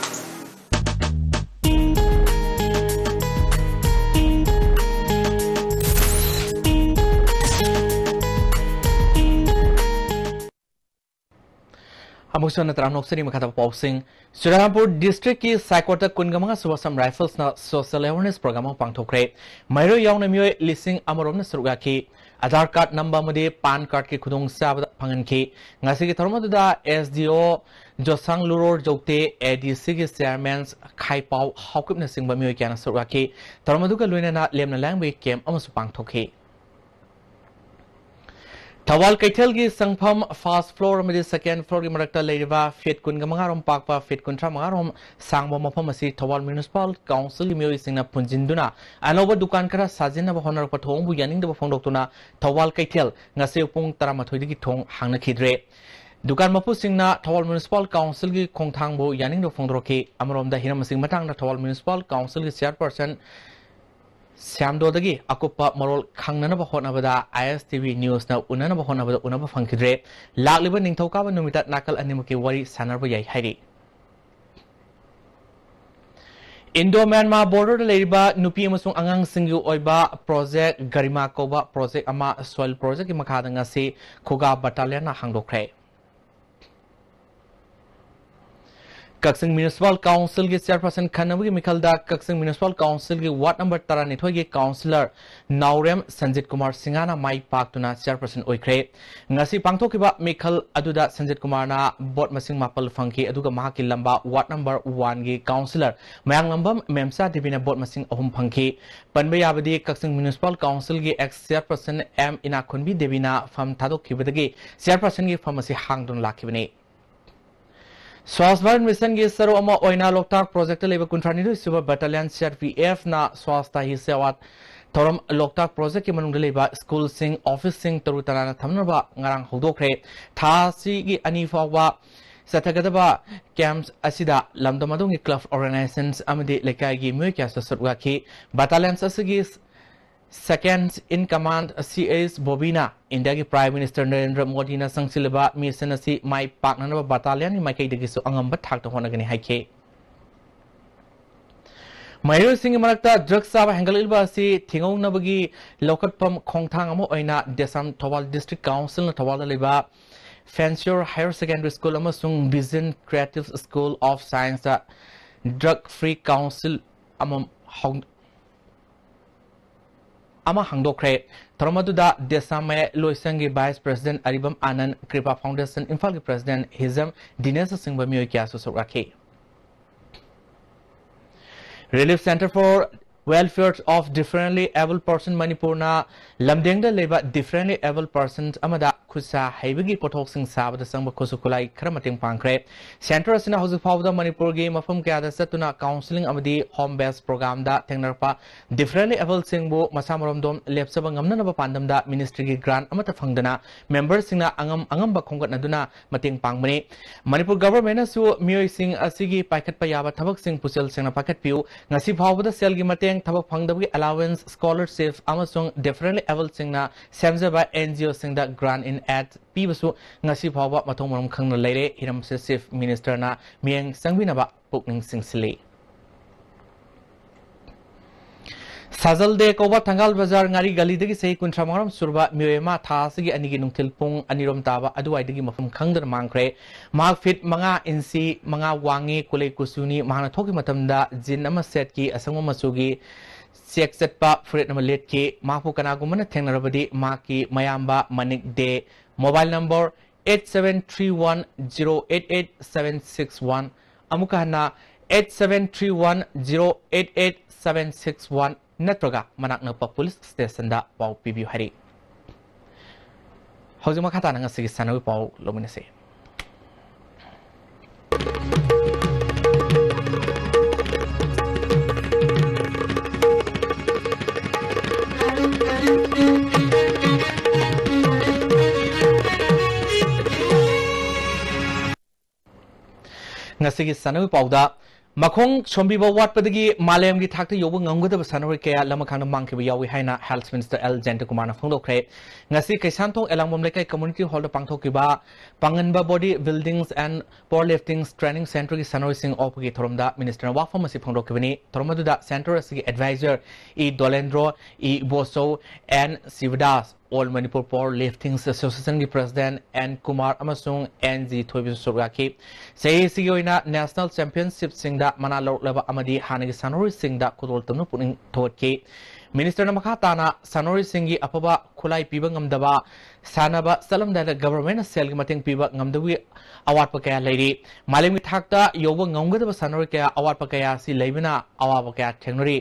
ꯑꯃꯨꯛꯁꯨ ꯍꯟꯅ ꯇꯔꯥꯝꯅ ꯑꯣꯛꯆꯔꯤ꯫ ꯃꯈꯥ ꯇꯥꯕ ꯄꯥꯎꯁꯤꯡ꯫ ꯆꯨꯔꯆꯥꯟꯄꯨꯔ ꯗꯤꯁꯇ꯭ꯔꯤꯛꯀꯤ ꯁꯥꯏꯀꯣꯠꯇ ꯀꯨꯟꯒ ꯃꯉꯥ ꯁꯨꯕ ꯑꯁꯥꯝ ꯔꯥꯏꯐꯜꯁꯅ ꯁꯣꯁꯤꯌꯦꯜ ꯑꯦꯋꯦꯔꯅꯦꯁ ꯄ꯭ꯔꯣꯒ꯭ꯔꯥꯝ ꯑꯃ ꯄꯥꯡꯊꯣꯛꯈ꯭ꯔꯦ꯫ ꯃꯍꯩꯔꯣꯏ ꯌꯥꯎꯅ ꯃꯤꯑꯣꯏ ꯂꯤꯁꯤꯡ ꯑꯃꯔꯣꯝꯅ ꯁꯔꯨꯛ ꯌꯥꯈꯤ꯫ ꯑꯥꯙꯥꯔ ꯀꯥꯔꯗ ꯅꯝꯕ ꯑꯃꯗꯤ ꯄꯥꯟ ꯀꯥꯔꯗꯀꯤ ꯈꯨꯗꯣꯡꯆꯥꯕ ꯐꯪꯍꯟꯈꯤ꯫ ꯉꯁꯤꯒꯤ ꯊꯧꯔꯝ ꯑꯗꯨꯗ ꯑꯦꯁ ꯗꯤ ꯑꯣ ꯖꯣꯁꯥꯡ ꯂꯨꯔꯣꯔ ꯖꯧꯇꯦ, ꯑꯦ ꯗꯤ ꯁꯤꯒꯤ ꯆꯦꯌꯔꯃꯦꯟ ꯈꯥꯏꯄꯥꯎ ꯍꯥꯎꯀꯤꯞꯅꯆꯤꯡꯕ ꯃꯤꯑꯣꯏ ꯀꯌꯥꯅ ꯁꯔꯨꯛ ꯌꯥꯈꯤ꯫ ꯊꯧꯔꯝ ꯑꯗꯨꯒ ꯂꯣꯏꯅꯅ ꯂꯦꯝꯅ ꯂꯥꯏꯌꯦꯡꯕꯒꯤ ꯀꯦꯝꯞ ꯑꯃꯁꯨ ꯄꯥꯡꯊꯣꯛꯈꯤ꯫ ꯊꯧꯕꯥꯜ ꯀꯩꯊꯦꯜꯒꯤ ꯆꯪꯐꯝ ꯐꯥꯔꯁ ꯐ꯭ꯂꯣꯔ ꯑꯃꯗꯤ ꯁꯦꯀꯦꯟ ꯐ꯭ꯂꯣꯔꯒꯤ ꯃꯔꯛꯇ ꯂꯩꯔꯤꯕ ꯐꯤꯠ ꯀꯨꯟꯒ ꯃꯉꯥ ꯔꯣꯝ ꯄꯥꯛꯄ, ꯐꯤꯠ ꯀꯨꯟꯊ꯭ꯔꯥ ꯃꯉꯥ ꯔꯣꯝ ꯁꯥꯡꯕ ꯃꯐꯝ ꯑꯁꯤ ꯊꯧꯕꯥꯜ ꯃ꯭ꯌꯨꯅꯤꯁꯤꯄꯥꯜ ꯀꯥꯎꯟꯁꯤꯜꯒꯤ ꯃꯤꯑꯣꯏꯁꯤꯡꯅ ꯐꯨꯟꯖꯤꯟꯗꯨꯅ ꯑꯅꯧꯕ ꯗꯨꯀꯥꯟ ꯈꯔ ꯁꯥꯖꯤꯟꯅꯕ ꯍꯣꯠꯅꯔꯛꯄ ꯊꯧꯑꯣꯡꯕꯨ ꯌꯥꯅꯤꯡꯗꯕ ꯐꯣꯡꯗꯣꯛꯇꯨꯅ ꯊꯧꯕꯥꯜ ꯀꯩꯊꯦꯜ ꯉꯁꯤ ꯄꯨꯡ ꯇꯔꯥꯃꯥꯊꯣꯏꯗꯒꯤ ꯊꯣꯡ ꯍꯥꯡꯅꯈꯤꯗ꯭ꯔꯦ꯫ ꯗꯨꯀꯥꯟ ꯃꯄꯨꯁꯤꯡꯅ ꯊꯧꯕꯥꯜ ꯃ꯭ꯌꯨꯅꯤꯁꯤꯄꯥꯜ ꯀꯥꯎꯟꯁꯤꯜꯒꯤ ꯈꯣꯡꯊꯥꯡꯕꯨ ꯌꯥꯅꯤꯡꯗꯕ ꯐꯣꯡꯗꯣꯔꯛꯈꯤ꯫ ꯑꯃꯔꯣꯝꯗ ꯍꯤꯔꯝ ꯑꯁꯤꯒꯤ ꯃꯇꯥꯡꯗ ꯊꯧꯕꯥꯜ ꯃ꯭ꯌꯨꯅꯤꯁꯤꯄꯥꯜ ꯀꯥꯎꯟꯁꯤꯜꯒꯤ ꯆꯦꯌꯔꯄꯔꯁꯟ ꯁ꯭ꯌꯥꯝꯗꯣꯗꯒꯤ ꯑꯀꯨꯞꯄ ꯃꯔꯣꯜ ꯈꯪꯅꯅꯕ ꯍꯣꯠꯅꯕꯗ ꯑꯥꯏ ꯑꯦꯁ ꯇꯤ ꯚꯤ ꯅ꯭ꯌꯨꯁꯅ ꯎꯅꯅꯕ ꯍꯣꯠꯅꯕꯗ ꯎꯅꯕ ꯐꯪꯈꯤꯗ꯭ꯔꯦ꯫ ꯂꯥꯛꯂꯤꯕ ꯅꯤꯡꯊꯧꯀꯥꯕ ꯅꯨꯃꯤꯠꯇ ꯅꯥꯀꯜ ꯑꯅꯤꯃꯛꯀꯤ ꯋꯥꯔꯤ ꯁꯥꯟꯅꯕ ꯌꯥꯏ ꯍꯥꯏꯔꯤ꯫ ꯏꯟꯗꯣ ꯃ꯭ꯌꯥꯟꯃꯥꯔ ꯕꯣꯔꯗꯔꯗ ꯂꯩꯔꯤꯕ ꯅꯨꯄꯤ ꯑꯃꯁꯨꯡ ꯑꯉꯥꯡꯁꯤꯡꯒꯤ ꯑꯣꯏꯕ ꯄ꯭ꯔꯣꯖꯦꯛ ꯒꯔꯤꯃꯥ ꯀꯧꯕ ꯄ꯭ꯔꯣꯖꯦꯛ ꯑꯃ ꯁꯣꯏꯜ ꯄ꯭ꯔꯣꯖꯦꯛꯀꯤ ꯃꯈꯥꯗ ꯉꯁꯤ ꯈꯨꯒꯥ ꯕꯠꯇꯥꯂꯤꯌꯟꯅ ꯍꯥꯡꯗꯣꯛꯈ꯭ꯔꯦ꯫ ꯀꯛꯆꯤꯡ ꯃ꯭ꯌꯨꯅꯤꯁꯤꯄꯥꯜ ꯀꯥꯎꯟꯁꯤꯜꯒꯤ ꯆꯦꯌꯔꯄꯔꯁꯟ ꯈꯟꯅꯕꯒꯤ ꯃꯤꯈꯜꯗ ꯀꯛꯆꯤꯡ ꯃ꯭ꯌꯨꯅꯤꯁꯤꯄꯥꯜ ꯀꯥꯎꯟꯁꯤꯜꯒꯤ ꯋꯥꯔꯗ ꯅꯝꯕꯔ ꯇꯔꯥꯅꯤꯊꯣꯏꯒꯤ ꯀꯥꯎꯟꯁꯤꯂꯔ ꯅꯥꯎꯔꯦꯝ ꯁꯟꯖꯤꯠ ꯀꯨꯃꯥꯔ ꯁꯤꯡꯍꯅ ꯃꯥꯏ ꯄꯥꯛꯇꯨꯅ ꯆꯦꯌꯔꯄꯔꯁꯟ ꯑꯣꯏꯈ꯭ꯔꯦ꯫ ꯉꯁꯤ ꯄꯥꯡꯊꯣꯛꯈꯤꯕ ꯃꯤꯈꯜ ꯑꯗꯨꯗ ꯁꯟꯖꯤꯠ ꯀꯨꯃꯥꯔꯅ ꯚꯣꯠ ꯃꯁꯤꯡ ꯃꯥꯄꯜ ꯐꯪꯈꯤ, ꯑꯗꯨꯒ ꯃꯍꯥꯛꯀꯤ ꯂꯝꯕꯥ ꯋꯥꯔꯗ ꯅꯝꯕꯔ ꯋꯥꯟꯒꯤ ꯀꯥꯎꯟꯁꯤꯂꯔ ꯃꯌꯥꯡꯂꯝꯕꯝ ꯃꯦꯝꯆꯥ ꯗꯦꯕꯤꯅ ꯚꯣꯠ ꯃꯁꯤꯡ ꯑꯍꯨꯝ ꯐꯪꯈꯤ꯫ ꯄꯟꯕ ꯌꯥꯕꯗꯤ, ꯀꯛꯆꯤꯡ ꯃ꯭ꯌꯨꯅꯤꯁꯤꯄꯥꯜ ꯀꯥꯎꯟꯁꯤꯜꯒꯤ ꯑꯦꯛꯁ ꯆꯦꯌꯔꯄꯔꯁꯟ ꯑꯦꯝ ꯏꯅꯥꯛꯈꯨꯟꯕꯤ ꯗꯦꯕꯤꯅ ꯐꯝ ꯊꯥꯗꯣꯛꯈꯤꯕꯗꯒꯤ ꯆꯦꯌꯔꯄꯔꯁꯟꯒꯤ ꯐꯝ ꯑꯁꯤ ꯍꯥꯡꯗꯨꯅ ꯂꯥꯛꯈꯤꯕꯅꯤ꯫ ꯁ꯭ꯋꯥꯁ ꯚꯥꯔꯠ ꯃꯤꯁꯟꯒꯤ ꯁꯔꯨꯛ ꯑꯃ ꯑꯣꯏꯅ ꯂꯣꯛꯇꯥꯛ ꯄ꯭ꯔꯣꯖꯦꯛꯇ ꯂꯩꯕ ꯀꯨꯟꯊ꯭ꯔꯥꯅꯤꯊꯣꯏ ꯁꯨꯕ ꯕꯠꯇꯥꯂꯤꯌꯟ ꯁꯤ ꯑꯥꯔ ꯄꯤ ꯑꯦꯐꯅ ꯁ꯭ꯋꯥꯁꯇ ꯍꯤ ꯁꯦꯋꯥ ꯊꯧꯔꯝ ꯂꯣꯛꯇꯥꯛ ꯄ꯭ꯔꯣꯖꯦꯛꯀꯤ ꯃꯅꯨꯡꯗ ꯂꯩꯕ ꯁ꯭ꯀꯨꯜꯁꯤꯡ, ꯑꯣꯐꯤꯁꯁꯤꯡ ꯇꯔꯨ ꯇꯅꯥꯟꯅ ꯊꯝꯅꯕ ꯉꯔꯥꯡ ꯍꯧꯗꯣꯛꯈ꯭ꯔꯦ꯫ ꯊꯥ ꯑꯁꯤꯒꯤ ꯑꯅꯤ ꯐꯥꯎꯕ ꯆꯠꯊꯒꯗꯕ ꯀꯦꯝꯞ ꯑꯁꯤꯗ ꯂꯝꯗꯝ ꯑꯗꯨꯒꯤ ꯀ꯭ꯂꯕ, ꯑꯣꯔꯒꯅꯥꯏꯖꯦꯁꯟ ꯑꯃꯗꯤ ꯂꯩꯀꯥꯏꯒꯤ ꯃꯤꯑꯣꯏ ꯀꯌꯥꯁꯨ ꯁꯔꯨꯛ ꯌꯥꯈꯤ꯫ ꯕꯠꯇꯥꯂꯤꯌꯟ ꯑꯁꯤꯒꯤ ꯁꯦꯀꯦꯟ ꯏꯟ ꯀꯃꯥꯟ ꯁꯤ ꯑꯩꯆ ꯕꯣꯕꯤꯅ ꯏꯟꯗꯤꯌꯥꯒꯤ ꯄ꯭ꯔꯥꯏꯝ ꯃꯤꯅꯤꯁꯇꯔ ꯅꯔꯦꯟꯗ꯭ꯔ ꯃꯣꯗꯤꯅ ꯆꯪꯁꯤꯜꯂꯤꯕ ꯃꯤꯁꯟ ꯑꯁꯤ ꯃꯥꯏ ꯄꯥꯛꯅꯅꯕ ꯕꯠꯇꯥꯂꯤꯌꯟꯒꯤ ꯃꯥꯏꯀꯩꯗꯒꯤꯁꯨ ꯑꯉꯝꯕ ꯊꯥꯛꯇ ꯍꯣꯠꯅꯒꯅꯤ ꯍꯥꯏꯈꯤ꯫ ꯃꯍꯩꯔꯣꯏꯁꯤꯡꯒꯤ ꯃꯔꯛꯇ ꯗ꯭ꯔꯒ ꯆꯥꯕ ꯍꯦꯟꯒꯠꯂꯛꯂꯤꯕ ꯑꯁꯤ ꯊꯤꯡꯍꯧꯅꯕꯒꯤ ꯂꯧꯈꯠꯐꯝ ꯈꯣꯡꯊꯥꯡ ꯑꯃ ꯑꯣꯏꯅ ꯗꯦꯁꯥꯝ ꯊꯧꯕꯥꯜ ꯗꯤꯁꯇ꯭ꯔꯤꯛ ꯀꯥꯎꯟꯁꯤꯜꯅ ꯊꯧꯕꯥꯜꯗ ꯂꯩꯕ ꯐꯦꯟꯁꯤꯌꯣꯔ ꯍꯥꯌꯔ ꯁꯦꯀꯦꯟꯗꯔꯤ ꯁ꯭ꯀꯨꯜ ꯑꯃꯁꯨꯡ ꯚꯤꯖꯟ ꯀ꯭ꯔꯤꯌꯦꯇꯤꯚ ꯁ꯭ꯀꯨꯜ ꯑꯣꯐ ꯁꯥꯏꯟꯁꯇ ꯗ꯭ꯔꯒ ꯐ꯭ꯔꯤ ꯀꯥꯎꯟꯁꯤꯜ ꯑꯃ ꯍꯧ-, ꯑꯃ ꯍꯥꯡꯗꯣꯛꯈ꯭ꯔꯦ꯫ ꯊꯧꯔꯝ ꯑꯗꯨꯗ ꯗꯦꯁꯥꯃꯦ ꯂꯣꯏꯁꯪꯒꯤ Vice President ꯑꯔꯤꯕꯝ ꯑꯥꯅꯟꯗ, ꯀ꯭ꯔꯤꯄꯥ Foundation ꯏꯝꯐꯥꯜꯒꯤ President ꯍꯤꯖꯝ ꯗꯤꯅꯦꯁꯅꯆꯤꯡꯕ ꯃꯤꯑꯣꯏ ꯀꯌꯥꯁꯨ ꯁꯔꯨꯛ ꯌꯥꯈꯤ꯫ Relief Centre for Welfare of Differently Abled Person ꯃꯅꯤꯄꯨꯔꯅ ꯂꯝꯗꯦꯡꯗ ꯂꯩꯕ differently abled persons ꯑꯃꯗ ꯈꯨꯠꯁꯥ ꯍꯩꯕꯒꯤ ꯄꯣꯠꯊꯣꯛꯁꯤꯡ ꯁꯥꯕꯗ ꯆꯪꯕ ꯈꯨꯠꯁꯨ ꯈꯨꯠꯂꯥꯏ ꯈꯔ ꯃꯇꯦꯡ ꯄꯥꯡꯈ꯭ꯔꯦ꯫ Centre ꯑꯁꯤꯅ ꯍꯧꯖꯤꯛ ꯐꯥꯎꯕꯗ ꯃꯅꯤꯄꯨꯔꯒꯤ ꯃꯐꯝ ꯀꯌꯥꯗ ꯆꯠꯇꯨꯅ counselling ꯑꯃꯗꯤ home based programꯗ ꯊꯦꯡꯅꯔꯛꯄ differently abledꯁꯤꯡꯕꯨ ꯃꯁꯥ ꯃꯔꯣꯝꯗꯣꯝ ꯂꯦꯞꯆꯕ ꯉꯝꯅꯅꯕ ꯄꯥꯟꯗꯝꯗ ministryꯒꯤ grant ꯑꯃꯠꯇ ꯐꯪꯗꯅ memberꯁꯤꯡꯅ ꯑꯉꯝ ꯑꯉꯝꯕ ꯈꯣꯝꯒꯠꯅꯗꯨꯅ ꯃꯇꯦꯡ ꯄꯥꯡꯕꯅꯤ꯫ ꯃꯅꯤꯄꯨꯔ governmentꯅꯁꯨ ꯃꯤꯑꯣꯏꯁꯤꯡ ꯑꯁꯤꯒꯤ ꯄꯥꯏꯈꯠꯄ ꯌꯥꯕ ꯊꯕꯛꯁꯤꯡ ꯄꯨꯛꯆꯦꯜ ꯁꯦꯡꯅ ꯄꯥꯏꯈꯠꯄꯤꯌꯨ꯫ ꯉꯁꯤ ꯐꯥꯎꯕꯗ ꯁꯦꯜꯒꯤ ꯃꯇꯦꯡ, ꯊꯕꯛ ꯐꯪꯗꯕꯒꯤ allowance, scholarship ꯑꯃꯁꯨꯡ differently abledꯁꯤꯡꯅ ꯁꯦꯝꯖꯕ NGOꯁꯤꯡꯗ grant in aid ꯄꯤꯕꯁꯨ ꯉꯁꯤ ꯐꯥꯎꯕ ꯃꯊꯣꯡ ꯃꯔꯝ ꯈꯪꯅ ꯂꯩꯔꯦ꯫ ꯍꯤꯔꯝ ꯑꯁꯤ Chief Ministerꯅ ꯃꯤꯠꯌꯦꯡ ꯆꯪꯕꯤꯅꯕ ꯄꯨꯛꯅꯤꯡ ꯆꯤꯡꯁꯤꯜꯂꯤ꯫ ꯁꯥꯖꯜꯗꯦ ꯀꯧꯕ ꯊꯪꯒꯥꯜ ꯕꯖꯥꯔ ꯉꯥꯔꯤ ꯒꯂꯤꯗꯒꯤ ꯆꯍꯤ ꯀꯨꯟꯊ꯭ꯔꯥ ꯃꯉꯥꯔꯣꯝ ꯁꯨꯔꯕ ꯃꯤꯑꯣꯏ ꯑꯃ ꯊꯥ ꯑꯁꯤꯒꯤ ꯑꯅꯤꯒꯤ ꯅꯨꯡꯊꯤꯜ ꯄꯨꯡ ꯑꯅꯤꯔꯣꯝ ꯇꯥꯕ ꯑꯗꯨꯋꯥꯏꯗꯒꯤ ꯃꯐꯝ ꯈꯪꯗꯅ ꯃꯥꯡꯈ꯭ꯔꯦ꯫ ꯃꯍꯥꯛ feet ꯃꯉꯥ inch ꯃꯉꯥ ꯋꯥꯡꯉꯤ, ꯀꯨꯂꯩ ꯀꯨꯆꯨꯅꯤ꯫ ꯃꯍꯥꯛꯅ ꯊꯣꯛꯈꯤꯕ ꯃꯇꯝꯗ jean ꯑꯃ ꯁꯦꯠꯈꯤ, ꯑꯁꯪꯕ ꯃꯆꯨꯒꯤ check ꯆꯠꯄ ꯐꯨꯔꯤꯠ ꯑꯃ ꯂꯤꯠꯈꯤ꯫ ꯃꯍꯥꯛꯄꯨ ꯀꯅꯥꯒꯨꯝꯕꯅ ꯊꯦꯡꯅꯔꯕꯗꯤ ꯃꯍꯥꯛꯀꯤ ꯃꯌꯥꯝꯕ ꯃꯅꯤꯛ ꯗꯦ, mobile number eight seven three one zero eight eight seven six one, ꯑꯃꯨꯛꯀ ꯍꯟꯅ eight seven three one zero eight eight seven six one ꯅꯠꯇ꯭ꯔꯒ ꯃꯅꯥꯛ ꯅꯛꯄ police stationꯗ ꯄꯥꯎ ꯄꯤꯕꯤꯌꯨ ꯍꯥꯏꯔꯤ꯫ ꯍꯧꯖꯤꯛ ꯃꯈꯥ ꯇꯥꯅ ꯉꯁꯤꯒꯤ ꯁꯥꯟꯅꯕꯒꯤ ꯄꯥꯎ ꯂꯧꯃꯤꯟꯅꯁꯤ꯫ ꯉꯁꯤꯒꯤ ꯁꯥꯟꯅꯕꯒꯤ ꯄꯥꯎꯗ, ꯃꯈꯣꯡ ꯁꯣꯝꯕꯤꯕ ꯋꯥꯠꯄꯗꯒꯤ ꯃꯥꯂꯦꯝꯒꯤ ꯊꯥꯛꯇ ꯌꯧꯕ ꯉꯝꯒꯗꯕ ꯁꯥꯟꯅꯔꯣꯏ ꯀꯌꯥ ꯂꯃꯈꯥꯡꯗ ꯃꯥꯡꯈꯤꯕ ꯌꯥꯎꯏ ꯍꯥꯏꯅ Health Minister ꯑꯦꯜ ꯖꯌꯟꯇꯀꯨꯃꯥꯔꯅ ꯐꯣꯡꯗꯣꯛꯈ꯭ꯔꯦ꯫ ꯉꯁꯤ ꯀꯩꯁꯥꯝꯊꯣꯡ ꯑꯦꯂꯥꯡꯕꯝ ꯂꯩꯀꯥꯏ community hallꯗ ꯄꯥꯡꯊꯣꯛꯈꯤꯕ ꯄꯥꯡꯒꯟꯕ body buildings and powerlifting training centreꯒꯤ ꯁꯥꯟꯅꯔꯣꯏꯁꯤꯡ ꯑꯣꯛꯄꯒꯤ ꯊꯧꯔꯝꯗ ministerꯅ ꯋꯥꯐꯝ ꯑꯁꯤ ꯐꯣꯡꯗꯣꯛꯈꯤꯕꯅꯤ꯫ ꯊꯧꯔꯝ ꯑꯗꯨꯗ centre ꯑꯁꯤꯒꯤ advisor E Dolendro, E Ibochou, N Shibdas, All Manipur Power Lifting Association ꯒꯤ President N ꯀꯨꯃꯥꯔ ꯑꯃꯁꯨꯡ N ꯖꯤ ꯊꯣꯏꯕꯤꯁꯨ ꯁꯔꯨꯛ ꯌꯥꯈꯤ꯫ ꯆꯍꯤ ꯑꯁꯤꯒꯤ ꯑꯣꯏꯅ National Championship ꯁꯤꯡꯗ ꯃꯅꯥ ꯂꯧꯔꯛꯂꯕ ꯑꯃꯗꯤ ꯍꯥꯟꯅꯒꯤ ꯁꯥꯟꯅꯔꯣꯏꯁꯤꯡꯗ ꯈꯨꯗꯣꯜ ꯇꯝꯗꯨꯅ ꯄꯨꯛꯅꯤꯡ ꯊꯧꯒꯠꯈꯤ꯫ Minister ꯅ ꯃꯈꯥ ꯇꯥꯅ ꯁꯥꯟꯅꯔꯣꯏꯁꯤꯡꯒꯤ ꯑꯐꯕ ꯈꯨꯠꯂꯥꯏ ꯄꯤꯕ ꯉꯝꯗꯕ, ꯁꯥꯟꯅꯕ ꯆꯠꯂꯝꯗꯥꯏꯗ Government ꯅ ꯁꯦꯜꯒꯤ ꯃꯇꯦꯡ ꯄꯤꯕ ꯉꯝꯗꯕꯒꯤ ꯑꯋꯥꯠꯄ ꯀꯌꯥ ꯂꯩꯔꯤ꯫ ꯃꯥꯂꯦꯝꯒꯤ ꯊꯥꯛꯇ ꯌꯧꯕ ꯉꯝꯒꯗꯕ ꯁꯥꯟꯅꯔꯣꯏ ꯀꯌꯥ ꯑꯋꯥꯠꯄ ꯀꯌꯥ ꯑꯁꯤ ꯂꯩꯕꯅ ꯑꯋꯥꯕ ꯀꯌꯥ ꯊꯦꯡꯅꯔꯤ꯫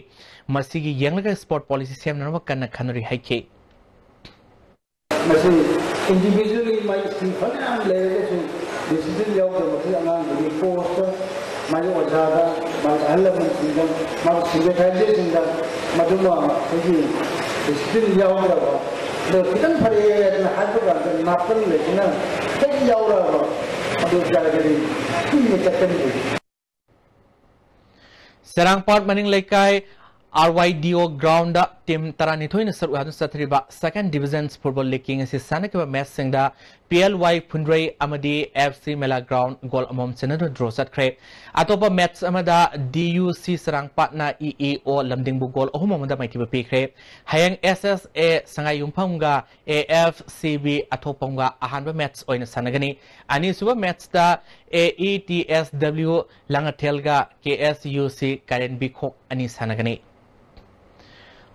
ꯃꯁꯤꯒꯤ ꯌꯦꯡꯂꯒ Sport Policy ꯁꯦꯝꯅꯅꯕ ꯀꯟꯅ ꯈꯟꯅꯔꯤ ꯍꯥꯏꯈꯤ꯫ ꯃꯁꯤ individually ꯃꯥꯒꯤ skill ꯐꯅꯌꯥꯝ ꯂꯩꯔꯒꯁꯨ discipline ꯌꯥꯎꯗꯕ ꯃꯁꯤ ꯑꯉꯥꯡꯗꯨꯒꯤ coach ꯇ, ꯃꯥꯒꯤ ꯑꯣꯖꯥꯗ, ꯃꯥꯒꯤ ꯑꯍꯜ ꯂꯃꯟꯁꯤꯡꯗ, ꯃꯥꯒꯤ supervisorꯁꯤꯡꯗ ꯃꯗꯨꯃ ꯑꯩꯈꯣꯏꯒꯤ discipline ꯌꯥꯎꯗꯕ, ꯑꯗꯣ ꯈꯤꯇꯪ ꯐꯔꯛꯑꯦ ꯍꯥꯏꯗꯅ ꯍꯥꯏꯕ ꯀꯥꯟꯗ ꯅꯥꯄꯜ ꯂꯩꯗꯅ ꯍꯦꯛ ꯌꯥꯎꯔꯛꯑꯕ ꯑꯗꯨ ꯑꯣꯏꯇꯥꯔꯒꯗꯤ ꯀꯨꯏꯅ ꯆꯠꯀꯅꯤ꯫ ꯆꯔꯥꯡꯄꯥꯠ ꯃꯅꯤꯡ ꯂꯩꯀꯥꯏ R Y D O ground ꯗ team ꯇꯔꯥꯅꯤꯊꯣꯏꯅ ꯁꯔꯨꯛ ꯌꯥꯗꯨꯅ ꯆꯠꯊꯔꯤꯕ Second Division Football League ꯀꯤ ꯉꯁꯤ ꯁꯥꯟꯅꯈꯤꯕ match ꯁꯤꯡꯗ P L Y ꯐꯨꯟꯗ꯭ꯔꯩ ꯑꯃꯗꯤ F C ꯃꯦꯂꯥ ground goal ꯑꯃꯃꯝ ꯆꯟꯅꯗꯨꯅ draw ꯆꯠꯈ꯭ꯔꯦ꯫ ꯑꯇꯣꯞꯄ match ꯑꯃꯗ D U C ꯆꯔꯥꯡꯄꯥꯠꯅ E E O ꯂꯝꯗꯤꯡꯕꯨ goal ꯑꯍꯨꯝ ꯑꯃꯗ ꯃꯥꯏꯊꯤꯕ ꯄꯤꯈ꯭ꯔꯦ꯫ ꯍꯌꯦꯡ S S A Sangai ꯌꯨꯝꯐꯝꯒ A F C B ꯑꯊꯣꯛꯄꯝꯒ ꯑꯍꯥꯟꯕ match ꯑꯣꯏꯅ ꯁꯥꯟꯅꯒꯅꯤ꯫ ꯑꯅꯤꯁꯨꯕ match ꯇ A E T S W ꯂꯥꯡꯉꯊꯦꯜꯒ K S U C ꯀꯥꯏꯔꯦꯟꯕꯤꯈꯣꯛ ꯑꯅꯤ ꯁꯥꯟꯅꯒꯅꯤ꯫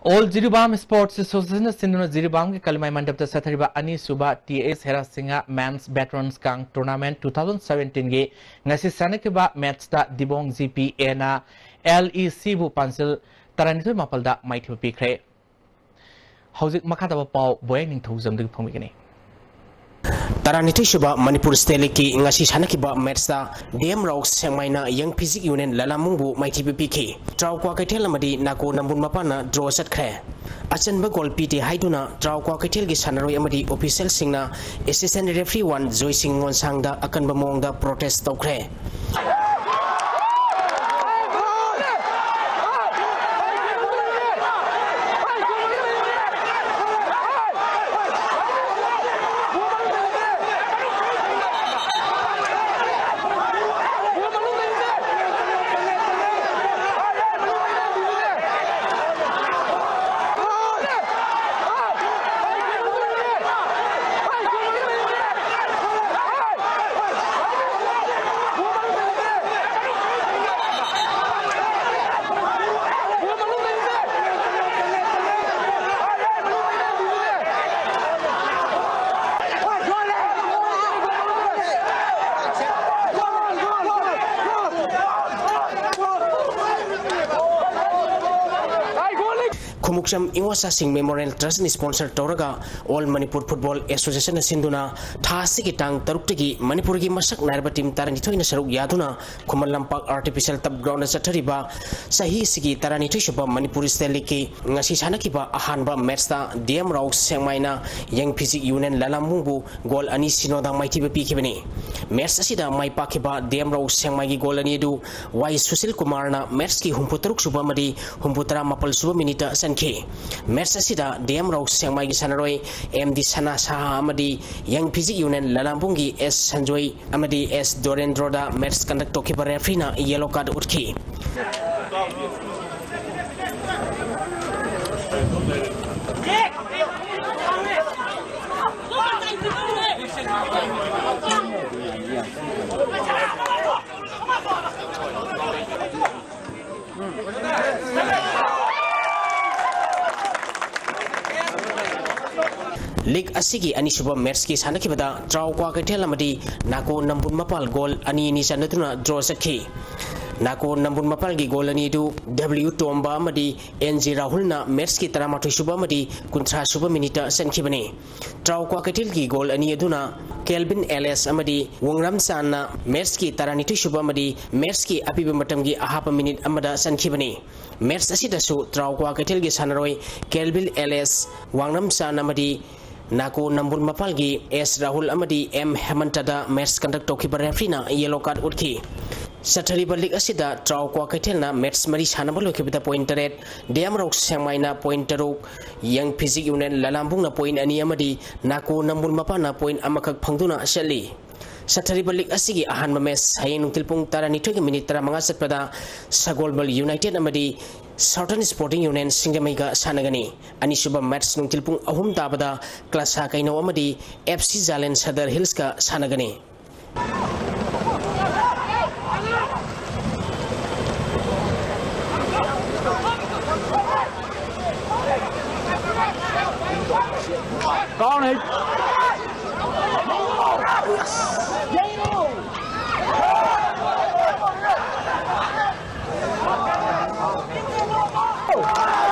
All ꯖꯤꯔꯤꯕꯥꯝ Sports Association ꯅ ꯁꯤꯟꯗꯨꯅ ꯖꯤꯔꯤꯕꯥꯝꯒꯤ ꯀꯂꯤꯃꯥꯏ ꯃꯟꯗꯞꯇ ꯆꯠꯊꯔꯤꯕ ꯑꯅꯤꯁꯨꯕ T H ꯍꯦꯔꯥ ꯁꯤꯡꯍ Men's Veterans ꯀꯥꯡ Tournament two thousand seventeen ꯒꯤ ꯉꯁꯤ ꯁꯥꯟꯅꯈꯤꯕ match ꯇ ꯗꯤꯕꯣꯡ G P A ꯅ L E C ꯕꯨ ꯄꯥꯟꯖꯤꯜ ꯇꯔꯥꯅꯤꯊꯣꯏ ꯃꯥꯄꯜꯗ ꯃꯥꯏꯊꯤꯕ ꯄꯤꯈ꯭ꯔꯦ꯫ ꯍꯧꯖꯤꯛ ꯃꯈꯥ ꯇꯥꯕ ꯄꯥꯎ ꯕꯣꯌꯥꯏ ꯅꯤꯡꯊꯧꯖꯝꯗꯒꯤ ꯐꯣꯡꯕꯤꯒꯅꯤ꯫ ꯇꯔꯥꯅꯤꯊꯣꯏ ꯁꯨꯕ ꯃꯅꯤꯄꯨꯔ State League ꯀꯤ ꯉꯁꯤ ꯁꯥꯟꯅꯈꯤꯕ match ꯇ D M Rao ꯁꯦꯡꯃꯥꯏꯅ Young Physique Union ꯂꯂꯥꯃꯨꯡꯕꯨ ꯃꯥꯏꯊꯤꯕ ꯄꯤꯈꯤ꯫ ꯇ꯭ꯔꯥꯎ ꯀ꯭ꯋꯥꯀꯩꯊꯦꯜ ꯑꯃꯗꯤ ꯅꯥꯀꯣ ꯅꯝꯕꯨꯜ ꯃꯄꯥꯟꯅ draw ꯆꯠꯈ꯭ꯔꯦ꯫ ꯑꯆꯟꯕ goal ꯄꯤꯗꯦ ꯍꯥꯏꯗꯨꯅ ꯇ꯭ꯔꯥꯎ ꯀ꯭ꯋꯥꯀꯩꯊꯦꯜꯒꯤ ꯁꯥꯟꯅꯔꯣꯏ ꯑꯃꯗꯤ official ꯁꯤꯡꯅ Assistant Referee one ꯖꯣꯏꯁꯤꯡ ꯉꯣꯟꯁꯥꯡꯗ ꯑꯀꯟꯕ ꯃꯑꯣꯡꯗ protest ꯇꯧꯈ꯭ꯔꯦ꯫ ꯏꯆꯝ ꯏꯉꯣꯆꯥꯁꯤꯡ Memorial Trust ꯅ sponsor ꯇꯧꯔꯒ All Manipur Football Association ꯅ ꯁꯤꯟꯗꯨꯅ ꯊꯥ ꯑꯁꯤꯒꯤ ꯇꯥꯡ ꯇꯔꯨꯛꯇꯒꯤ ꯃꯅꯤꯄꯨꯔꯒꯤ ꯃꯁꯛ ꯅꯥꯏꯔꯕ team ꯇꯔꯥꯅꯤꯊꯣꯏꯅ ꯁꯔꯨꯛ ꯌꯥꯗꯨꯅ Khuman Lampak artificial turf ground ꯗ ꯆꯠꯊꯔꯤꯕ ꯆꯍꯤ ꯑꯁꯤꯒꯤ ꯇꯔꯥꯅꯤꯊꯣꯏ ꯁꯨꯕ Manipur State League ꯀꯤ ꯉꯁꯤ ꯁꯥꯟꯅꯈꯤꯕ ꯑꯍꯥꯟꯕ match ꯇ D M Rao ꯁꯦꯡꯃꯥꯏꯅ Young Physique Union ꯂꯂꯥꯝꯕꯨꯡꯕꯨ goal ꯑꯅꯤ ꯁꯤꯅꯣꯗ ꯃꯥꯏꯊꯤꯕ ꯄꯤꯈꯤꯕꯅꯤ꯫ Match ꯑꯁꯤꯗ ꯃꯥꯏ ꯄꯥꯛꯈꯤꯕ D M ꯔꯥꯎ ꯁꯦꯡꯃꯥꯏꯒꯤ goal ꯑꯅꯤ ꯑꯗꯨ ꯋꯥꯏ ꯁꯨꯁꯤꯜ ꯀꯨꯃꯥꯔꯅ match ꯀꯤ ꯍꯨꯝꯐꯨ ꯇꯔꯨꯛ ꯁꯨꯕ ꯑꯃꯗꯤ ꯍꯨꯝꯐꯨ ꯇꯔꯥ ꯃꯥꯄꯜ ꯁꯨꯕ minute ꯇ ꯆꯟꯈꯤ꯫ Match ꯑꯁꯤꯗ D M ꯔꯥꯎ ꯁꯦꯡꯃꯥꯏꯒꯤ ꯁꯥꯟꯅꯔꯣꯏ M D ꯁꯅꯥ ꯁꯍꯥ ꯑꯃꯗꯤ Young Physique Union ꯂꯂꯥꯝꯕꯨꯡꯒꯤ S Sanjoy ꯑꯃꯗꯤ S ꯗꯣꯔꯦꯟꯗ꯭ꯔꯣꯗ match conduct ꯇꯧꯈꯤꯕ referee ꯅ yellow card ꯎꯠꯈꯤ꯫ League ꯑꯁꯤꯒꯤ ꯑꯅꯤꯁꯨꯕ match ꯀꯤ ꯁꯥꯟꯅꯈꯤꯕꯗ ꯇ꯭ꯔꯥꯎ ꯀ꯭ꯋꯥꯀꯩꯊꯦꯜ ꯑꯃꯗꯤ ꯅꯥꯀꯣ ꯅꯝꯕꯨꯜ ꯃꯄꯥꯜ goal ꯑꯅꯤ ꯑꯅꯤ ꯆꯟꯅꯗꯨꯅ draw ꯆꯠꯈꯤ꯫ ꯅꯥꯀꯣ ꯅꯝꯕꯨꯜ ꯃꯄꯥꯜꯒꯤ goal ꯑꯅꯤ ꯑꯗꯨ W ꯇꯣꯝꯕ ꯑꯃꯗꯤ N G ꯔꯥꯍꯨꯜꯅ match ꯀꯤ ꯇꯔꯥꯃꯥꯊꯣꯏ ꯁꯨꯕ ꯑꯃꯗꯤ ꯀꯨꯟꯊ꯭ꯔꯥ ꯁꯨꯕ minute ꯇ ꯆꯟꯈꯤꯕꯅꯤ꯫ ꯇ꯭ꯔꯥꯎ ꯀ꯭ꯋꯥꯀꯩꯊꯦꯜꯒꯤ goal ꯑꯅꯤ ꯑꯗꯨꯅ Kelvin L S ꯑꯃꯗꯤ ꯋꯥꯡꯔꯝꯆꯥꯟꯅ match ꯀꯤ ꯇꯔꯥꯅꯤꯊꯣꯏ ꯁꯨꯕ ꯑꯃꯗꯤ match ꯀꯤ ꯑꯄꯤꯕ ꯃꯇꯝꯒꯤ ꯑꯍꯥꯞꯄ minute ꯑꯃꯗ ꯆꯟꯈꯤꯕꯅꯤ꯫ Match ꯑꯁꯤꯗꯁꯨ ꯇ꯭ꯔꯥꯎ ꯀ꯭ꯋꯥꯀꯩꯊꯦꯜꯒꯤ ꯁꯥꯟꯅꯔꯣꯏ Kelvin L S, ꯋꯥꯡꯔꯝꯆꯥꯟ ꯑꯃꯗꯤ ꯅꯥꯀꯣ ꯅꯝꯕꯨꯜ ꯃꯄꯥꯜꯒꯤ S ꯔꯥꯍꯨꯜ ꯑꯃꯗꯤ M ꯍꯦꯃꯟꯇꯗ match conduct ꯇꯧꯈꯤꯕ referee ꯅ yellow card ꯎꯠꯈꯤ꯫ ꯆꯠꯊꯔꯤꯕ league ꯑꯁꯤꯗ ꯇ꯭ꯔꯥꯎ ꯀ꯭ꯋꯥꯀꯩꯊꯦꯜꯅ match ꯃꯔꯤ ꯁꯥꯟꯅꯕ ꯂꯣꯏꯈꯤꯕꯗ point ꯇꯔꯦꯠ, D M ꯔꯥꯎ ꯁꯦꯡꯃꯥꯏꯅ point ꯇꯔꯨꯛ, Young Physique Union ꯂꯂꯥꯝꯕꯨꯡꯅ point ꯑꯅꯤ ꯑꯃꯗꯤ ꯅꯥꯀꯣ ꯅꯝꯕꯨꯜ ꯃꯄꯥꯜꯅ point ꯑꯃꯈꯛ ꯐꯪꯗꯨꯅ ꯆꯠꯂꯤ꯫ ꯆꯠꯊꯔꯤꯕ league ꯑꯁꯤꯒꯤ ꯑꯍꯥꯟꯕ match ꯍꯌꯦꯡ ꯅꯨꯡꯊꯤꯜ ꯄꯨꯡ ꯇꯔꯥꯅꯤꯊꯣꯏꯒꯤ minute ꯇꯔꯥꯃꯉꯥ ꯆꯠꯄꯗ ꯁꯒꯣꯜꯕꯜ United ꯑꯃꯗꯤ Southern Sporting Union ꯁꯤꯡꯖꯃꯩꯒ ꯁꯥꯟꯅꯒꯅꯤ꯫ ꯑꯅꯤꯁꯨꯕ match ꯅꯨꯡꯊꯤꯜ ꯄꯨꯡ ꯑꯍꯨꯝ ꯇꯥꯕꯗ ꯀ꯭ꯂꯥꯁꯥ ꯀꯩꯅꯧ ꯑꯃꯗꯤ F C ꯖꯥꯂꯦꯟ ꯁꯗꯔ ꯍꯤꯜꯁꯀ ꯁꯥꯟꯅꯒꯅꯤ꯫ कौन है?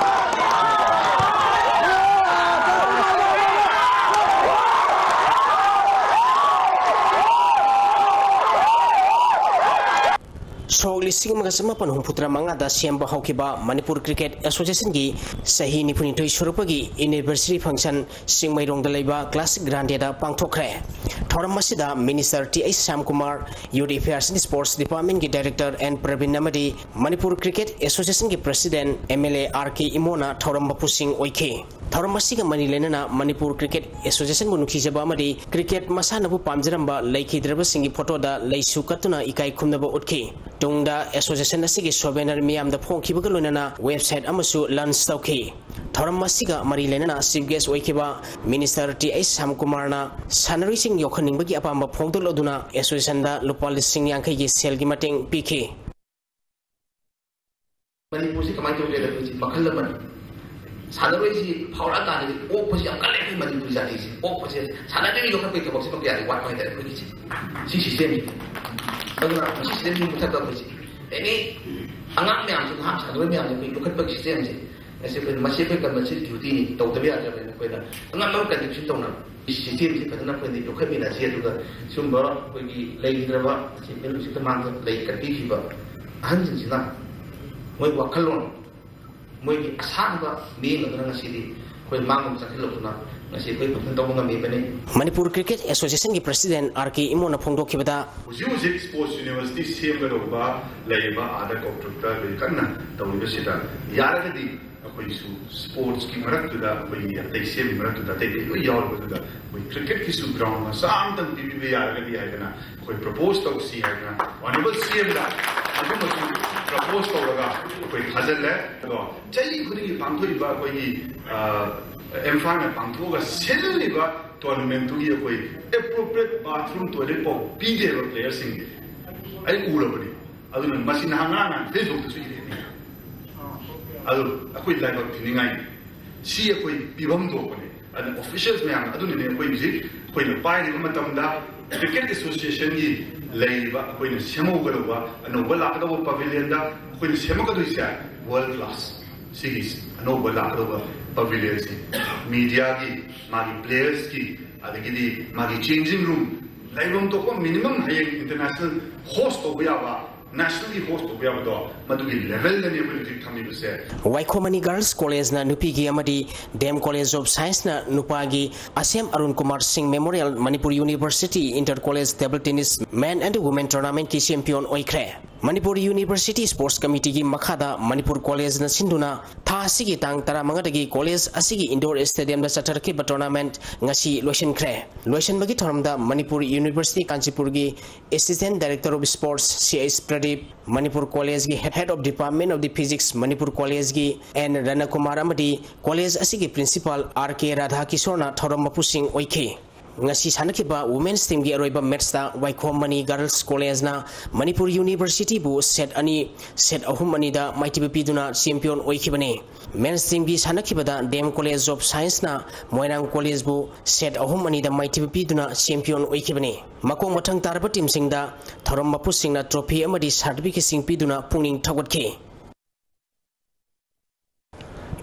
ꯁꯣꯛ ꯂꯤꯁꯤꯡ ꯑꯃꯒ ꯆꯃꯥꯄꯟ ꯍꯨꯝꯐꯨꯇꯔꯥ ꯃꯉꯥꯗ ꯁꯦꯝꯕ ꯍꯧꯈꯤꯕ ꯃꯅꯤꯄꯨꯔ ꯀ꯭ꯔꯤꯀꯦꯠ ꯑꯦꯁꯣꯁꯤꯌꯦꯁꯟꯒꯤ ꯆꯍꯤ ꯅꯤꯐꯨꯅꯤꯊꯣꯏ ꯁꯨꯔꯛꯄꯒꯤ ꯑꯦꯅꯤꯚꯔꯁꯔꯤ ꯐꯪꯁꯟ ꯆꯤꯡꯃꯩꯔꯣꯡꯗ ꯂꯩꯕ ꯀ꯭ꯂꯥꯁꯤꯛ ꯒ꯭ꯔꯥꯟꯗꯦꯗ ꯄꯥꯡꯊꯣꯛꯈ꯭ꯔꯦ꯫ ꯊꯧꯔꯝ ꯑꯁꯤꯗ minister T H Shyamkumar, youth affairs and sports ꯗꯤꯄꯥꯔꯠꯃꯦꯟꯒꯤ ꯗꯥꯏꯔꯦꯛꯇꯔ ꯑꯦꯟ ꯄ꯭ꯔꯕꯤꯟ ꯑꯃꯗꯤ ꯃꯅꯤꯄꯨꯔ ꯀ꯭ꯔꯤꯀꯦꯠ ꯑꯦꯁꯣꯁꯤꯌꯦꯁꯟꯒꯤ president M L A R K ꯏꯃꯣꯅ ꯊꯧꯔꯝ ꯃꯄꯨꯁꯤꯡ ꯑꯣꯏꯈꯤ꯫ ꯊꯧꯔꯝ ꯑꯁꯤꯒ ꯃꯔꯤ ꯂꯩꯅꯅ ꯃꯅꯤꯄꯨꯔ ꯀ꯭ꯔꯤꯀꯦꯠ ꯑꯦꯁꯣꯁꯤꯌꯦꯁꯟꯕꯨ ꯅꯨꯡꯁꯤꯖꯕ ꯑꯃꯗꯤ ꯀ꯭ꯔꯤꯀꯦꯠ ꯃꯁꯥꯟꯅꯕꯨ ꯄꯥꯝꯖꯔꯝꯕ ꯂꯩꯈꯤꯗ꯭ꯔꯕꯁꯤꯡꯒꯤ ꯐꯣꯇꯣꯗ ꯂꯩꯁꯨ ꯀꯠꯇꯨꯅ ꯏꯀꯥꯏ ꯈꯨꯝꯅꯕ ꯎꯠꯈꯤ꯫ ꯇꯨꯡꯗ ꯑꯦꯁꯣꯁꯤꯌꯦꯁꯟ ꯑꯁꯤꯒꯤ ꯁꯣꯚꯦꯅꯔ ꯃꯤꯌꯥꯝꯗ ꯐꯣꯡꯈꯤꯕꯒ ꯂꯣꯏꯅꯅ ꯋꯦꯕꯁꯥꯏꯠ ꯑꯃꯁꯨ ꯂꯟꯆ ꯇꯧꯈꯤ꯫ ꯊꯧꯔꯝ ꯑꯁꯤꯒ ꯃꯔꯤ ꯂꯩꯅꯅ ꯆꯤꯐ ꯒꯦꯁ ꯑꯣꯏꯈꯤꯕ ꯃꯤꯅꯤꯁꯇꯔ ꯇꯤ ꯑꯩꯆ ꯁ꯭ꯌꯥꯝꯀꯨꯃꯥꯔꯅ ꯁꯥꯟꯅꯔꯣꯏꯁꯤꯡ ꯌꯣꯛꯈꯠꯅꯤꯡꯕꯒꯤ ꯑꯄꯥꯝꯕ ꯐꯣꯡꯗꯣꯛꯂꯗꯨꯅ ꯑꯦꯁꯣꯁꯤꯌꯦꯁꯟꯗ ꯂꯨꯄꯥ ꯂꯤꯁꯤꯡ ꯌꯥꯡꯈꯩꯒꯤ ꯁꯦꯜꯒꯤ ꯃꯇꯦꯡ ꯄꯤꯈꯤ꯫ ꯃꯅꯤꯄꯨꯔꯁꯤ ꯀꯃꯥꯏꯅ ꯇꯧꯒꯦꯗ, ꯑꯩꯈꯣꯏꯁꯤ ꯃꯈꯜ ꯑꯃꯅꯤ꯫ ꯁꯥꯟꯅꯔꯣꯏꯁꯤ ꯐꯥꯎꯔꯛꯑꯀꯥꯟꯗꯗꯤ ꯑꯣꯛꯄꯁꯤ ꯌꯥꯝ ꯀꯜꯂꯦ ꯑꯩꯈꯣꯏ ꯃꯅꯤꯄꯨꯔ ꯖꯥꯇꯤꯁꯤ꯫ ꯑꯣꯛꯄꯁꯦ, ꯁꯥꯟꯅꯗꯕꯤ ꯌꯣꯛꯈꯠꯄꯒꯤ ꯊꯕꯛꯁꯤꯃ ꯀꯌꯥꯗꯤ ꯋꯥꯠꯄ ꯍꯥꯏꯇꯥꯔꯦ ꯑꯩꯈꯣꯏꯒꯤꯁꯤ꯫ ꯁꯤ ꯁꯤꯁꯇꯦꯝꯁꯤ꯫ ꯑꯗꯨꯅ ꯃꯁꯤ ꯁꯤꯁꯇꯦꯝꯁꯤ ꯃꯨꯊꯠꯄ ꯑꯩꯈꯣꯏꯁꯤ꯫ ꯑꯦꯅꯤ ꯑꯉꯥꯡ ꯃꯌꯥꯝꯁꯤ, ꯅꯍꯥ ꯁꯥꯟꯅꯔꯣꯏ ꯃꯌꯥꯝꯁꯤ ꯑꯩꯈꯣꯏ ꯌꯣꯛꯈꯠꯄꯒꯤ ꯁꯤꯁꯇꯦꯝꯁꯤ꯫ ꯃꯁꯤ ꯑꯩꯈꯣꯏ, ꯃꯁꯤ ꯑꯩꯈꯣꯏ ꯀꯝꯄꯜꯁꯔꯤ ꯗ꯭ꯌꯨꯇꯤꯅꯤ, ꯇꯧꯗꯕ ꯌꯥꯗ꯭ꯔꯕꯅꯤꯅ ꯑꯩꯈꯣꯏꯅ ꯑꯉꯝꯕ ꯀꯟꯇ꯭ꯔꯤꯕ꯭ꯌꯨꯁꯟ ꯇꯧꯅꯕ꯫ ꯁꯤꯁꯇꯦꯝꯁꯤ ꯐꯖꯅ ꯑꯩꯈꯣꯏꯅ ꯌꯣꯛꯈꯠꯃꯤꯟꯅꯁꯤ꯫ ꯑꯗꯨꯒ ꯁꯤꯒꯨꯝꯕ ꯑꯩꯈꯣꯏꯒꯤ ꯂꯩꯈꯤꯗ꯭ꯔꯕ, ꯁꯤ ꯃꯤꯅꯨꯡꯁꯤꯠꯇ ꯃꯥꯡꯗ ꯂꯩ ꯀꯠꯄꯤꯈꯤꯕ ꯑꯍꯟꯁꯤꯡꯁꯤꯅ ꯃꯣꯏ ꯋꯥꯈꯜꯂꯣꯟ, ꯃꯣꯏꯒꯤ ꯑꯁꯥꯡꯕ ꯃꯤꯠꯌꯦꯡ ꯑꯗꯨꯅ ꯉꯁꯤꯗꯤ ꯑꯩꯈꯣꯏ ꯃꯥꯡꯂꯣꯝ ꯆꯪꯁꯤꯜꯂꯛꯇꯨꯅ ꯉꯁꯤ ꯑꯩꯈꯣꯏ ꯐꯪꯁꯟ ꯇꯧꯕ ꯉꯝꯃꯤꯕꯅꯤ꯫ ꯃꯅꯤꯄꯨꯔ ꯀ꯭ꯔꯤꯀꯦꯠ ꯑꯦꯁꯣꯁꯤꯌꯦꯁꯟꯒꯤ ꯄ꯭ꯔꯁꯤꯗꯦꯟ ꯑꯥꯔ ꯀꯦ ꯏꯃꯣꯅ ꯐꯣꯡꯗꯣꯛꯈꯤꯕꯗ, ꯍꯧꯖꯤꯛ ꯍꯧꯖꯤꯛ ꯁ꯭ꯄꯣꯔꯠꯁ ꯌꯨꯅꯤꯚꯔꯁꯤꯇꯤ ꯁꯦꯝꯒꯗꯧꯕ ꯂꯩꯔꯤꯕ ꯑꯥꯗ ꯀꯣꯛꯇ꯭ꯔꯨꯛꯇ ꯍꯧꯖꯤꯛ ꯀꯟꯅ ꯇꯧꯔꯤꯕꯁꯤꯗ ꯌꯥꯔꯒꯗꯤ ꯑꯩꯈꯣꯏꯒꯤꯁꯨ ꯁ꯭ꯄꯣꯔꯠꯁꯀꯤ ꯃꯔꯛꯇꯨꯗ, ꯑꯩꯈꯣꯏꯒꯤ ꯑꯇꯩ ꯁꯦꯝꯒꯤ ꯃꯔꯛꯇꯨꯗ ꯑꯇꯩ ꯑꯇꯩ ꯂꯣꯏ ꯌꯥꯎꯔꯕꯗꯨꯗ ꯑꯩꯈꯣꯏ ꯀ꯭ꯔꯤꯀꯦꯠꯀꯤꯁꯨ ꯒ꯭ꯔꯥꯎꯟ ꯃꯆꯥ ꯑꯃꯇꯪ ꯄꯤꯕꯤꯕ ꯌꯥꯔꯒꯗꯤ ꯍꯥꯏꯗꯅ ꯑꯩꯈꯣꯏ ꯄ꯭ꯔꯄꯣꯁ ꯇꯧꯁꯤ ꯍꯥꯏꯗꯅ ꯑꯣꯅꯔꯦꯕꯜ ꯁꯤ ꯑꯦꯝꯗ ꯑꯗꯨꯃꯁꯨ ꯄ꯭ꯔꯄꯣꯁ ꯇꯧꯔꯒ ꯑꯩꯈꯣꯏ ꯊꯥꯖꯤꯜꯂꯦ꯫ ꯑꯗꯣ ꯆꯍꯤ ꯈꯨꯗꯤꯡꯒꯤ ꯄꯥꯡꯊꯣꯛꯏꯕ ꯑꯩꯈꯣꯏꯒꯤ, ꯑ, ꯏꯝꯐꯥꯜꯅ ꯄꯥꯡꯊꯣꯛꯑꯒ ꯁꯤꯜꯂꯤꯕ ꯇꯣꯔꯅꯥꯃꯦꯟꯠꯇꯨꯒꯤ ꯑꯩꯈꯣꯏ ꯑꯦꯄ꯭ꯔꯣꯄ꯭ꯔꯤꯌꯦꯠ ꯕꯥꯊꯔꯨꯝ ꯇꯣꯏꯂꯦꯠ ꯐꯥꯎ ꯄꯤꯗꯦꯕ ꯄ꯭ꯂꯦꯌꯔꯁꯤꯡꯒꯤ꯫ ꯑꯩ ꯎꯔꯕꯅꯤ꯫ ꯑꯗꯨꯅ ꯃꯁꯤ ꯅꯍꯥꯟ ꯉꯔꯥꯡ ꯅꯍꯥꯟ ꯐꯦꯁꯕꯨꯛꯇꯁꯨ ꯏꯔꯦ꯫ ꯑꯗꯨ ꯑꯩꯈꯣꯏ ꯂꯥꯏꯕꯛ ꯊꯤꯅꯤꯡꯉꯥꯏꯅꯤ꯫ ꯁꯤ ꯑꯩꯈꯣꯏ ꯄꯤꯐꯝ ꯊꯣꯛꯄꯅꯤ꯫ ꯑꯗꯨꯅ ꯑꯣꯐꯤꯁꯤꯌꯦꯜꯁ ꯃꯌꯥꯝ ꯑꯗꯨꯅꯅꯦ ꯑꯩꯈꯣꯏ ꯍꯧꯖꯤꯛ ꯑꯩꯈꯣꯏꯅ ꯄꯥꯏꯔꯤꯕ ꯃꯇꯝꯗ ꯀ꯭ꯔꯤꯀꯦꯠ ꯑꯦꯁꯣꯁꯤꯌꯦꯁꯟꯒꯤ ꯂꯩꯔꯤꯕ ꯑꯩꯈꯣꯏꯅ ꯁꯦꯝꯍꯧꯒꯗꯧꯕ ꯑꯅꯧꯕ ꯂꯥꯛꯀꯗꯧꯕ ꯄꯥꯚꯤꯂꯤꯌꯟꯗ ꯑꯩꯈꯣꯏꯅ ꯁꯦꯝꯃꯛꯀꯗꯣꯏꯁꯦ ꯋꯥꯔꯜ ꯀ꯭ꯂꯥꯁ꯫ ꯁꯤꯒꯤ ꯑꯅꯧꯕ ꯂꯥꯛꯀꯗꯧꯕ ꯄꯥꯚꯤꯂꯤꯌꯟꯁꯤ ꯃꯤꯗꯤꯌꯥꯒꯤ, ꯃꯥꯒꯤ ꯄ꯭ꯂꯦꯌꯔꯁꯀꯤ, ꯑꯗꯒꯤꯗꯤ ꯃꯥꯒꯤ ꯆꯦꯟꯖꯤꯡ ꯔꯨꯝ, ꯂꯩꯐꯝ ꯊꯣꯛꯄ ꯃꯤꯅꯤꯃꯝ ꯍꯌꯦꯡ ꯏꯟꯇꯔꯅꯦꯁꯅꯦꯜ ꯍꯣꯁ ꯇꯧꯕ ꯌꯥꯕ Nationally host ꯇꯧꯕ ꯌꯥꯕꯗꯣ, ꯃꯗꯨꯒꯤ level ꯗꯅꯤ ꯑꯩꯈꯣꯏꯅ ꯍꯧꯖꯤꯛ ꯊꯝꯃꯤꯕꯁꯦ꯫ ꯋꯥꯏꯈꯣꯝ ꯃꯅꯤ Girls College ꯅ ꯅꯨꯄꯤꯒꯤ ꯑꯃꯗꯤ ꯗꯤ ꯑꯦꯝ College of Science ꯅ ꯅꯨꯄꯥꯒꯤ ꯑꯁꯦꯝ ꯑꯔꯨꯟ ꯀꯨꯃꯥꯔ ꯁꯤꯡ Memorial Manipur University Inter College Table Tennis Men and Women Tournament ꯀꯤ champion ꯑꯣꯏꯈ꯭ꯔꯦ꯫ ꯃꯅꯤꯄꯨꯔ University Sports Committee ꯒꯤ ꯃꯈꯥꯗ ꯃꯅꯤꯄꯨꯔ College ꯅ ꯁꯤꯟꯗꯨꯅ ꯊꯥ ꯑꯁꯤꯒꯤ ꯇꯥꯡ ꯇꯔꯥꯃꯉꯥꯗꯒꯤ college ꯑꯁꯤꯒꯤ indoor stadium ꯗ ꯆꯠꯊꯔꯛꯈꯤꯕ tournament ꯉꯁꯤ ꯂꯣꯏꯁꯤꯟꯈ꯭ꯔꯦ꯫ ꯂꯣꯏꯁꯤꯟꯕꯒꯤ ꯊꯧꯔꯝꯗ Manipur University ꯀꯥꯟꯆꯤꯄꯨꯔꯒꯤ Assistant Director of Sports ꯁꯤ ꯑꯩꯆ ꯄ꯭ꯔꯗꯤꯞ, ꯃꯅꯤꯄꯨꯔ College ꯀꯤ Head of Department of the Physics Manipur College ꯀꯤ ꯑꯦꯟ ꯔꯅꯀꯨꯃꯥꯔ ꯑꯃꯗꯤ college ꯑꯁꯤꯒꯤ Principal ꯑꯥꯔ ꯀꯦ ꯔꯥꯙꯥ ꯀꯤꯁꯣꯔꯅ ꯊꯧꯔꯝ ꯃꯄꯨꯁꯤꯡ ꯑꯣꯏꯈꯤ꯫ ꯉꯁꯤ ꯁꯥꯟꯅꯈꯤꯕ Women's Team ꯒꯤ ꯑꯔꯣꯏꯕ match ꯇ ꯋꯥꯏꯈꯣꯝ ꯃꯅꯤ Girls College ꯅ ꯃꯅꯤꯄꯨꯔ University ꯕꯨ set ꯑꯅꯤ, set ꯑꯍꯨꯝ ꯑꯅꯤꯗ ꯃꯥꯏꯊꯤꯕ ꯄꯤꯗꯨꯅ champion ꯑꯣꯏꯈꯤꯕꯅꯤ꯫ Men's Team ꯒꯤ ꯁꯥꯟꯅꯈꯤꯕꯗ D M College of Science ꯅ ꯃꯣꯏꯔꯥꯡ College ꯕꯨ set ꯑꯍꯨꯝ ꯑꯅꯤꯗ ꯃꯥꯏꯊꯤꯕ ꯄꯤꯗꯨꯅ champion ꯑꯣꯏꯈꯤꯕꯅꯤ꯫ ꯃꯈꯣꯡ ꯃꯊꯪ ꯇꯥꯔꯕ team ꯁꯤꯡꯗ ꯊꯧꯔꯝ ꯃꯄꯨꯁꯤꯡꯅ trophy ꯑꯃꯗꯤ certificate ꯁꯤꯡ ꯄꯤꯗꯨꯅ ꯄꯨꯛꯅꯤꯡ ꯊꯧꯒꯠꯈꯤ꯫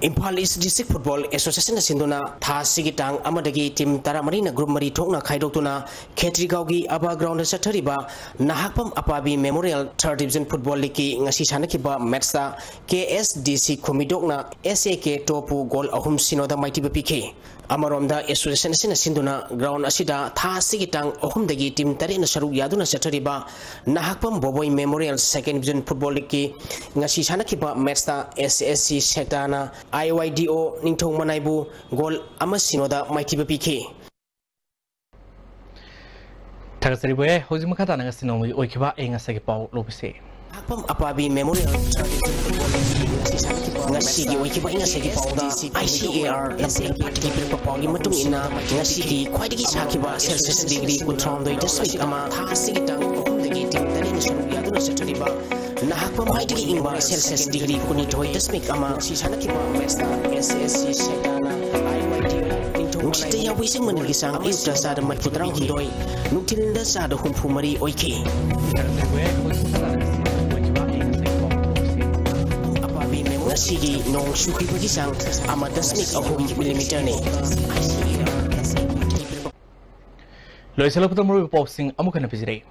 Imphal East District Football Association ꯅ ꯁꯤꯟꯗꯨꯅ ꯊꯥ ꯑꯁꯤꯒꯤ ꯇꯥꯡ ꯑꯃꯗꯒꯤ team ꯇꯔꯥꯃꯔꯤꯅ group ꯃꯔꯤ ꯊꯣꯛꯅ ꯈꯥꯏꯗꯣꯛꯇꯨꯅ ꯈꯦꯇ꯭ꯔꯤꯒꯥꯎꯒꯤ ꯑꯕꯥ ground ꯗ ꯆꯠꯊꯔꯤꯕ Nahakpam ꯑꯄꯥꯕꯤ Memorial Third Division Football League ꯀꯤ ꯉꯁꯤ ꯁꯥꯟꯅꯈꯤꯕ match ꯇ ꯀꯦ ꯑꯦꯁ ꯗꯤ ꯁꯤ ꯈꯨꯃꯤꯗꯣꯛꯅ ꯑꯦꯁ ꯑꯦ ꯀꯦ ꯇꯣꯞ ꯄꯨ goal ꯑꯍꯨꯝ ꯁꯤꯅꯣꯗ ꯃꯥꯏꯊꯤꯕ ꯄꯤꯈꯤ꯫ ꯑꯃꯔꯣꯝꯗ association ꯑꯁꯤꯅ ꯁꯤꯟꯗꯨꯅ ground ꯑꯁꯤꯗ ꯊꯥ ꯑꯁꯤꯒꯤ ꯇꯥꯡ ꯑꯍꯨꯝꯗꯒꯤ team ꯇꯔꯦꯠꯅ ꯁꯔꯨꯛ ꯌꯥꯗꯨꯅ ꯆꯠꯊꯔꯤꯕ Nahakpam ꯕꯣꯕꯣꯏ Memorial Second Division Football League ꯀꯤ ꯉꯁꯤ ꯁꯥꯟꯅꯈꯤꯕ match ꯇ ꯑꯦꯁ ꯑꯦꯁ ꯁꯤ ꯁꯦꯛꯇꯥꯅ ꯑꯥꯏ ꯋꯥꯏ ꯗꯤ ꯑꯣ ꯅꯤꯡꯊꯧ ꯃꯅꯥꯏꯕꯨ goal ꯑꯃ ꯁꯤꯅꯣꯗ ꯃꯥꯏꯊꯤꯕ ꯄꯤꯈꯤ꯫ ꯊꯥꯒꯠꯆꯔꯤ ꯚꯣꯏ꯫ ꯍꯧꯖꯤꯛ ꯃꯈꯥ ꯇꯥꯅ ꯉꯁꯤ ꯅꯣꯡꯃꯒꯤ ꯑꯣꯏꯈꯤꯕ ꯑꯏꯪ ꯑꯁꯥꯒꯤ ꯄꯥꯎ ꯂꯧꯕꯁꯤ꯫ ꯅꯍꯥꯛꯄꯝ ꯑꯄꯥꯕꯤ Memorial ꯉꯁꯤꯒꯤ ꯑꯣꯏꯈꯤꯕ ꯑꯏꯪ ꯑꯁꯥꯒꯤ ꯄꯥꯎꯗ ꯑꯥꯏ ꯁꯤ ꯑꯦ ꯑꯥꯔ ꯂꯝꯄꯥꯛꯀꯤ ꯄꯤꯔꯛꯄ ꯄꯥꯎꯒꯤ ꯃꯇꯨꯡ ꯏꯟꯅ ꯉꯁꯤꯒꯤ ꯈ꯭ꯋꯥꯏꯗꯒꯤ ꯁꯥꯈꯤꯕ Celsius degree ꯀꯨꯟꯊ꯭ꯔꯥꯍꯨꯝꯗꯣꯏ ꯗꯁꯃꯤꯛ ꯑꯃ ꯊꯥ ꯑꯁꯤꯒꯤ ꯇꯥꯡ ꯑꯍꯨꯝꯗꯒꯤ team ꯇꯔꯦꯠꯅ ꯁꯔꯨꯛ ꯌꯥꯗꯨꯅ ꯆꯠꯊꯔꯤꯕ ꯅꯍꯥꯛꯄꯝ ꯈ꯭ꯋꯥꯏꯗꯒꯤ ꯏꯪꯕ Celsius degree ꯀꯨꯟꯅꯤꯊꯣꯏ ꯗꯁꯃꯤꯛ ꯑꯃ ꯉꯁꯤ ꯁꯥꯟꯅꯈꯤꯕ match ꯇ ꯑꯦꯁ ꯑꯦꯁ ꯁꯤ ꯁꯦꯛꯇꯥꯅ ꯑꯥꯏ ꯋꯥꯏ ꯗꯤ ꯑꯣ ꯅꯤꯡꯊꯧ ꯅꯨꯡꯁꯤꯠꯇ ꯌꯥꯎꯕ ꯏꯁꯤꯡ ꯃꯅꯤꯜꯒꯤ ꯆꯥꯡ ꯑꯌꯨꯛꯇ ꯆꯥꯗ ꯃꯔꯤꯐꯨ ꯇꯔꯥꯍꯨꯝꯗꯣꯏ, ꯅꯨꯡꯊꯤꯜꯗ ꯆꯥꯗ ꯍꯨꯝꯐꯨ ꯃꯔꯤ ꯑꯣꯏꯈꯤ꯫ ꯑꯄꯥꯕꯤ ꯉꯁꯤꯒꯤ ꯅꯣꯡ ꯆꯨꯈꯤꯕꯒꯤ ꯆꯥꯡ ꯑꯃ ꯗꯁꯃꯤꯛ ꯑꯍꯨꯝ millimeter ꯅꯤ꯫ ꯂꯣꯏꯁꯤꯜꯂꯛꯄꯗ ꯃꯔꯨꯑꯣꯏꯕ ꯄꯥꯎꯁꯤꯡ ꯑꯃꯨꯛ ꯍꯟꯅ ꯄꯤꯖꯔꯛꯏ꯫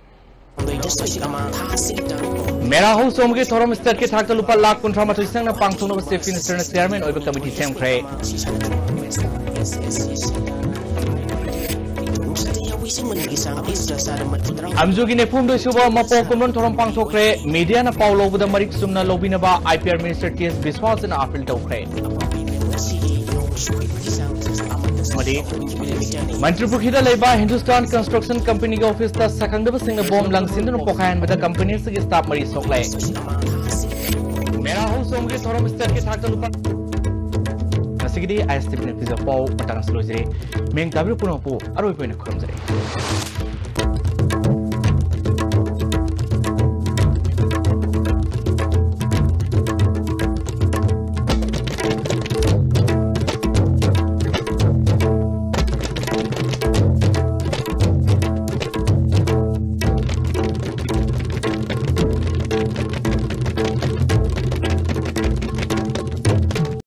ꯗꯁꯃꯤꯛ ꯑꯃ ꯊꯥ ꯑꯁꯤꯒꯤ ꯇꯥꯡ ꯃꯦꯔꯥ ꯍꯧ ꯆꯣꯡꯕꯒꯤ ꯊꯧꯔꯝ ꯁ꯭ꯇꯦꯠꯀꯤ ꯊꯥꯛꯇ ꯂꯨꯄꯥ ꯂꯥꯈ ꯀꯨꯟꯊ꯭ꯔꯥ ꯃꯥꯊꯣꯏ ꯆꯪꯅ ꯄꯥꯡꯊꯣꯛꯅꯕ ꯆꯤꯐ ꯃꯤꯅꯤꯁꯇꯔꯅ ꯆꯤꯌꯥꯔꯃꯦꯟ ꯑꯣꯏꯕ ꯀꯃꯤꯇꯤ ꯁꯦꯝꯈ꯭ꯔꯦ꯫ ꯑꯝꯖꯨꯒꯤ ꯅꯤꯐꯨ ꯍꯨꯝꯗꯣꯏ ꯁꯨꯕ ꯃꯄꯣꯛ ꯀꯨꯝꯑꯣꯟ ꯊꯧꯔꯝ ꯄꯥꯡꯊꯣꯛꯈ꯭ꯔꯦ꯫ ꯃꯤꯗꯤꯌꯥꯅ ꯄꯥꯎ ꯂꯧꯕꯗ ꯃꯔꯤꯛ ꯆꯨꯝꯅ ꯂꯧꯕꯤꯅꯕ I P R minister T S ꯕꯤꯁꯋꯥꯁꯅ ꯑꯥꯄꯤꯜ ꯇꯧꯈ꯭ꯔꯦ꯫ ꯑꯃꯗꯤ ꯃꯟꯇ꯭ꯔꯤ ꯄꯨꯈ꯭ꯔꯤꯗ ꯂꯩꯕ ꯍꯤꯟꯗꯨꯁꯇꯥꯟ ꯀꯟꯁꯇ꯭ꯔꯛꯁꯟ ꯀꯝꯄꯅꯤꯒꯤ ꯑꯣꯐꯤꯁꯇ ꯁꯛꯈꯪꯗꯕꯁꯤꯡꯅ ꯕꯣꯝ ꯂꯪꯁꯤꯟꯗꯨꯅ ꯄꯣꯈꯥꯏꯍꯟꯕꯗ ꯀꯝꯄꯅꯤ ꯑꯁꯤꯒꯤ ꯁ꯭ꯇꯥꯐ ꯃꯔꯤ ꯁꯣꯛꯂꯦ꯫ ꯃꯦꯔꯥ ꯍꯧ ꯆꯣꯡꯕꯒꯤ ꯊꯧꯔꯝ ꯁ꯭ꯇꯦꯠꯀꯤ ꯊꯥꯛꯇ ꯂꯨꯄꯥ꯫ ꯉꯁꯤꯒꯤꯗꯤ ꯑꯥꯏ ꯑꯦꯁ ꯇꯤ ꯚꯤꯅ ꯄꯤꯖꯕ ꯄꯥꯎ ꯃꯇꯥꯡ ꯑꯁꯤꯗ ꯂꯣꯏꯖꯔꯦ꯫ ꯃꯤꯡ ꯇꯥꯕꯤꯔꯤꯕ ꯄꯨꯝꯅꯃꯛꯄꯨ ꯑꯔꯣꯏꯕ ꯑꯣꯏꯅ ꯈꯨꯔꯨꯝꯖꯔꯤ꯫